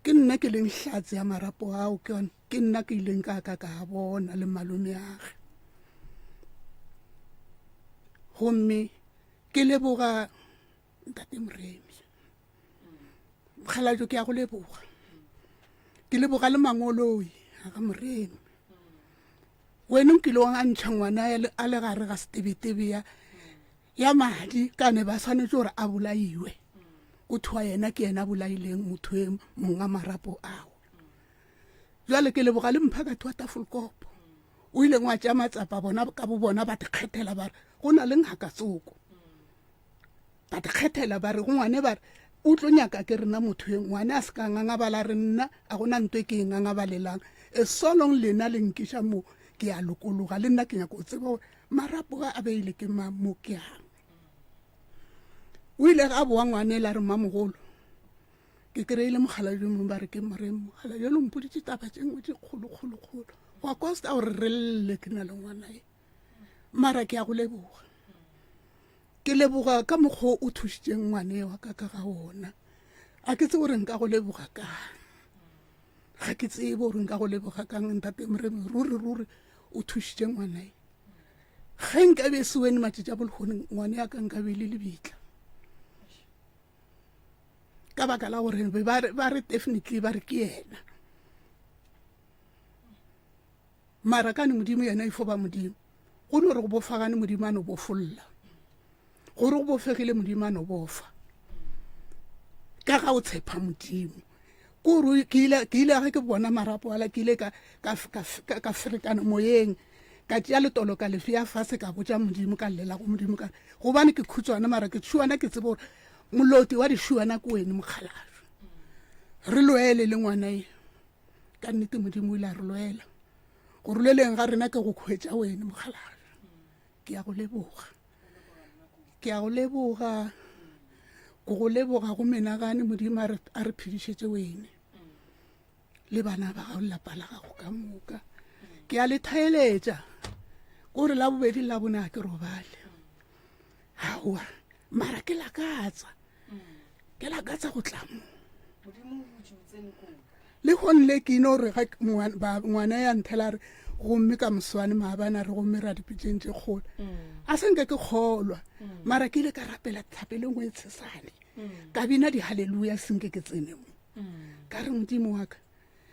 Ke nna ke leng hlatse ya marapo ao ke ke nna ke ileng ka ka ka bona le malome age. Gomme ke leboga ntate Moremi. Mokgalajwe ke ya go leboga. Ke leboga le mangoloi a ga Moremi. Wena o nkile wa ntšha ngwana a le gare ga setebetebe ya ya madi ka ne ba swanetše gore a bolaiwe o thoa yena ke yena a bolaileng motho e monga marapo ao jale ke leboga le mphakathi wa tafolkopo o ileng wa tšea matsapa bona ka bo bona ba dikgethela ba re go na le ngaka tsoko ba dikgethela ba re go ngwane ba re o tlo nyaka ke rena motho e ngwane a se ka ngangabala re nna a gona nto e ke e ngangabalelang e solong lena le nkiša mo ke a lokologa le nna ke nyaka go tseba gore marapo a beile ke mang mo ke ang o ile ga boa ngwane la re mmamogolo ke kry-ile mogala jo mongwe ba re ke moreng mogala jalo mpoditse taba tše nngwe tše kgolokgolokgolo go a kosta gore re lle ke na le ngwana e mara ke ya go leboga ke leboga ka mokgwa o thušitšeng ngwane wa ka ka ga ona a ke tse gore nka go leboga kang ga ke tsebe gore nka go leboga kang ntate moremi ruri ruri o thušitše ngwana e ge nka be se wene matšatši a bolekgone ngwane ya ka nka be le lebitla ka baka la gore ba re definitely ba re ke yena mara kane modimo yena e fo ba modimo go no re go bofagane modimo a no bofolla gore go bofegile modimo a no bofa ka ga o tshepa modimo kore ke ile ke ile ge ke bona marapo ala ke ile ka ka ka ka ferekana moyeng ka tšea letolo ka lefe ya fase ka botša modimo ka llela go modimo ka gobane ke khutswana mara ke tšhuana ke tsebe gore moloti wa dišuana ke wene mokgalajwe re loele le ngwana e ka nnete modimo o ile a re loela go roleleng ga rena ke go khwetša wene mokgalajwe ke ya go leboga ke ya go leboga go go leboga go menagane modimo a re phedišetše wene le bana ba gago lapa la gago ka moka ke ya le thaeletša kore la bobedi la bone a ke robale aowa mara ke lakatsa ke lakatsa go tla mo le gone le ke ino re ga ngwana ya nthela re gomme ka moswane maabane a re gomme ra dipitseng tše kgolo mm. a se nke ke kgolwa mm. mara ke ile ka rapela thapelo nngwe e tshesane mm. ka bina dihaleluya senke ke tsene mo ka re modimo wa ka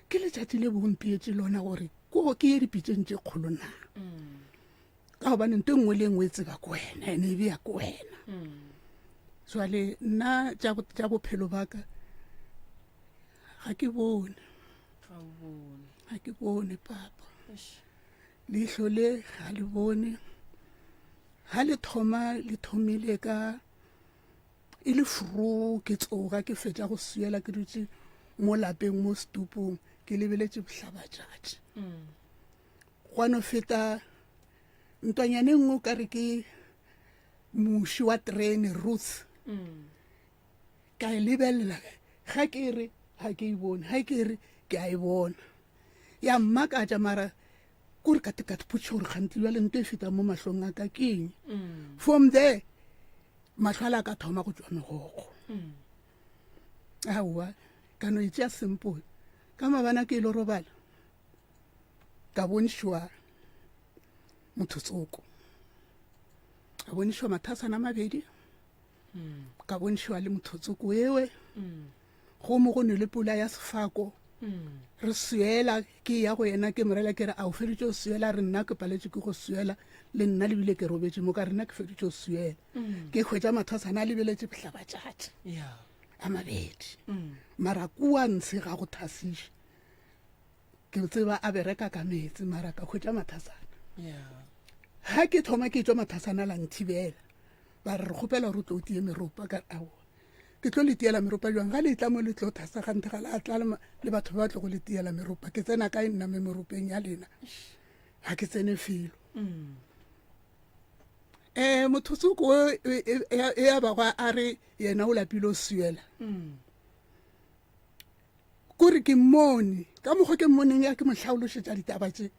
ke letšatši le bompietše lona gore ko ke ye dipitseng tše kgolo na ka gobane nto e nngwe le e nngwe e tseba ko wena ene e beya ko wena jwale nna tša bophelo ba ka ga ke bone ga ke bone papa leihlo le ga le bone ga le thoma le thomile ka e le fro ke tsoga ke fetša go swiela ke dutše mo lapeng mo setupong ke lebeletše bohlabatšatši mm. gwa no feta ntwanyane e nngwe o ka re ke muši wa terene roots mm. ka e lebelela ga ke re ga ke e bone ga ke re ke a e bona ya mmakatša mara kore ka ka potša gore gantsi jale nto e fetang mo mahlong a ka ke eng mm. from there mahlo a la ka thoma go tšwa megokgo mm. aowa ka no e tšea simple ka mabana ke ile robala ka bontšhiwa motho tsoko ka bontšhiwa mathasana a mabedi mm. ka bontšhiwa le motho tsoko ewe mm. gomme go ne le pula ya sefako mm. re swiela ke ya go yena ke morela ke re a o feditše o swiela re nna ke paletše ke go swiela le nna lebile ke robetše mo ka rena ke feditše o swiela ke hwetša mathasana a lebeletše bohlabatšatši a mabedi mara kua ntshe ga go thasiše ke tseba a bereka ka meetse mara ka hwetša mathasana ga ke thoma ke tswa mathasana la nthibela ba re re kgopela gore o tlo o tie meropa ka aowa. Ke tlo le tiela meropa jwang ga le tla mo le tlo thasa gante ga la tla le batho ba ba tlo go le tiela meropa. Ke tsena kae nna me meropeng ya lena? Ga ke tsene felo. Um motho tsoko e, e, e, e ya bago a re yena o lapile o swiela. Kore ke mmone ka mokgwa ke mmoneng ya ke mo hlaološetša ditaba tše.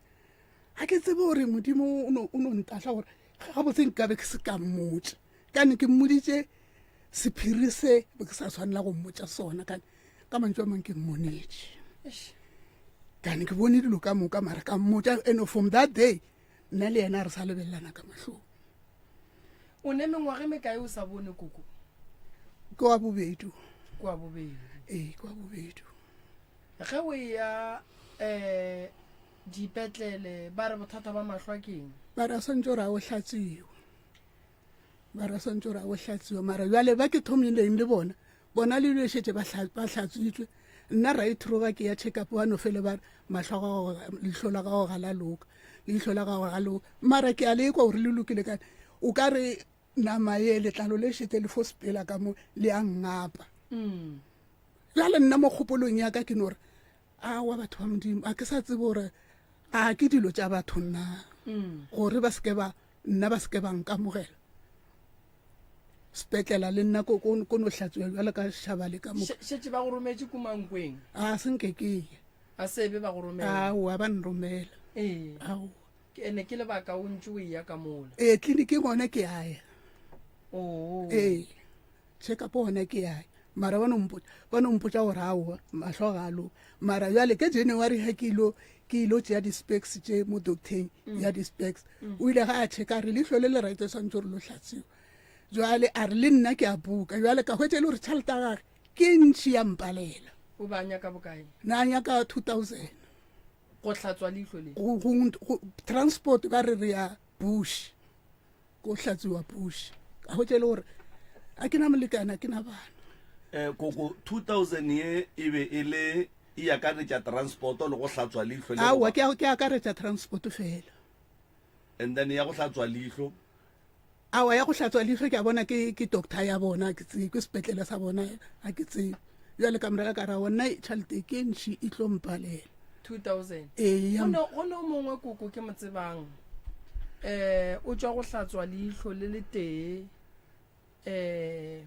Ga ke tsebe gore Modimo o no ntahla gore gabotse nkabe ke se ka mmotša. Kane ke mmoditše sephiri se be ke sa tshwanela go mmotša sona kane ka mantšu a mang ke mmonetše. Kane ke bone dilo ka moka mara ka mmotša and from that day nna le yena re sa lebelelana ka mahlong. O ne mengwaga e mekae o sa bone koko? Ke wa bobedi. Ke wa bobedi. Ee, ke wa bobedi. Ge o eya um dipetlele ba re bothata ba mahlo a keng? Ba re a swantse gore a o hlatswiwe. Ba re a swantse gore a o hlatswiwe mara jale ba ke thomileng le bona bona le dilo šetše ba hlatswitswe nna right through ba ke ya check up ba no fele ba re mahlo a gago leihlo la gago ga la loka leihlo la gago ga loka mara ke a lekwa gore le lokile kane o ka re nama ye letlalo le šete le fo sepela ka mo le a ngapa mm. jale nna mo kgopolong ya ka ke no re awa batho ba modimo a ke sa tsebe gore a ke dilo tša batho nna mm. gore ba seke ba nna ba seke ba nkamogela sepetlela le nna ko no hlatswiwa bjalo ka šaba le ka moka šetše ba go rometše kumankweng a se nke ke ye a sebe ba go romela aowa ba nromela ee aowa ene ke lebaka o ntse o eya ka mola ee tleliniking gona ke aya oo ee check up gona ke aya mara ba no mpotša ba no mpotša gore aowa mahlo ga a loka mara jale ke january ge ke ilo ke ilo tšea di-specs tše mo docteng mm. ya di-specs mm. o ile ga a checka re leihlo le le right swantse gore lo hlatsiwa jale a re le nna ke a buka jale ka hwetša e le gore tšhelete ya gage ke ntšhi ya mpalela o ba nyaka bokae na nyaka 2000 go hlatswa leihlo le go transport ba re re ya bush ko hlatswiwa bush ka hwetša e le gore a ke na molekane a ke na bana um koko 2000 ye e be e le e akaretša transport le go hlatswa leihlo aowa ke akaretša transport fela and then ya go hlatswa leihlo Aowa, ya go hlatswa leihlo ke a bona ke, ke doctor ya bona, ke tsebe, ke sepetlele sa bona, ga ke tsebe. Bjale ka morela ka ra nna tšhelete ke ntši e tlo mpalela. 2000. Ee, ya. Go ne o mongwe koko ke mo tsebang, eh, o tšwa go hlatswa leihlo le letee, eh,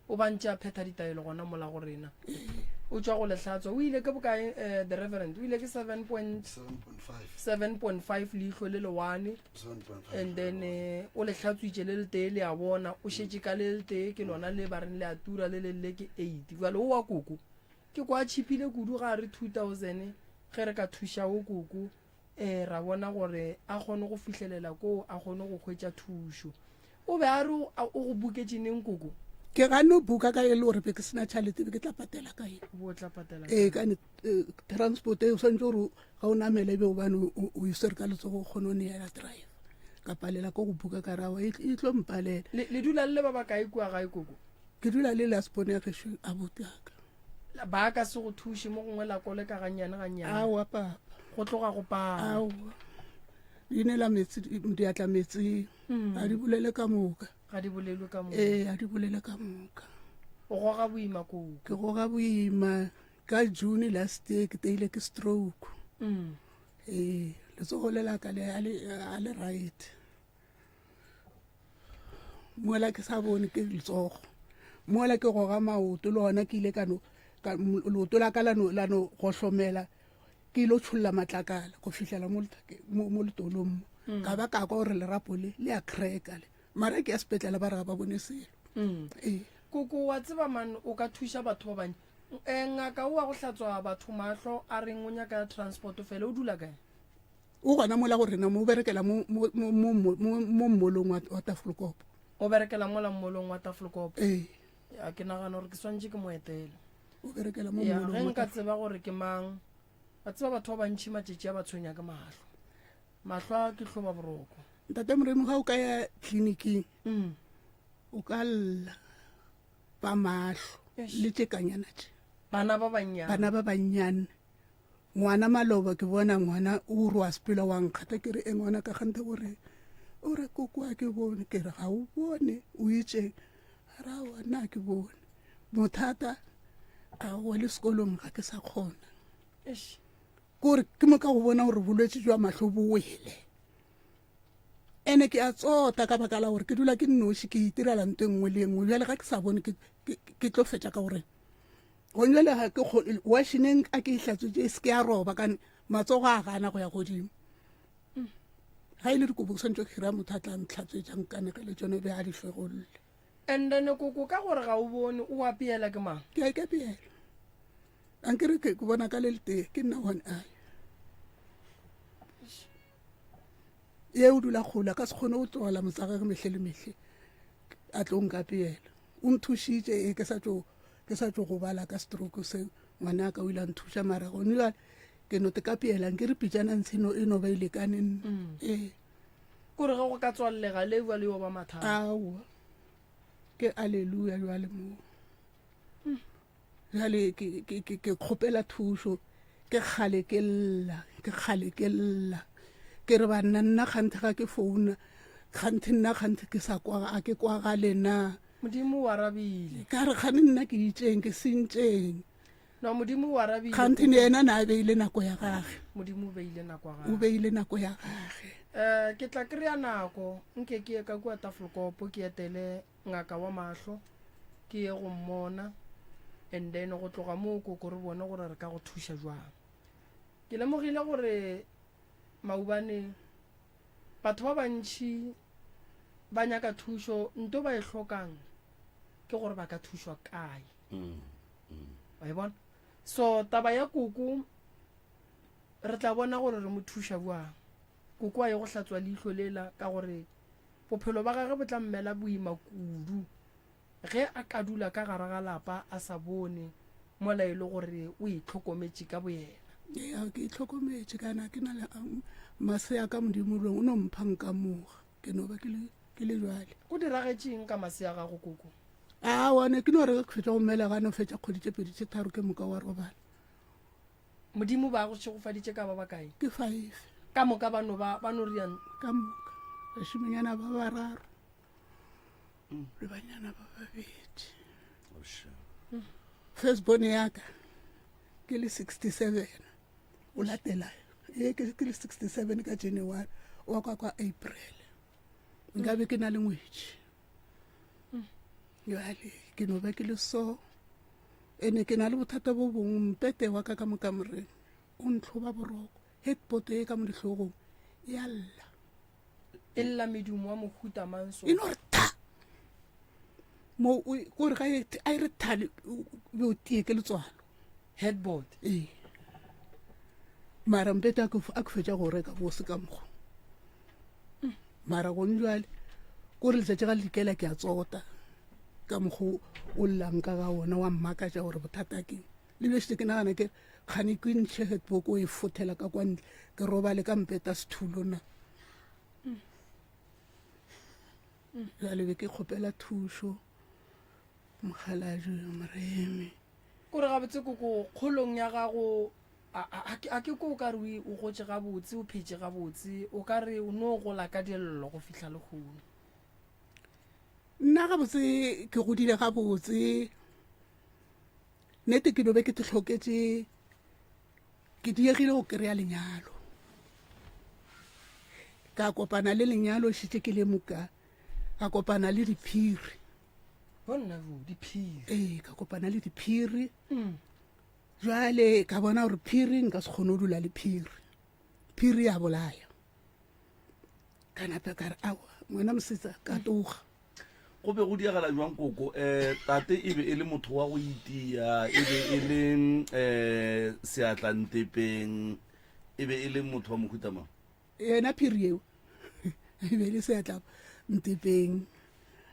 O ba ntše a phetha ditaelo gona mola go rena. O tšwa go le hlatswa. O ile ke bokae, eh, the Reverend? O ile ke 7.5 leihlo le lewane. And then eh, o le hlatswitše le letee le a bona. O šetše ka le letee ke lona le ba reng le a tura le le le ke 8. Jwale o wa koko. Ke kwa tšhipile kudu ga re 2000 ge re ka thuša o koko. Ee, ra bona gore a kgone go fihlelela koo a kgone go hwetša thušo. O be a re o go buketše neng koko? Ke ganne go buka ka e le gore be ke sena tšhalete be ke tla patela ka eng. Bo tla patela. Ee, ka ne eh, transport e o swanetše gore ga o namele be gobane o e swere ka letsogo o kgone o neela driver. Ka palela ko go buka ka rawa e, e tlo mpalela. Le dula le le ba bakae kua gae koko? Ke dula le last born ya gešo abuti aka. Ba ka se go thuše mo gongwe la koleka gannyane gannyane. Aowa papa. Go tloga go pala. Aowa. Di nela metsi diatla metsing. Mm. Ga di bolele ka moka. Ga di bolelwe ka moka. Ee, ga di bolele ka moka. O goga boima koo. Ke goga boima ka June last year ke teile ke stroke. Mm. Ee, letsogo le la ka le a le right. Mola ke sa bone ke letsogo mola ke goga maoto le gona ke ile ka no leoto la ka la no la no gohlomela ke ile tšholla matlakala go fihlela mo mo letolong mo mm. ka ba ka kwa gore lerapo le le a cracka le mara ke ya sepetlele ba re ga ba bone selo mm. ee koko wa tseba man o ka thuša batho ba bantši um ngaka o wa go hlatswa batho mahlo a reng o nyaka transport fela o dula kae O gona mola go rena mo, o berekela mo, mo, mo, mo, mo, mo, mo mmolong wa, wa Tafelkop. O berekela mola mmolong wa Tafelkop? Ee. Ya, ke nagana gore ke swanetše ke mo etele. O berekela mo Ya, mmolong ge wa nka Tafel- tseba gore ke mang. Wa tseba batho ba bantši matšatši a ba tshwenya ke mahlo. Mahlo a ke hloba boroko. Ntate Moremi, ga o ka ya tleliniking, Mm. o ka lla ba mahlo Eish. le tše kanyana tše. Bana ba bannyane. Bana ba bannyane. Ngwana maloba ke bona ngwana o re wa sepela wa nkgata ke re e ngwana ka kganthe o re o re koko a ke bone ke re ga o bone o itseng Ka re aowa nna ke bone bothata a go le sekolong ga ke sa kgona. Kore ke mo ka go bona gore bolwetse jwa mahlo bo wele. Ene ke a tsota ka baka la gore ke dula ke nnoši ke itirela nto e nngwe le e nngwe. Bjale ga ke sa bone ke tlo fetša ka gore gone jale ga ke washineng a ke e hlatswitše e se ke ya roba kane matsogo a gana go ya godimo. Ga e le dikobo ke swantse go hira motho a tla ntlhatswetša nkanegele tsone be a di fegolle. And then koko ka gore ga o bone o apeela ke mang? Ke a ikapeela. Ankere ke bona ka le letee ke nna one eye. Ye o dula kgole a ka se kgone go tlogela motsagage mehle le mehle a tlo nkapeela. O nthušitše e ke sa tšo ke sa tšo gobala ka stroke se ngwana ka o ile a nthuša mara gone jwale ke no te kapeela nke re pitšana ntshe no e no ba e lekane nna. Mm. Ee. Kore ge go ka tswallega le jwale yo ba mathata. Aowa. Ke alleluia jwale mo. Jale ke, ke, ke, ke kgopela thušo, ke kgale ke lla, ke kgale ke lla. Ke re banna nna kganthe ga ke founa, kganthe nna kganthe ke sa kwa, a ke kwagale na. Modimo o arabile. Ka re kgane nna ke itšeng, ke sentšeng. No, Modimo o arabile. Kganthe ne yena na a beile nako ya gage. Modimo o beile nako ya gage. O beile nako ya gage. Eh, ke tla kry-a nako nke ke ye ka kua Tafelkopo ke etele ngaka wa mahlo ke ye go mmona and then go tloga moo koko re bone gore re ka go thuša jwang. Ke lemogile gore maubane batho ba bantši ba nyaka thušo, nto ba e hlokang ke gore ba ka thušwa kae. Wa e bona? So taba ya koko re tla bona gore re mo thuša bjang. Koko a ye go hlatswa leihlo lela ka gore Bophelo ba gagwe bo tla mmela boima kudu ge a ka dula ka gare ga lapa a sa bone mola e le gore o itlhokometše ka boyena. Ea, ke itlhokometše kana ke na le masea ka Modimo lweng o no mpha nkamoga ke no ba ke le ke le jwale. Go diragetše eng ka masea a gago koko? Aowa, ne ke no re ge ke fetša go mmelega a no fetša kgwedi tše pedi tše tharo ke moka wa robala. Modimo ba go šegofaditše ka ba bakae? Ke five. Ka moka ba no ba ba no riang? Ka moka. Bašemenyana ba bararo le banyana ba babedi. First born ya ka ke le 67 o latela e ke ke le 67 ka January wa kwa kwa April. Nka be ke na le ngwetši. Jwale ke no ba ke le so Ene ke na le bothata bo bongwe, mpete wa ka ka mo kamoreng o ntlhoba boroko. Headboard e ka mo dihlogong e a lla. E lla medumo wa mohuta mang so? E no re tha. Mo o ko re ga e a e re tha be o tie ke letswalo. Headboard. Ee. Mara mpete a ke a ke fetša go reka bo se ka mokgo. Mara gone jwale ko re letšatši ga le dikela ke a tsota. Ka mokgo o llang ka ga ona wa mmakatša gore bothata keng. Le bile šetše ke nagana ke kgane ke ntšhe headboard o e fothela ka kwa ntle ke robale ka mpeta sethulo na. Jwale be ke kgopela thušo mokgalabje Moremi. Kore gabotse koko kgolong ya gago a ke ko o ka re o gotše gabotse o phetše gabotse o ka re o no gola ka dillo go fihla lehono. Nna gabotse ke godile gabotse nnete ke no be ke hloketše ke diegile go kry-a lenyalo ka kopana le lenyalo šetše ke le moka ka kopana le diphiri ee ka kopana le diphiri mm. jwale ka bona gore phiri nka se kgone go dula le phiri phiri ya bolaya ka nape ka re aowa ngwana mosetsa ka toga go be go diagala jwang koko um tate e be e le motho wa go itia e be e le um seatlantepeng e be e le motho wa mohuta mang yena phiri eo e be e le seatla ntepeng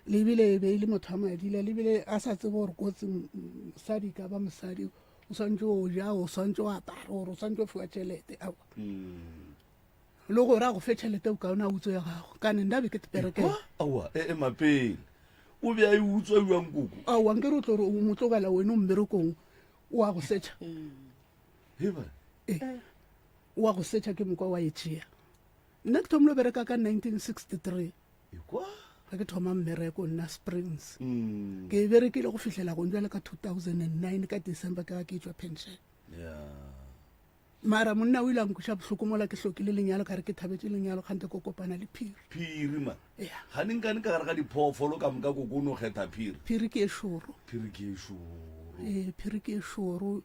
lebile e be e le motho wa madila lebile a sa tsebe gore kotsi mosadi ka ba mosadi o swantse o ja o swantse o apara gore o swantse o fiwa tšhelete aowa mm. Le gore a go fe tšhelete o kaone a utswe ya gago kane nna be ke teperekela. Aowa e ema pele o be a e utswa bjang koko? Aowa nkere o tlo re o mo tlogela wena o mmerekong o a go setšha. Heba. Ee o a go setšha ke mokwa wa e tšea. Nna ke thomile go bereka ka 1963. Ekwa. Ge ke thoma mmereko nna Springs. Mm. Ke berekile go fihlela gong jwale ka 2009 ka December ke ga ke tšwa pension. Yeah. Mara monna o ile a nkweša bohloko mola ke hlokile lenyalo ka re ke thabetše lenyalo kgante ko kopana le phiri. Phiri man. Yeah. Ganenkane ka gare ga diphoofolo ka moka koko o no kgetha phiri. Phiri ke e šoro. Phiri ke e šoro. Ee, phiri ke e šoro.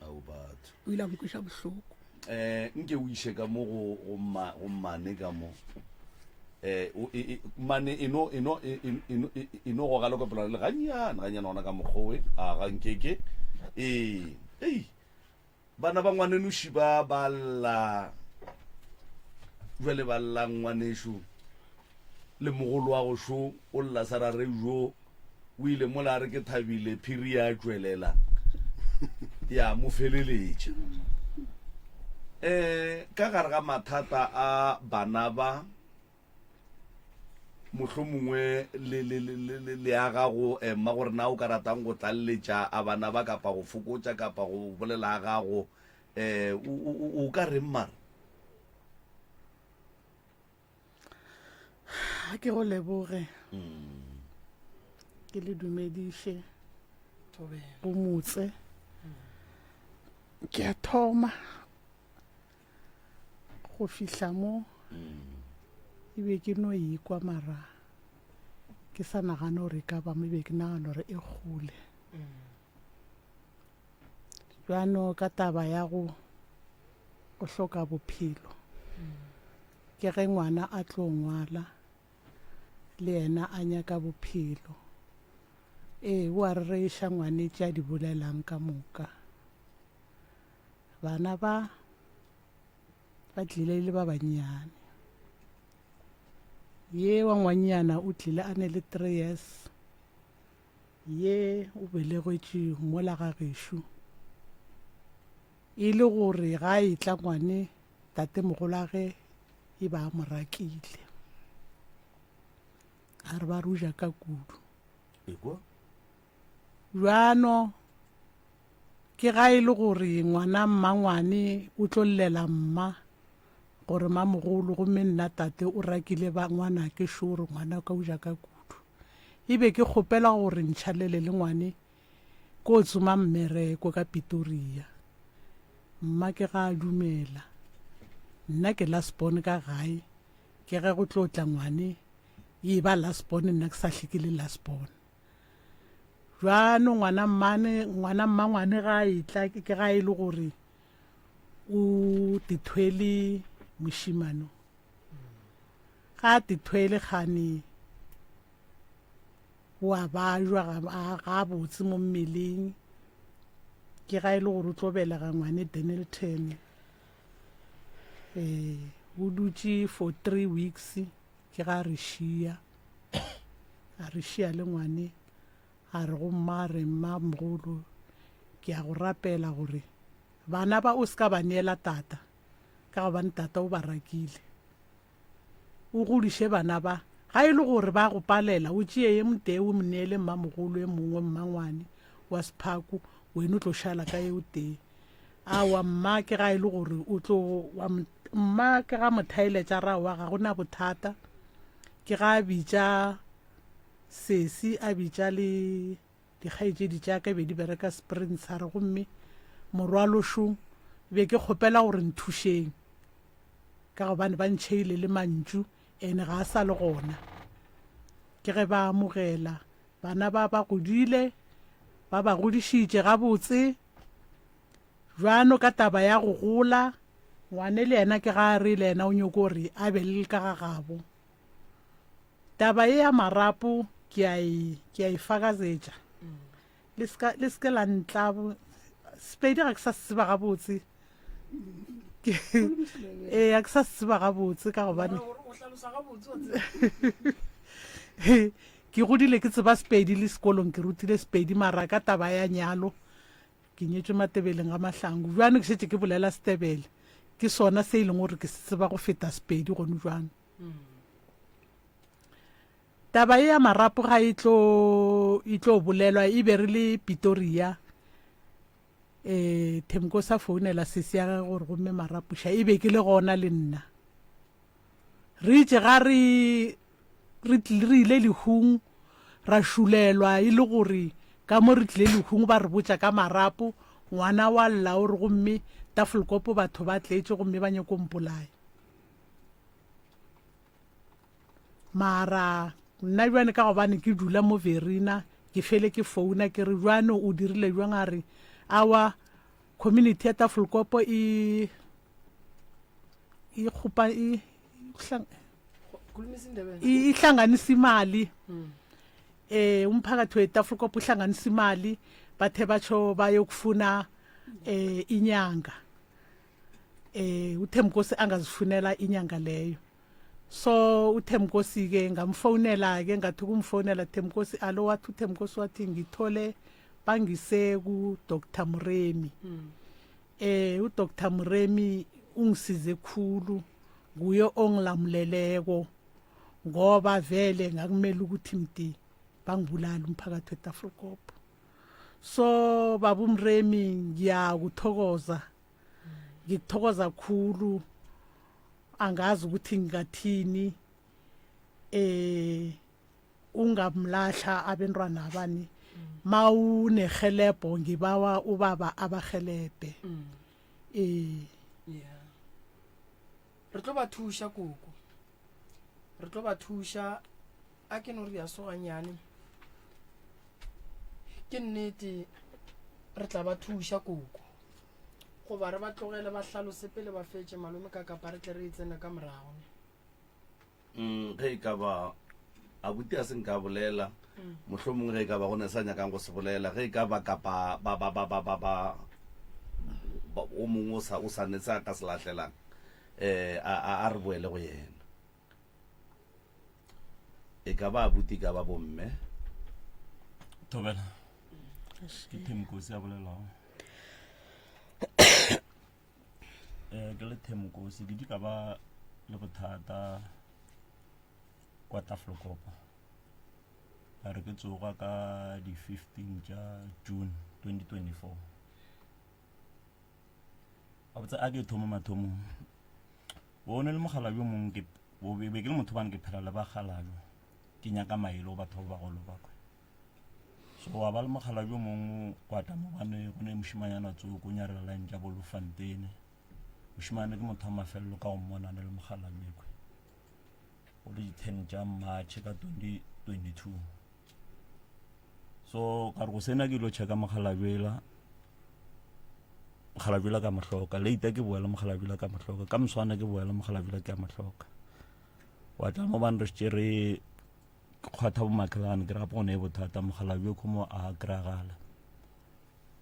Ao batho. O ile a nkweša bohloko. Eh, nke o iše ka mo go go mma go mmane ka mo. Eh, o e, e, mane e no e no e, e, e, no- e, e no goga lekopelo le gannyane gannyane gona ka mokgowe a ga nkeke. Ee, ei. Bana ba ngwanenoši ba ba lla jwale ba lla ngwanešu le mogolo wa go šo o lla sa ra re jo o ile mola a re ke thabile phiri ya tšwelela ya mo feleletša um ka gare ga mathata a bana ba mohlomongwe le, le, le, le, le, le a gago eh, mma gore na o ka ratang go tlaleletša a bana ba kapa go fokotša kapa go bolela a gago um o, o, o ka reng mara Ga ke go leboge ke le dumediše go motse ke a thoma go fihla mo e be ke no ikwa mara ke sa nagane gore e ka ba mo e be ke nagana gore e kgole Bjano ka taba ya go go hloka bophelo ke ge ngwana a tlo ngwala le yena a nyaka bophelo. Ee, o a rereša ngwane tše a di bolelang ka moka. Bana ba ba tlile e le ba bannyane. Ye wa ngwannyana o tlile a ne le three years. Ye o belegetše mola ga gešo. E le gore ga a etla ngwane tatemogolage e ba a mo rakile. A re ba re o ja ka kudu. Ekwa. Bjano ke ga e le gore ngwana mmangwane o tlo llela mma gore mamogolo gomme nna tate o rakile ba ngwanake šo gore ngwana ka o ja ka kudu. E be ke kgopela gore ntšhalele le ngwane ko tsoma mmereko ka Pitoria. Mma ke ga a dumela. Nna ke last born ka gae, ke ge go tlo tla ngwane e ba last born nna ke sa hle ke le last born. Bjano ngwana mmane, ngwana mmangwane ga a etla ke ga e le gore o tithwele mošimano. Ga a tithwele kgane o a bajwa ga a botse mo mmeleng. Ke ga e le gore o tlo belega ngwane Dennilton. Eh, o dutše for 3 weeks ke ga a re šia. A re šia le ngwane a re go mma a re mma mogolo ke a go rapela gore bana ba o se ka ba neela tata ka gobane tata o ba rakile. O godiše bana ba. Ga e le gore ba go palela, o tšee ye motee o mo neele mmamogolo, e mongwe mmangwane wa sephaku, wena o tlo šala ka ye o tee. Aowa mma, ke ga e le gore o tlo wa mma ke ga mo thaeletša ra wa ga go na bothata. Ke ga a bitša sesi, a bitša le Dikgaetšedi tša ka be di bereka Springs a re gomme morwalo šo be ke kgopela gore nthušeng ka gobane ba ntšheile le mantšu ene ga a sa le gona. Ke ge ba amogela bana ba ba godile ba ba godišitše gabotse bjano ka taba ya go gola ngwane le yena ke ga a re le yena o nyoko gore a be le ka ga gabo. Taba ye ya marapo ke a e, ke a e fakazetša. Le se ka, le se ke la ntla. Sepedi ga ke sa se tseba gabotse. Ee, ga ke sa se tseba gabotse ka gobane ke godile ke tseba Sepedi le sekolong ke rutile Sepedi mara ka taba ya nyalo ke nyetšwe Matebeleng ga Mahlangu. Bjano ke šetše ke bolela Setebele. Ke sona se e leng gore ke se tseba go feta Sepedi gone bjano. Taba ye ya marapo ga e tlo e tlo bolelwa e be re le Pitoria eh Themko sa founela sesi ya gagwe gore gomme marapo ša e be ke le gona le nna. Re itše ga re re re ile lehung ra šulelwa e le gore ka mo re tlile lehung ba re botša ka marapo, ngwana wa lla o re gomme Tafelkopo batho ba tletše gomme ba nyako mpolaya. Mara nna bjane ka gobane ke dula mo Verina ke fele ke founa ke re bjane o dirile bjang a re awa community ya Tafelkopo e e kgopa e ihlanganisa imali mm. eh umphakathi weTafelkop uhlanganisa imali bathe batsho bayokufuna eh inyanga eh uThemkosi angazifunela inyanga leyo so uThemkosi ke ngamfonela ke ngathi kumfonela Themkosi alo wathi uThemkosi wathi ngithole bangise ku Dr Muremi mm. Eh uDr Muremi ungisize khulu nguye ongilamuleleko ngoba vele ngakumele ukuthi mdi bangibulala umphakathi weTaffelkop. So baba uMremi ngiyakuthokoza ngikuthokoza khulu angazi ukuthi ngingathini eh ungamlahla abentwana abani mawunerhelebho ngibawa ubaba abarhelebhe mm. ee yeah re tlo ba thuša koko re tlo ba thuša a ke no re ya soganyane ke nnete re tla ba thuša koko goba re ba tlogele ba hlalose pele ba fetše malome ka kapa re tle re e tsene ka morago ne Mm, ge e ka ba abuti a se nka bolela mm. mohlomongwe ge e ka ba go ne sa nyakang go se bolela ge e ka ba kapa ba ba ba ba ba ba o mongwe o sa o sa ne se a ka se lahlelang eh a a re boele go yena e ka ba abuti ka ba bomme thobela ke themkosi a bolelago um ke le Themkosi ke di ka ba le bothata kwa Tafelkopa ka re ke tsoga ka di-15 tša June 2024 gabotse a ke thoma mathomong o ne le mogala yo mongwe ke be ke le motho bane ke phela le bakgalabje ke nyaka maele go batho ba bagolo ba kwe So wa ba le mokgalabje o mongwe kwa tla mobane go ne mošimanyana tsoko nyarela line tša bolofantene mošimane ke motho wa mafelelo ka go mmona ne le mokgalabje kwe go le di-ten tša march ka 2022 so ka re go sena ke ilo checka mokgalabje ela mokgalabje la ka mohloka late ke boela mokgalabje la ka mohloka ka moswana ke boela mokgalabje la ke a mohloka wa tla mo bane re šetše re Ke kgwatha bomakhelane ke re gape go ne bothata mokgalabje ko mo a kry-agala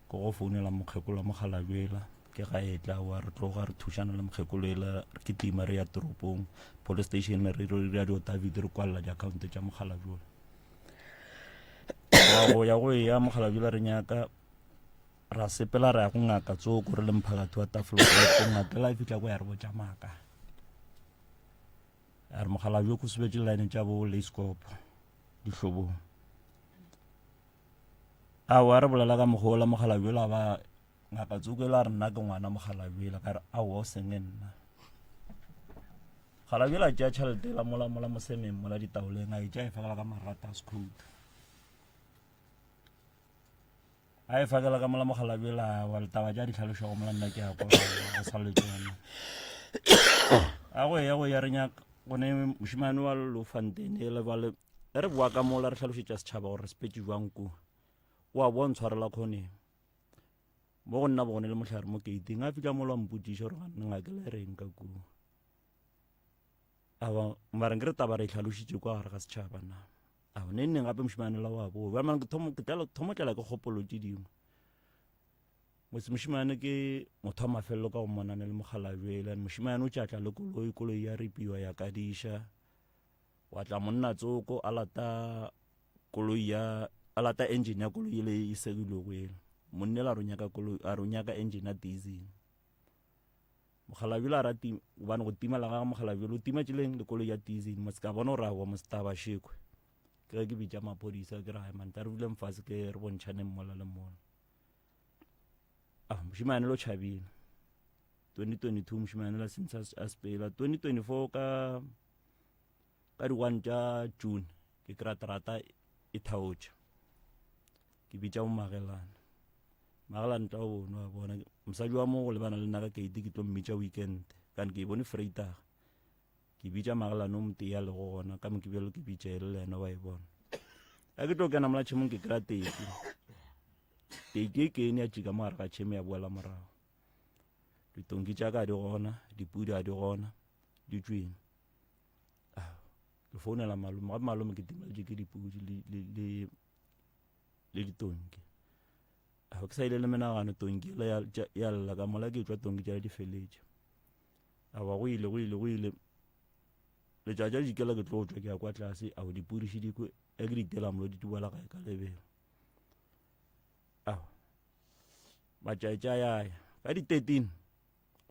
ko go founela mokgekolo wa mokgalabje ela ke ga e tla wa re tloga re thušana le mokgekolo ela ke tima re ya toropong police station re re dira di-otavit re kwalela di-account tša mokgalabje ola wa go ya go ya mokgalabje ola re nyaka ra sepela ra ya go ngaka tsoko re le mphakathi wa tafolo ngaka la e fitlha ko ya re botša maaka A re mokgalabje o kgosobetše line tša bo Leiskop dihlobong. Aowa re bolela ka mokgwa ola mokgalabje ola ba ngaka tsoko ela re nna ke ngwana mokgalabje ela ka re aowa o senge nna. Mokgalabje ela tšea tšhelete ela mola mola mosemeng mola ditaoleng a e tšea e fagela ka marata a sekhoutu. A e fakela ka mola mokgalabje la wa letaba tša di hlalošago mola nna ke ya kwa go sa le tsona a go ya go ya re nyaka gone mošemane wa lofantene le ba le re boa ka mola re hlalošetša setšhaba gore re sepetse jwang kua o a boa ntshwarela kgoneng mo go nna bogone le mohlare mo keiting a fitlha mola mpotšiša gore ganne ngake le reng ka kua aba mara nkere taba re e hlalošitše kwa gare ga setšhaba na Ao, neng neng gape mošemane la wa boa. Bjale ke thomo ke tla thomo tlela ke kgopolo tše dingwe. Motse mošemane ke motho wa mafelelo ka go monane le mokgalabje and mošemane o tšatla le koloi, koloi ya ripiwa ya kadiša. Wa tla monna tsoko a lata koloi ya a lata engine ya koloi ele e segilwego ele. Monna ela a re o nyaka koloi a re o nyaka engine ya diesel. Mokgalabje a rati gobane go timela ga mokgalabje o tima tšeleng le koloi ya diesel mos ka bona gore aowa mos taba šekwe ke ge ke bitša maphodisa ke re hai man tla re duleng fase ke re bontšhaneng mola le mola ah mošemane lo tšhabile 2022 mošemane la sentse a sepela 2024 ka. Ka di-one tša June ke kry-a terata e thaotša. Ke bitša bomagelana. Magelane tla o bone wa bona mosadi wa mo go lebana le nna ka keite ke tlo mmitša weekend kane ke e bone Vrydag. Ke bitša magelane o motee a lego gona ka Mokibelo ke bitša e le le yena wa e bona. Ga ke tlo kena mola tšhemong ke kry-a teki. Teki e kene ya tšika mo gare ga tšhemo ya boela morago. Ditonki tša ka di gona, dipudi ga di gona, di tšweng. Ah, ke founela malome, gape malome ke timeletše ke dipudi le, le, le, le ditonki. Ah, ke sa ile le menagano tonki ela ya, ya lla ka mola ke tšwa tonki tšela di feletše. Awa go ile go ile go ile letšatši a jikela ke tlo tšwa ke ya kwa tlase ao dipudi še di kwe e ke di tela molo di tubala gae ka lebelo. Awa matšatši a yaya ka di 13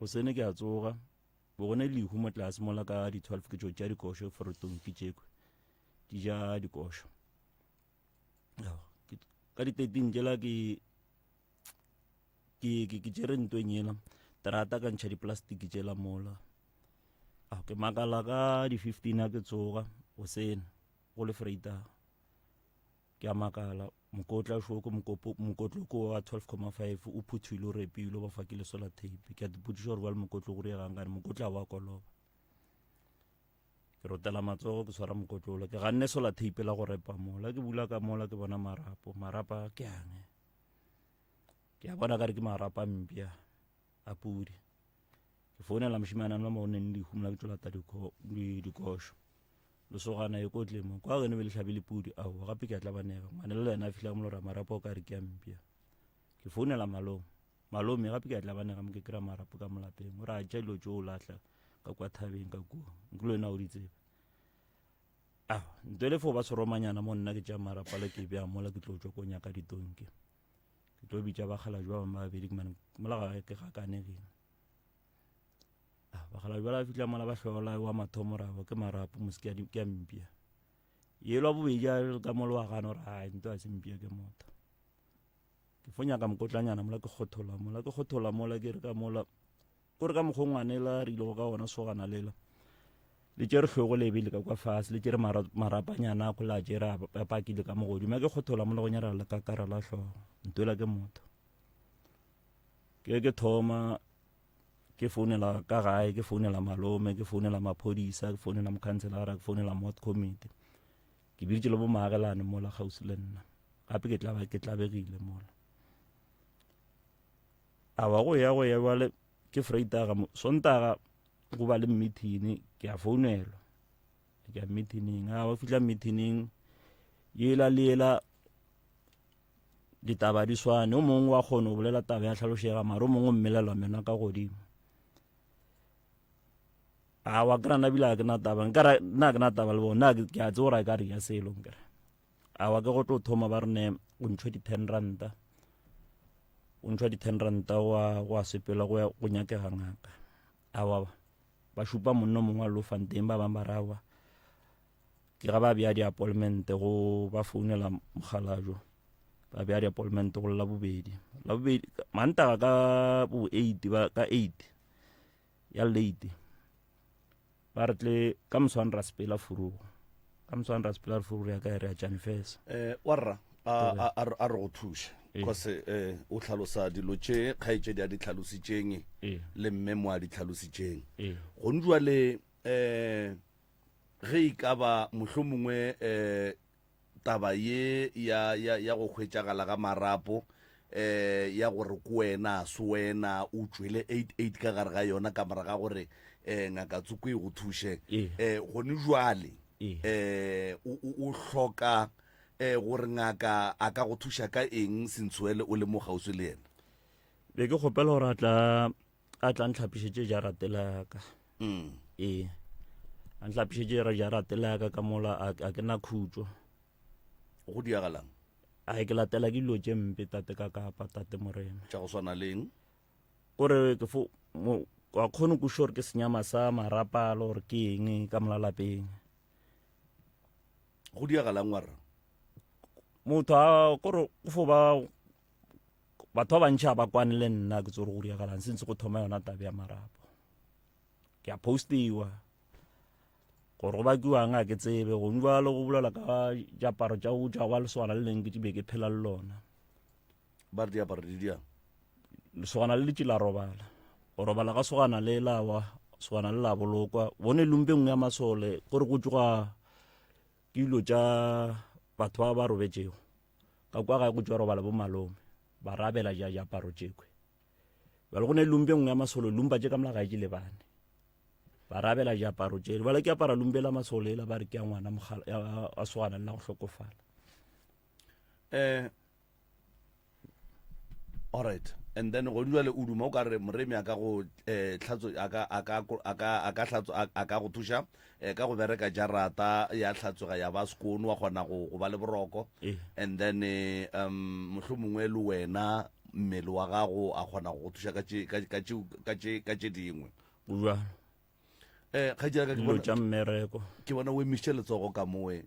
gosene ke a tsoga bo gone lehu mo tlase mola ka di 12 ke tšo tšea dikošo forotong ke tšekwe di ja dikošo ka di 13 tšela ke ke ke ke tšere ntweng yela terata ka ntšha diplastiki tšela mola a ke makala ka di 15 a ke tsoga gosene go le freitaga Ke a makala, mokotla šo ke mokopo, mokotlo ko wa 12,5 o phuthilwe o repilwe ba fakile solar tape. Ke a dipotšiša gore bjale mokotlo go riegang kane mokotla wa koloba. Ke rotela matsogo ke swara mokotlo ola ke ganne solar tape la go repa mola ke bula ka mola ke bona marapo marapa ke ang ke a bona ka re ke marapa mpya a pudi ke founela mošemane wa mo neng lehu mola ke tlo lata dikošo lesogana e kotle mo kwa geno be le hlabile pudi ao gape ke a tla banega ngwane le yena a fihla mo lora marapo o ka re ke a mpya ke founela malome malome gape ke a tla banega mo ke kry-a marapo ka molapeng o re a tša dilo tšo o lahla ka kwa thabeng ka kua nklo le wena o di tsebe a nto le fo ba tshoromanyana mo nna ke tša marapo le ke bja mola ke tlo tšwa ko nyaka ditonke ke tlo bitša bakgalabje ba bangwe ba babedi ke mane mola ga ke gakanegile ah, bakgalabje ba la fitlha mola ba hlola wa mathomo rabo ke marapo mose ke a mpia yelwa bobedi a ka molo wa gana gore ai nto a se mpia ke motho ke fo nyaka mokotlanyana mola ke kgothola mola ke kgothola mola ke re ka mola Ko re ka mokgwa ngwane la re ilego ka ona sogana lela le tšere hlogo le ebile ka kwa fase le tšere marapanyana a gola tšere a pakile ka mo godimo a ke kgothola mo le go nyara le kakara la hlogo ntwela ke motho ke ke thoma ke founela ka gae ke founela malome ke founela maphodisa ke founela mokhanselara ke founela mot committee ke biditše le bomaagelane mola kgauswi le nna gape ke tla ke tlabegile mola Awa go ya go ya bjale ke Vrydag Sontaga go ba le meeting ke a founelwa ke ya meetingeng a ba fihla meetingeng yela le yela ditaba di swane o mongwe wa kgona go bolela taba ya hlalošega mara o mongwe o mmelelwa mena ka godimo a wa kry na bile a ke na taba nkare nna ke na taba le bona ke a tse gore a ka re ya selo nkare Awa ke go tlo thoma ba re ne o ntšhwe di-ten ranta o ntšhwa di-ten ranta wa go a sepela go ya go nyakega ngaka awa ba šupa monna mongwe a lo fang teng ba bangwe ba re awa ke ga ba bea di-appointment go ba founela mokgalajwa ba bea di-appointment go labobedi labobedi mantaga ka bo eight ba ka eight ya late ba re tle ka moswane ra sepela furugo ka moswane ra sepela furugo ya ka re ya tšanfesa eh warra a a a re go thuše because eh o hlalosa dilo tše kgaetšedi a di tlhalositšeng le mme mo a di tlhalositšeng gone jwale eh ge e ka ba mohlomongwe eh taba ye ya, ya, ya go hwetšagala ga marapo eh ya gore ko wena se wena o tšwele 88 ka gare ga yona ka moraga gore eh ngaka tsoko e go thuše eh gone jwale eh o o hloka eh gore ngaka a ka go thuša ka eng Sentshwele o le mo kgauswi le yena be ke kgopela gore a tla a tla ntlhapišetše jarate la ka mm. ee a ntlhapišetše jarate la ka ka mola a ke na khutšo go diagalang a ke latela ke dilo tše mpe tate ka kapa tate morena tša go swana leng kore ke fo wa kgone ko sure ke senyama sa marapalo gore ke eng ka mola lapeng go diagalang warra motho a kore go fo ba batho ba bantši ga ba kwane le nna ke tsore go diragalang sentse go thoma yona tabe ya marapo ke a postiwa Gore go bakiwang a ke tsebe, gongwe bjalo go bolela ka diaparo tša go tšwa gwa lesogana le leng ke be ke phela le lona. Ba re diaparo di diang? Lesogana le letše la robala. Go robala ga sogana le la wa, sogana le la bolokwa. Bone lumpe nngwe ya masole, gore go tšoga ke dilo tša batho ba ba robetšego. Ka kwa gae go tšwa robala bo malome, ba rabela ja diaparo tšekwe. Bjale go ne lumpe nngwe ya masole, lumpa tše ka mola gae ke lebane. Ba rabela diaparo tše. Bjale ke apara lumpe la masole la ba re ke ya ngwana mogala ya sogana le la go hlokofala. Eh all right and then go jwale o duma o ka re moremi a ka go eh tlhatso a ka a ka a ka a ka hlatso a ka go thuša eh, ka go bereka jarata ya hlatswega ya ba sekono wa kgona go go ba le boroko eh. and then eh, um mohlomongwe le wena mmele wa gago a kgona go go thuša ka tše ka ka tše ka tše ka tše dingwe Bua. Eh, kgaetšedi ka ke Dilo bona tša mmereko. ke bona o emišitše letsogo ka moe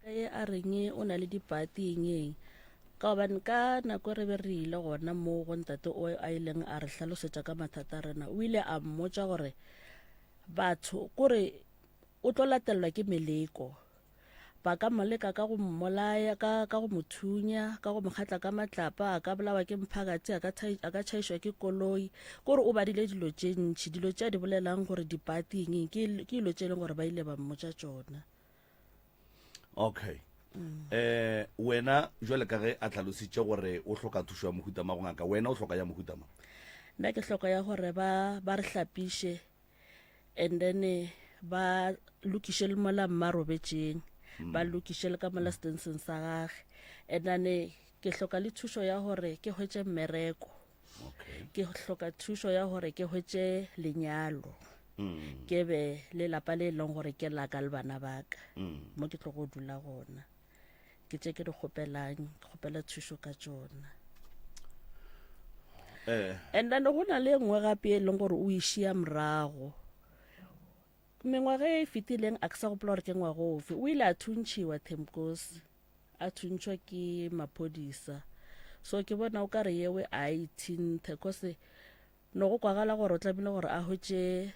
ka ye a reng o na le dipati eng eng ka gobane ka nako re be re ile gona moo go ntate o a ileng a re hlalosetša ka mathata a rena o ile a mmotša gore batho kore o tlo latelelwa ke meleko ba ka mo leka ka go mmolaya ka ka go mo thunya ka go mo kgatla ka matlapa a ka bolawa ke mphakati a ka a ka tšhaišwa ke koloi kore o badile dilo tše ntšhi dilo tše a di bolelang gore dipati eng ke ke dilo tše e leng gore ba ile ba mmotša tšona okay mm. eh wena jwale ka ge a tlhalositše gore o hloka thušo ya mohuta ma go ngaka wena o hloka ya mohuta ma nna ke hloka ya gore ba ba re hlapiše and then eh, ba lokiše le mola mma robetšeng mm. ba lokiše le ka mola stenseng sa gage and then eh, ke hloka le thušo ya gore ke hwetše mmereko okay. ke hloka thušo ya gore ke hwetše lenyalo mm. ke be le lapa le e leng gore ke laka le bana baka mm. mo ke tlo go dula gona ke tše ke di kgopelang ke kgopela thušo ka tšona eh. and then go na le e nngwe gape e leng gore o išia morago mengwaga e fetileng a ke sa gopola gore ke ngwaga ofe o ile a thuntšhiwa themkosi a thuntšhwa ke maphodisa so ke bona o ka re yewe a ithinthe cause No go kwagala gore o tlamehile gore a hwetše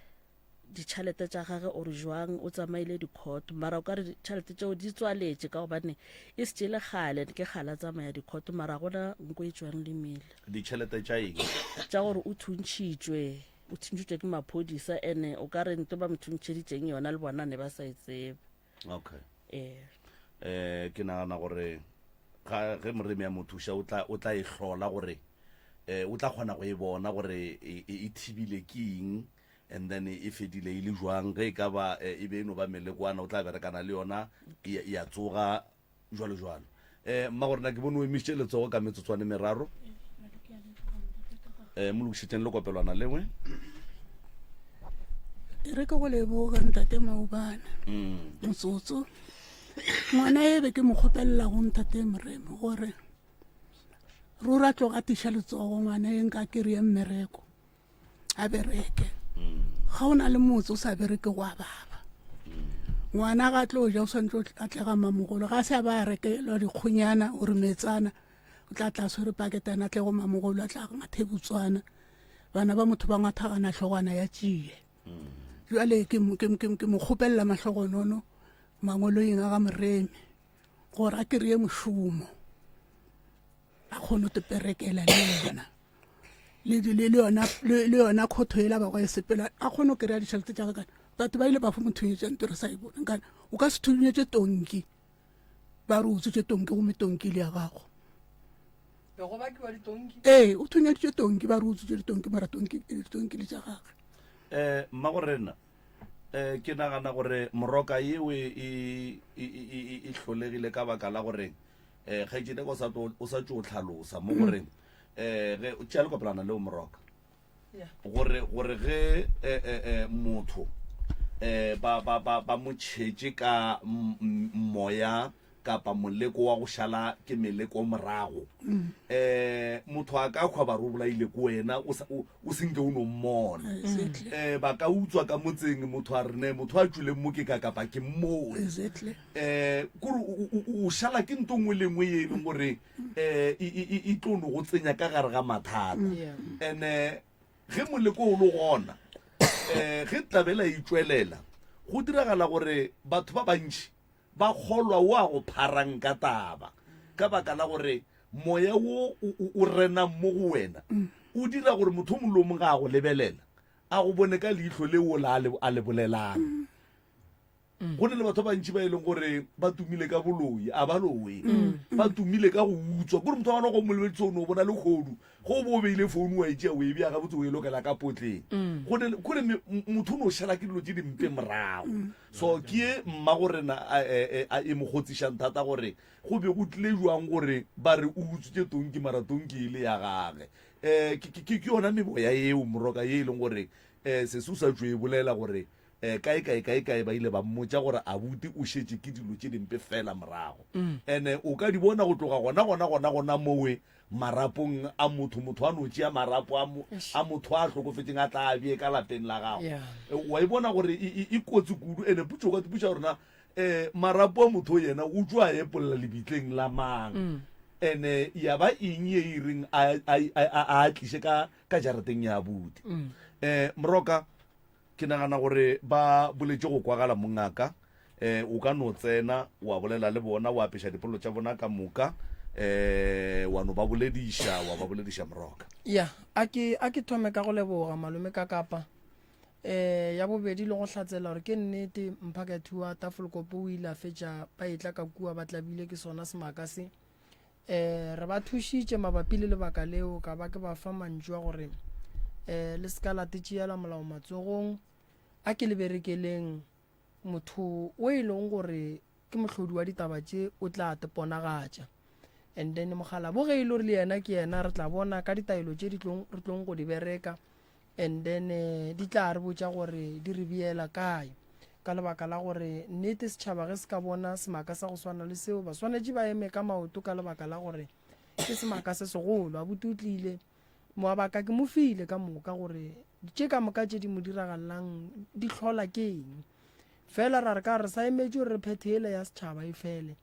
ditšhelete tša gage or jwang o tsamaile di-court mara o ka re ditšhelete tšeo di tswaletše ka gobane e se tšele kgale ke kgale a tsamaya di-court mara gona nko e tšwang le mele ditšhelete tša eng tša gore o thuntšhitšwe o thuntšhitšwe ke maphodisa ene o ka re nto ba mo thuntšheditšeng yona le bona ne ba sa e tsebe okay ee eh ke nagana gore ga ge moremi a mo thuša o tla o tla e hlola gore eh o tla kgona go e bona gore e, e, e thibile ke eng and then e fedile e le jwang ge e ka ba eh, e be e no ba melekwana o tla berekana le yona e ya tsoga jwalo jwalo eh mma gore na ke bone o emišitše letsogo ka metsotswane meraro eh mo lokišetšeng le kopelwana lengwe e re ke go leboge ntate maobane mm. motsotso ngwana e be ke mo kgopelela go ntate moremo gore ruri a tloga tiša letsogo ngwana e nka kry-e mmereko a bereke ga o na le motse o sa bereke go a baba ngwana ga tlo ja o swantse a tlega mamogolo ga se a ba a rekelwa dikgonyana o re metsana o tla tla swere paketana a tle go mamogolo a tla ngathe botswana bana ba motho ba ngwathagana hlogwana ya tšie jale ke mo kgopelela mahlogonono mangoloing a ga moremi gore a kry-e mošomo a kgone go teperekela le yona le le yona le yona khotho ela ba go e sepela a kgone go kry-a ditšhelete tša gakana batho ba ile ba fo mo thunyetša nto re sa e bone nkana o ka se thunyetše tonki ba re utswitše tonki gomme tonki ile ya gago ee o thunyeditše tonki ba re utswitše ditonki mara tonki le tša gage um mmago rena um ke nagana gore moroka yeo e, e, e, e hlolegile ka baka la gore um kgaetšedi o sa o sa tšo tlhalosa mo goreng um ge tšea le kopelana leo moroka gore gore ge eh, eh, eh, motho eh ba ba ba ba mo tšhetše ka moya kapa moleko wa go šala ke meleko morago um motho a ka kgwa ba re o bolaile ko wena o senke o no mmona um ba ka utswa ka motseng motho a rene motho a tswileng mo ke ka kapa ke mmone um kore o šala ke nto nngwe le nngwe ye e leng gore um e tlo no go tsenya ka gare ga mathata and-e ge moleko o le gona. um ge tlabela e tšwelela go diragala gore batho ba bantši ba kgolwa wo a go pharang ka taba ka baka la gore moya wo o renang mo go wena o dira gore motho o mongwe le o mongwe ga a go lebelela a go bone ka leihlo le wola a le bolelang. Go ne le batho ba bantši ba e leng gore ba tumile ka boloi, a ba lowe, ba tumile ka go utswa. Kore motho wa gona go mo lebeletse o no bona lehodu, go o bo o beile founu wa e tšea o e bea gabotse o e lokela ka potleng. Go ne kore motho o no šala ke dilo tše dimpe morago. So ke ye mma go rena a e mo kgotsišang thata gore go be go tlile jwang gore ba re o utswitše tonki mara tonki e le ya gage. Um ke yona meboya eo moroka ye e leng gore um sesi o sa tšo e bolela gore um kae kae kae kae ba ile ba mmotša gore abuti o šetše ke dilo tše dimpe fela morago. Ene o ka di bona go tloga gona gona gona gona mowe marapong a motho, motho a no tšea marapo a, a motho a hlokofetšeng a tla a bee ka lapeng la gago. Yeah. Wa e bona gore e, e, e kotsi kudu. Ene potšo o ka ipotša gore na um marapo a motho yena o tšo a epolla lebitleng la mang. Ene ya ba eng ye e reng a, a, a, a, a tliše ka, ka jarateng ya abuti. Um Moroka, Ke nagana gore ba boletše go kwagala, mongaka. E, o ka no tsena, wa bolela le bona, wa apeša dipolelo tša bona ka moka, e, wa no ba bolediša, wa ba bolediša moroka. Ya, a ke, a ke thome ka go leboga malome ka kapa. E, ya bobedi le go hlatsela gore ke nnete mphakathi wa Tafelkopo o ile a fetša ba etla ka kua ba tlabile ke sona semaka se. E, re ba thušitše mabapi le lebaka leo, ka ba ke ba fa mantšu a gore e, le se ka la tšeela molao matsogong, a ke le berekeleng motho o e leng gore ke mohlodi wa ditaba tše o tla te ponagatša. And then mogalabo ge e le gore le yena ke yena, re tla bona ka ditaelo tše di tlong, re tlong go di bereka and then eh, di tla re botša gore di re beela kae ka lebaka la gore nnete setšhaba ge se ka bona semaka sa go swana le seo ba swanetše ba eme ka maoto ka lebaka la gore ke semaka se segolo abuti o tlile moabaka ke mo file ka moka gore tše ka moka tše di mo diragalelang di hlola ke eng fela ra re ka re sa emetše gore re phethe ele ya setšhaba e fele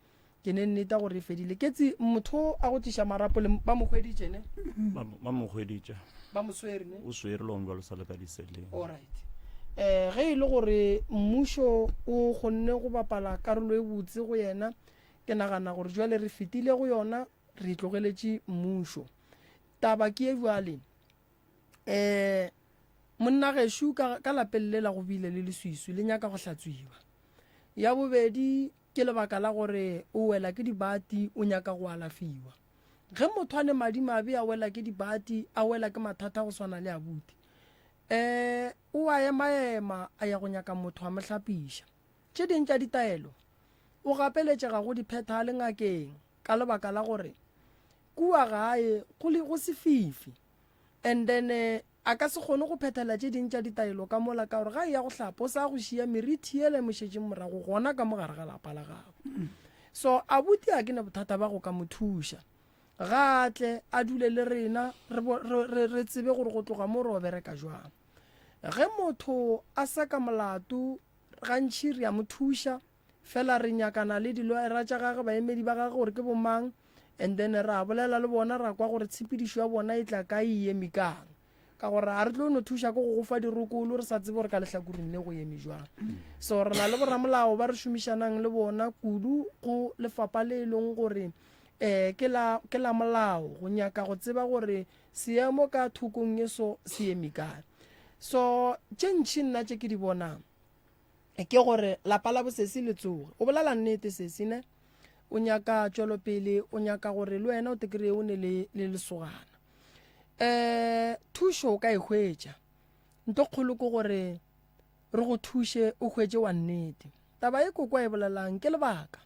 Ke ne nneta gore e fedile. Ketsi motho a go tliša marapo le ba mo hweditše ne? Ba ba mo hweditše. Ba mo swere ne? O swere le gona bjalo sa le ka diseleng. All right. Eh ge e le gore mmušo o kgonne go bapala karolo e botse go yena, ke nagana gore jwale re fetile go yona, re e tlogeletše mmušo. Taba ke ye bjale. Eh monna gešo ka ka lapeng le la go bile le leswiswi le nyaka go hlatswiwa. Ya bobedi Ke lebaka la gore o wela ke dibati, o nyaka go alafiwa. Ge motho a ne madimabe a wela ke dibati, a wela ke mathata go swana le abuti, um o a emaema a ya go nyaka motho a mo hlapiša. Tše ding tša ditaelo o gapeletšega go di phetha a le ngakeng ka lebaka la gore kua gae go le go sefifi. And then a ka se kgone go phethela tše ding tša ditaelo ka mola ka gore ga e ya go hlapa o sa go šia merithi yela e mo šetšeng morago gona ka mo gare ga lapa la gagwe. So abuti a ke ne bothata ba go ka mo thuša. Ga a tle a dule le rena re, re, re, re tsebe gore go tloga mo re o bereka jwang. Ge motho a seka molato gantši re a mo thuša Fela re nyakana le diloera tša gage, baemedi ba gage gore ke bomang, and then ra bolela le bona ra kwa gore tshepedišo ya bona e tla kae e eme kang. Ka gore ga re tlo no thuša ke go go fa dirokolo re sa tsebe gore ka lehlakoreng le go eme jwang. So re na le boramolao ba re šomišanang le bona kudu go lefapha le e leng gore um ke la ke la molao go nyaka go tseba gore seemo ka thokong ye so se eme kae. So tše ntši nna tše ke di bonang ke gore lapa la bosesi le tsoge. O bolela nnete sesi ne? O nyaka tšwelopele, o nyaka gore le wena o te kry-e o ne le le lesogana. Um thušo o ka e hwetša. Nto kgolo ke gore re go thuše o hwetše wa nnete. Taba e koko a e bolelang ke lebaka.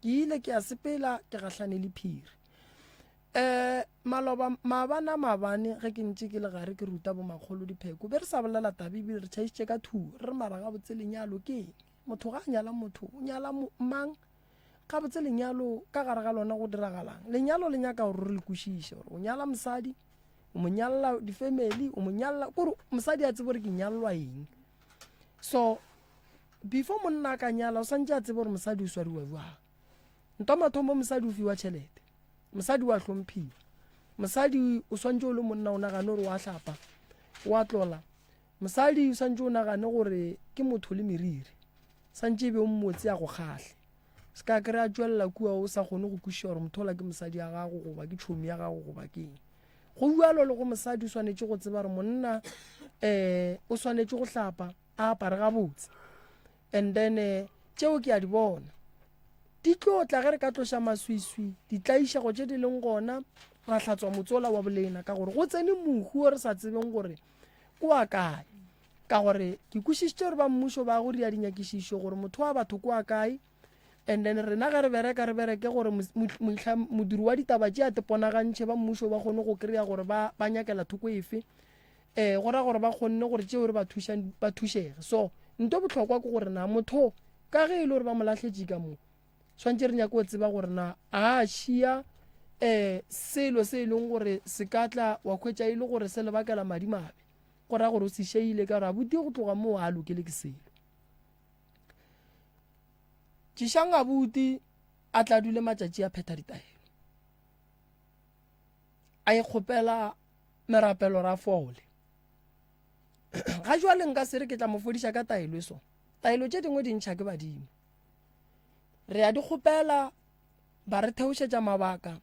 Ke ile ke a sepela ke gahlane le phiri. Um maloba maabana maabane ge ke ntše ke le gare ke ruta bomakgolo dipheko be re sa bolela taba ebile re tšhaišitše ka thuo re re mara gabotse lenyalo ke eng motho ga a nyala motho o nyala mang gabotse lenyalo ka gare ga lona go diragalang lenyalo le nyaka gore re le kwešiše gore o nyala mosadi o mo nyalla di-family o mo nyalla kore mosadi a tsebe gore ke nyallwa eng so before monna a ka nyala o santse a tsebe gore mosadi o swariwa jwang Ntwa mathomo mosadi o fiwa tšhelete. Mosadi wa hlomphiwa. Mosadi o swantše o le monna o nagane gore wa hlapa, wa tlola. Mosadi o santše o nagane gore ke motho le meriri, santše e be o mmotse a go kgahle. Se ka kry a tšwelela kua o sa kgone go kwešiša gore motho ola ke mosadi ya gago goba ke tšhomi ya gago goba ke eng. Go bjalo le go mosadi o swanetše go tseba gore monna um o swanetše go hlapa a apare gabotse. And then eh, tšeo ke a di bona di tlo tla ge re ka tloša maswiswi ditlaišego tše di leng gona ra hlatswa motsola wa bolena ka gore go tsene mohu o re sa tsebeng gore ko wa kae ka gore ke kwešišitše gore ba mmušo ba go ria dinyakišišo gore motho wa batho ko wa kae and then rena ge re bereka re bereke gore modiri wa ditaba tše a teponagantšhe ba mmušo ba kgone go kry-a gore ba, ba nyakela thoko efe um go ra gore ba kgonne gore tšeo re ba thušang ba thušege so nto bohlokwa ke gore na motho ka ge e le gore ba mo lahletše ka mo swantše re nyake go tseba gore na a šia um selo se e leng gore se ka tla wa hwetša e le gore se lebakela madimabe go ra gore o se šeile ka gore abuti go tloga moo a lokele ke selo tšišang abuti a tla dule matšatši a phetha ditaelo a e kgopela merapelo ra fole ga jwale nka se re ke tla mo fodiša ka taelo e so taelo tše dingwe di ntšha ke badimo re ya di kgopela ba re theošetša mabaka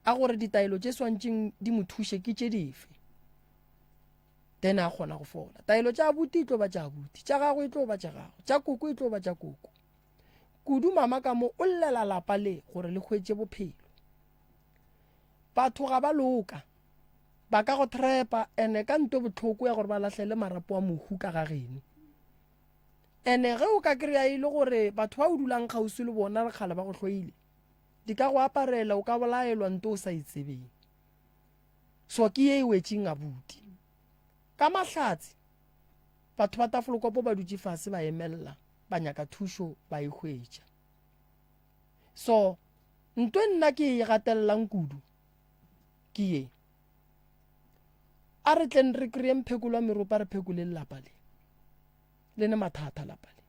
a gore ditaelo tše swantšeng di mo thuše ke tše dife then a kgona go fola taelo tša abuti e tlo ba tša abuti tša gago e tlo ba tša gago tša koko e tlo ba tša koko kudu mama ka mo o llela lapa le gore le hwetše bophelo Batho ga ba loka. Ba ka go trepa ene ka nto bohloko ya gore ba lahlele marapo a mohu ka ga geno. Ene ge o ka kry-a e le gore batho ba o dulang kgauswi le bona re kgale ba go hloile, di ka go aparela o ka bolaelwa nto o sa e tsebeng. So ke ye e wetšeng abuti. Ka mahlatse, batho ba Tafelkopo ba dutše fase ba emelela ba nyaka thušo ba e hwetša. So Nto e nna ke e gatelelang kudu ke ye, a re tleng re kry-eng phekolo ya meropa re phekole lelapa le. Le ne mathata lapa le.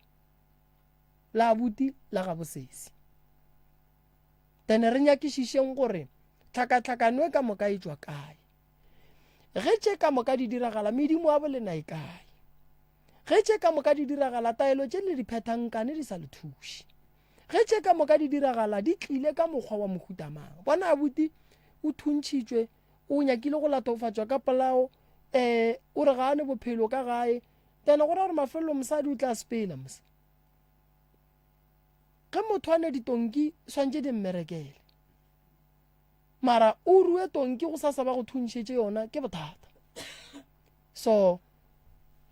La abuti la ga bosesi. Then re nyakišišeng gore tlhakatlhakano e ka moka e tšwa kae. Ge tše ka moka di diragala medimo ya bolena e kae? Ge tše ka moka di diragala taelo tše le di phethang nkane di sa le thuše. Ge tše ka moka di diragala, di tlile ka mokgwa wa mohuta mang? Bona abuti o thuntšhitšwe, o nyakile go latofatšwa ka polao, um o re ga a ne bophelo ka gae, then go ra gore mafelelong mosadi o tla sepela mos. Ge motho a ne ditonki swantše di mmerekele. Mara o rue tonki go sasa ba go thuntšhetše yona ke bothata. So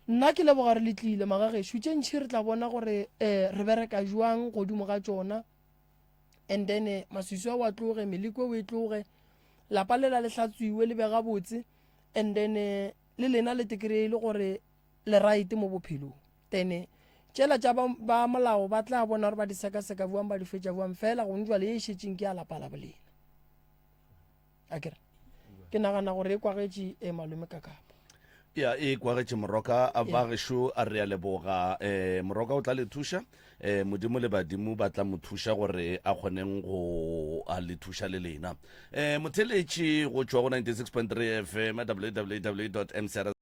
nna ke leboga re le tlile magagešo tše ntšhi re tla bona gore um re bereka jwang godimo ga tšona and then eh, maswiswi a wa tloge meleko o e tloge lapa lela le hlatswiwe le be gabotse and then eh, le lena le tekere e le gore le right mo bophelong then tšela tša ba molao ba tla bona gore ba di sekaseka buang ba di fetša buang fela gong jwale ye e šetšeng ke ya lapa la bolena a kere ke nagana gore e kwagetše e malome ka kapa ya e kwagetše moroka a ba gešo a re a leboga um moroka o tla le thuša um modimo le badimo ba tla mo thuša gore a kgoneng go a le thuša le lena um motheletši go tšwa go 96.3 fm www mcr.